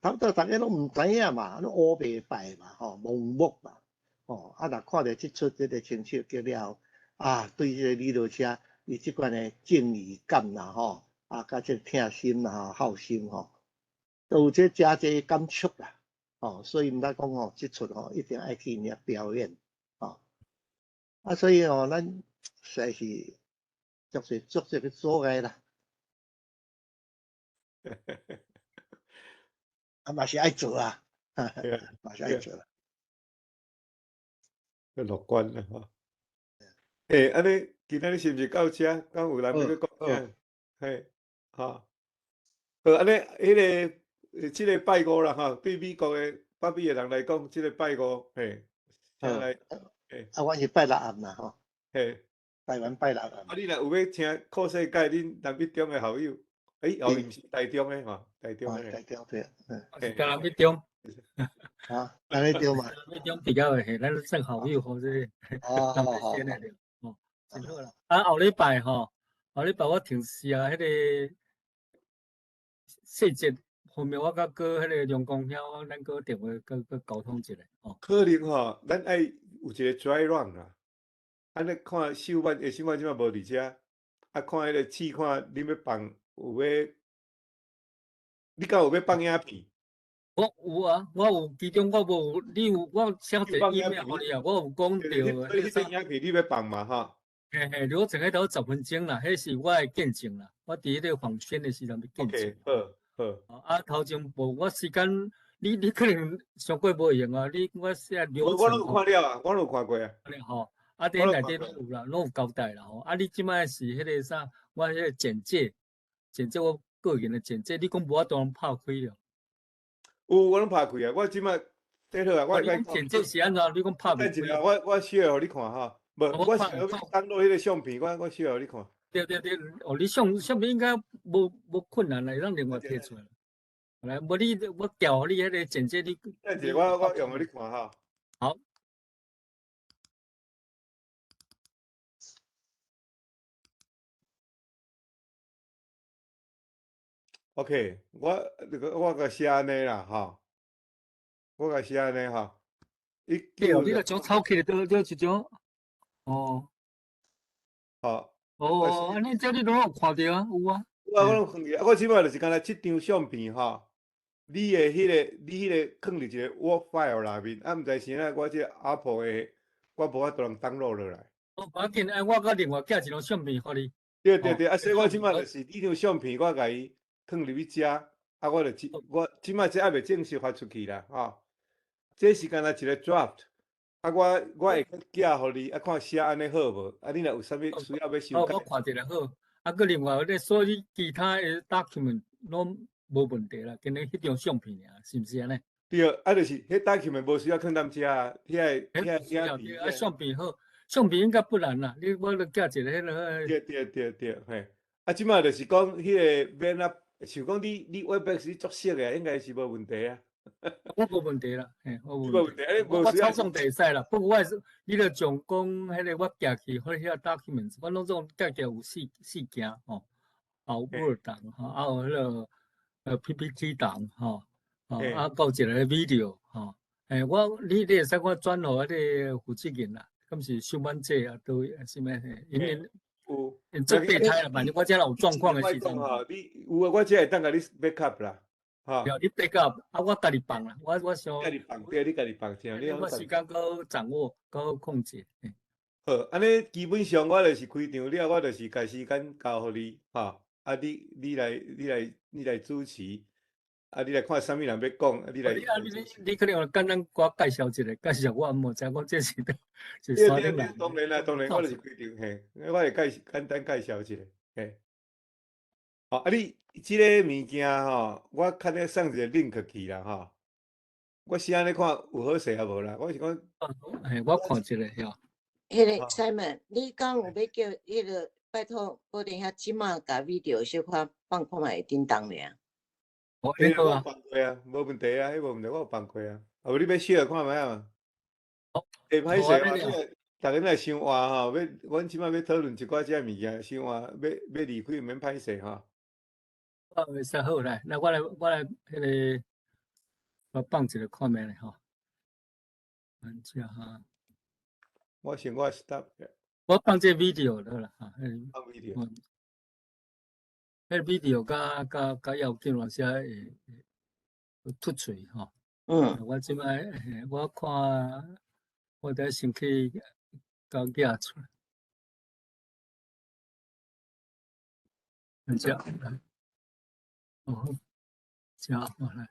頭拄逐家攏毋知影嘛，攏烏白拜嘛，吼，盲目嘛，吼。啊，若看著這齣這個清唱劇了後，啊，對這個李老車，伊這款的正義感啦，吼，啊，佮這個疼心啦、孝心吼，都有這誠濟感觸啦，吼。所以毋知講吼，這齣吼一定愛去𪜶遐表演。啊，所以吼，咱實在是足濟足濟個阻礙啦。啊，嘛是愛做啊，嘛是愛做啦。較樂觀啦吼。按呢今仔日是毋是到遮？敢有人欲閣講啥？嘿，吼。好，按呢，彼個這個拜五啦吼，對美國的北美的人來講，這個拜五，嘿，請來。啊，阮是拜六暗啦吼。嘿，台灣拜六暗。啊，你若有欲聽酷世界，恁南一中的校友，哦，伊毋是台中的吼，台中的。台中對，嗯。台南一中。啊，台南一中嘛。南一中比較嘿，咱算校友吼，這個。哦，好好。哦，真好啦。啊，後禮拜吼，後禮拜我停試啊，彼個細節後面我閣閣彼個梁公兄，咱閣電話閣閣溝通一下吼。可能吼，咱愛有一個 dry run 啦，按呢看秀曼，秀曼這擺無佇遮，啊，看彼個試看恁欲放有欲，你敢有欲放影片？我有啊，我有，其中我無，你有我寫一個 email 予你啊，我有講著。所以彼個影片你欲放嘛吼？嘿嘿，留程彼頭10分鐘啦，彼是我的見證啦，我佇彼個訪宣的時陣見證。 OK，好，好。啊，頭前無我時間，你可能上過無閒啊，你我寫流程。我攏有看了啊，我攏有看過啊。吼，啊，佇內底攏有啦，攏有交代啦吼。啊，你這擺是彼個啥？我彼個簡介，簡介我個人的簡介，你講無法度攏拍開了。有，我攏拍開啊！我這擺这好啊，我你讲剪接是按怎？你讲拍袂等一下，我 share 予你看吼，无，我是欲 download 彼个相片，我 share 予你看。对对对，哦，你相片应该无困难啦，会当另外提出来。来，无你我调予你彼个剪接你。等一下，我用予你看吼。好。 OK，我那个我共写按呢啦，吼，我共写按呢吼。对哦，你著将抄起来，倒倒一张。哦。好。哦，按呢这你拢有看著啊，有啊。有啊，我拢放去。啊，我这摆就是干焦这张相片吼，你的彼个，你彼个囥伫一个 Word file 内面，啊，毋知是哪，我这 Apple 的，我无法度通 download 落来。哦，无要紧，哎，我阁另外寄一张相片予你。对对对，啊，所以我这摆就是你张相片，我共伊囥入去遮，啊，我就这我这摆这犹未正式发出去啦，吼。这是干焦一个 draft，啊，我会寄予你，啊，看写按呢好无？啊，你若有啥物需要欲修改？哦，我看一下好。啊，阁另外，你所以其他的 document 拢无问题啦，干焦彼张相片尔，是毋是按呢？对，啊，就是彼 document 无需要囥踮遮啊，遐遐遐片。啊，相片好，相片应该不难啦。你我著寄一个彼个。对对对对，嘿。啊，这摆就是讲彼个免啊，像讲你 Webex 你足熟的，应该是无问题啊。我无问题啦，嘿，我无问题。我抄送就会使啦，不过我是，你著将讲彼个我寄去，或者遐 document，我拢总寄起有四件吼，有 Word 档吼，啊有彼个PPT 档吼，啊阁有一个 video 吼，嘿，我你会使我转予彼个负责人啦，敢是小满姐啊，佗位啥物嘿，因为有做备胎啦，万一我遮若有状况的时阵。你有啊，我这会当共你 backup 啦。对，你 backup，啊，我家己放啦，我想。家己放，对，你家己放，这你我时间阁掌握，阁控制。好，按呢基本上我就是开场了，我就是共时间交予你，吼，啊，你来主持，啊，你来看啥物人欲讲，啊，你来。啊，你可能简单给我介绍一下，介绍我嘛知影讲这是是啥人。当然啦，当然，我就是开场，嘿，我会介简单介绍一下，嘿。好，啊，你这个物件吼，我较咧送一个 link 去啦，吼。我是按呢看有好势抑无啦？我是讲，嘿，我看一下遐。彼个 Simon，你敢有欲叫彼个拜托宝典遐这马共 video 小可放看觅会叮当尔？我彼个我放过啊，无问题啊，彼无问题，我有放过啊。啊无你欲小看觅啊？会歹势啊，逐家若伤活吼，欲阮这马欲讨论一寡这物件，伤活欲离开毋免歹势吼。哦，会使好来，来我来，彼个我放一个看觅咧吼。等下哈。我先我 stop。我放这 video 好啦，哈。放 video。彼个 video 较要紧，有时会突出吼。我这摆我看，我得先去共寄出来。等下，来。哦，这好来。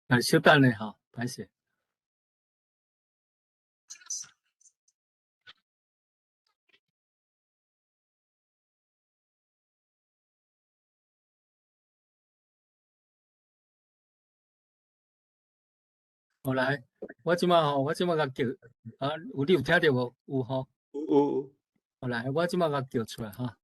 来，稍等下吼，歹势。好来，我这马吼，我这马共叫，啊，有你有听著无？有吼。有有。好来，我这马共叫出来哈。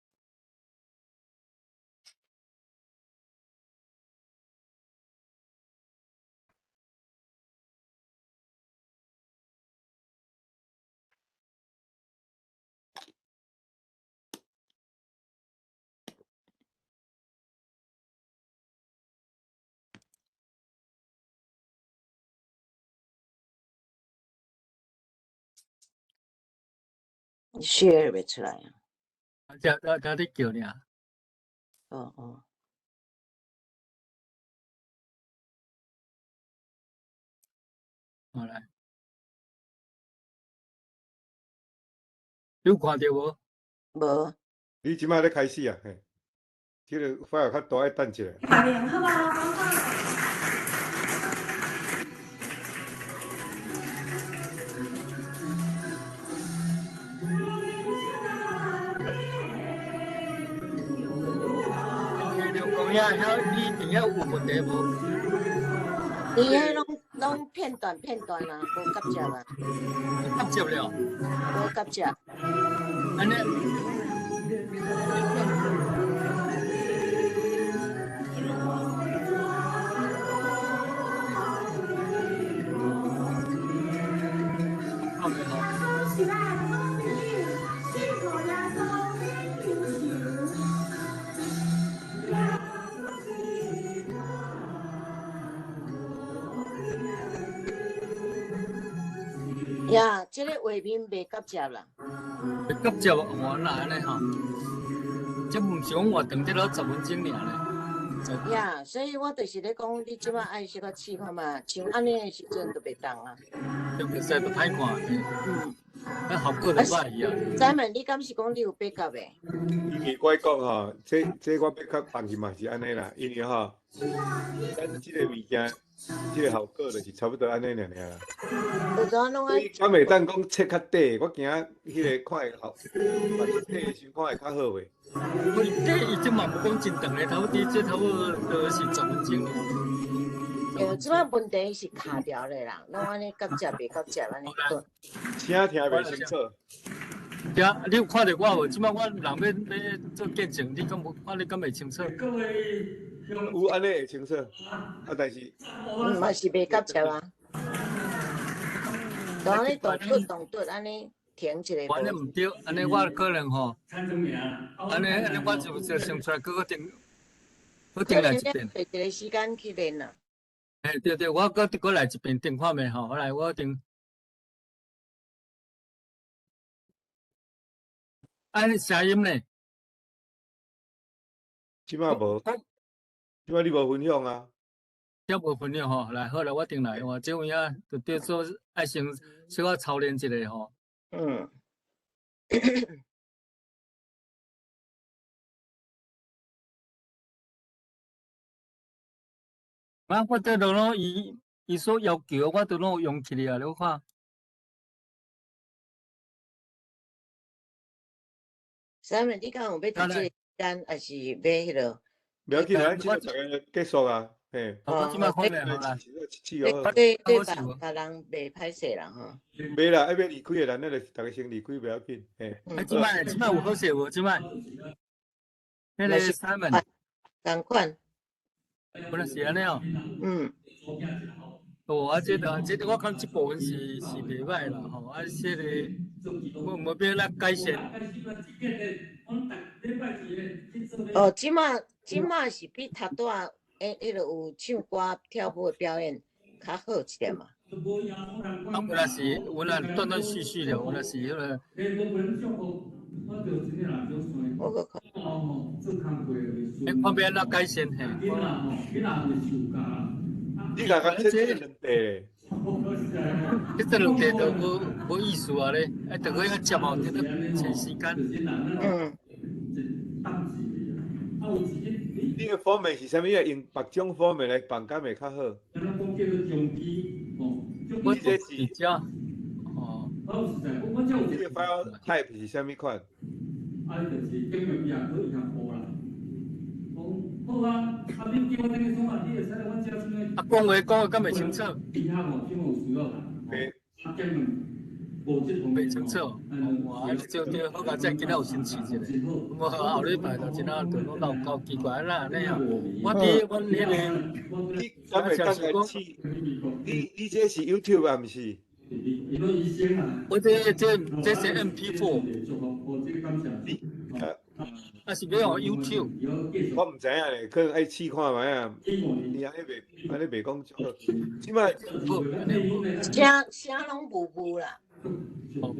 你 share 袂出来啊？啊，遮遮遮咧叫尔。哦哦。好来。你有看著无？无。你这马咧开始啊？嘿，这个 file 较大，爱等一下。好啊。讲遐遐你边遐有问题无？伊彼拢片段片段啊，无夹接啊。夹接了？无夹接。按呢？呀，这个画面袂夹接啦。袂夹接，哦，那按呢吼？这毋是讲活长这了10分钟尔咧。呀，所以我就是咧讲，你这马爱小可试看觅，像按呢的时阵就袂当啊。就袂使就歹看。嗯。那效果就歹去啊。 Simon，你敢是讲你有 backup 的？因为我讲吼，这我 backup 放去嘛是按呢啦，因为吼，咱这个物件，这个效果就是差不多按呢尔尔啦。有阵拢爱。敢会当讲切较短，我惊彼个看会效，短的时看会较好袂？我短伊这嘛无讲真长咧，差不多这差不多就是10分钟。对，这摆问题是卡掉咧啦，拢按呢夹接袂夹接按呢。声听袂清楚。对啊，你有看著我无？这摆我人欲欲做见证，你敢无看？你敢袂清楚？有按呢会清楚，啊，但是。嘛是袂夹接啊。就按呢动拄动拄按呢停一下。按呢毋对，按呢我可能吼，按呢按呢我就先出来，阁阁顶，阁顶来一遍。一个时间去练啦。嘿，对对，我阁阁来一遍顶看觅吼，我来我顶。按呢声音呢？这摆无，这摆你无分享啊？这无分享吼，来好啦，我顶来，哇，这有影就叫做爱先小可操练一下吼。嗯。啊，我这都拢伊伊所要求，我都拢有用起来啊，你看。 Simon，你敢有欲伫这个时间，抑是欲彼落？袂要紧啊，咱这逐家结束啊，嘿。我这摆看觅好啦。对对别别人袂歹势啦吼。袂啦，爱欲离开的人，咱就逐家先离开，袂要紧，嘿。啊，这摆这摆有好势无？这摆。彼个 Simon。仝款。本来是按呢哦。嗯。哦，啊，这个这个我感觉这部分是袂歹啦吼，啊，这个无无欲咱改善。哦，这摆这摆是比头拄仔，彼落有唱歌跳舞的表演较好一点嘛。啊，有若是有若断断续续的，有若是彼个。我阁看。你看欲按怎改善嘿？你共咱切这两块。这这两块都无无意思啊咧，啊，著阁遐接哦，这阁省时间。嗯。你的 format 是啥物啊？用别种 format 来放，敢会较好？我这是遮，哦。你的 file type 是啥物款？啊，讲话讲得敢袂清楚？袂清楚，哇！对对，好佳哉，今仔有先试一下。无后礼拜就真仔就拢闹够奇怪，按怎按呢啊？我伫阮彼个，你敢会当来试？你这是 YouTube 啊，毋是？我这是 MP4。啊，是欲用 YouTube？我毋知影咧，可能爱试看觅啊。你按呢袂，按呢袂讲足好。这摆声声拢雾雾啦。哦，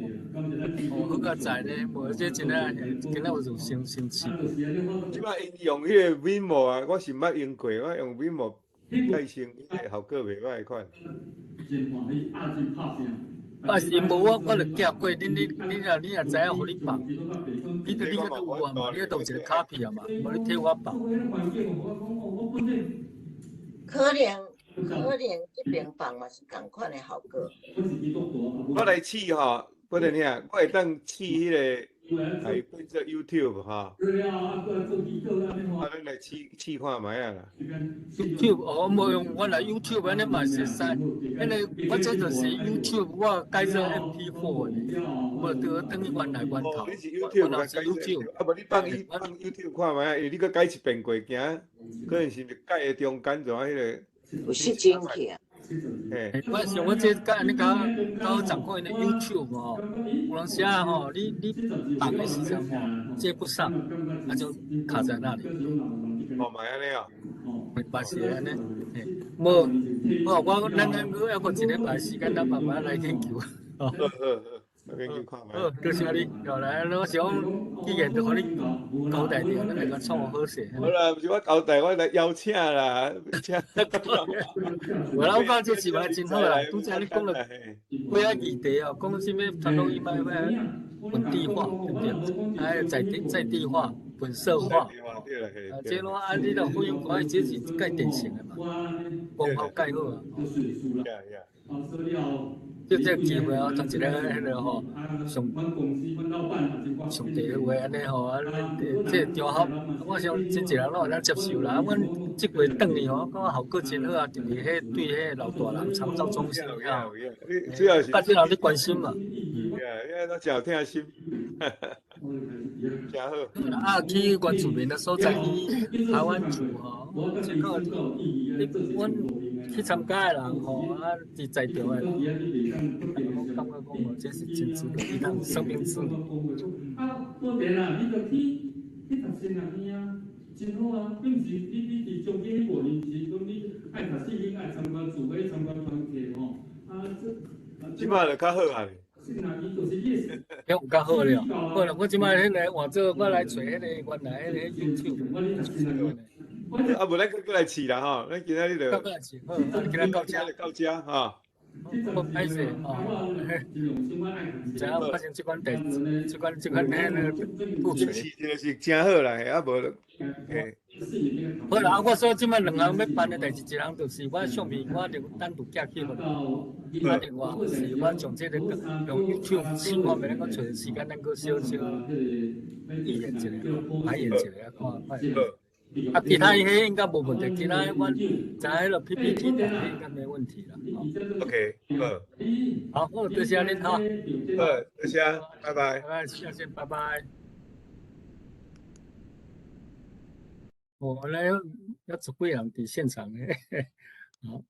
好佳哉咧，无这真正今仔有就先先试。这摆𪜶用彼个 Vimo 啊，我是毋捌用过，我用 Vimo 再生，彼个效果袂歹款。啊是无我我就寄过，你若知影，予你放，你著你彼都有啊嘛，你彼都有一个卡片啊嘛，无你替我放。可能可能这边放嘛是仝款的效果。我来试吼，不然兄，我会当试彼个来变做 YouTube 吼。啊，咱來試試看覓仔啦。 YouTube 哦，無用，原來 YouTube 按呢嘛是會使，彼个我這就是 YouTube，我改做 MP4 的，無對轉去原來源頭。哦，你是 YouTube 我是 YouTube，啊無你放伊放 YouTube 看覓仔，因為你閣改一遍過，驚可能是毋是改的中間怎彼个。有失真去啊。嘿，我想我這佮按呢較較好掌控的 YouTube 吼，有當時啊吼，你放的時陣吼接不上，啊就卡在那裡。哦，嘛按呢哦。嘛是按呢，嘿，無無我咱閣猶閣一禮拜時間，咱慢慢來研究。好好好，來研究看覓。好，多謝你，後來我想既然都予你交代著，咱來共創好勢。好啦，毋是我交代，我來邀請啦，請。無啦，我感覺這是嘛真好啦。拄才你講了幾仔議題哦，講啥物傳統音樂欲本地化，對不對？哎，在地化、本色化。啊，這攏啊，你若福音歌這是蓋典型的嘛，文化蓋好啊。就這個機會啊，當一个彼个吼，上上帝的話按呢吼，啊，這個場合，我想真濟人攏會當接受啦。啊，阮這回轉去吼，感覺效果真好啊，特別彼對彼個老大人長照中心啊，主要是甲這人咧關心嘛。嗯，因為攏真有疼心，真好。啊，去原住民的所在去排灣族吼，這個你阮去參加的人吼，啊，佇在場的人，我感覺講哦，這是真值得一趟生命之旅。啊，無電啦，你就去讀新學院啊，真好啊。並毋是你佇中間彼五年時陣，你愛讀四年，愛參加自費參加團體吼。啊，這這擺就較好啊。遐有較好了，好啦，我這擺彼个換做我來揣彼个原來彼个 YouTube。啊，無咱閣閣來試啦吼，咱今仔日就閣來試，好，今仔到遮就到遮吼。好歹勢吼，毋知影發生這款代誌，這款彼个布這試就是真好啦，啊無，嘿。好啦，啊，我說這擺兩項欲辦的代誌，一項就是我相片，我就單獨寄去予你，啊，另外是我將這個用 YouTube 試看欲咱閣揣時間，咱閣小小預演一下，排演一下，看看。啊，其他彼應該無問題，其他我知彼个 PPT 應該沒問題啦。 OK，好。好，好，多謝恁哈。好，多謝，拜拜。拜拜，下線，拜拜。哦，原來猶十幾人佇現場咧，好。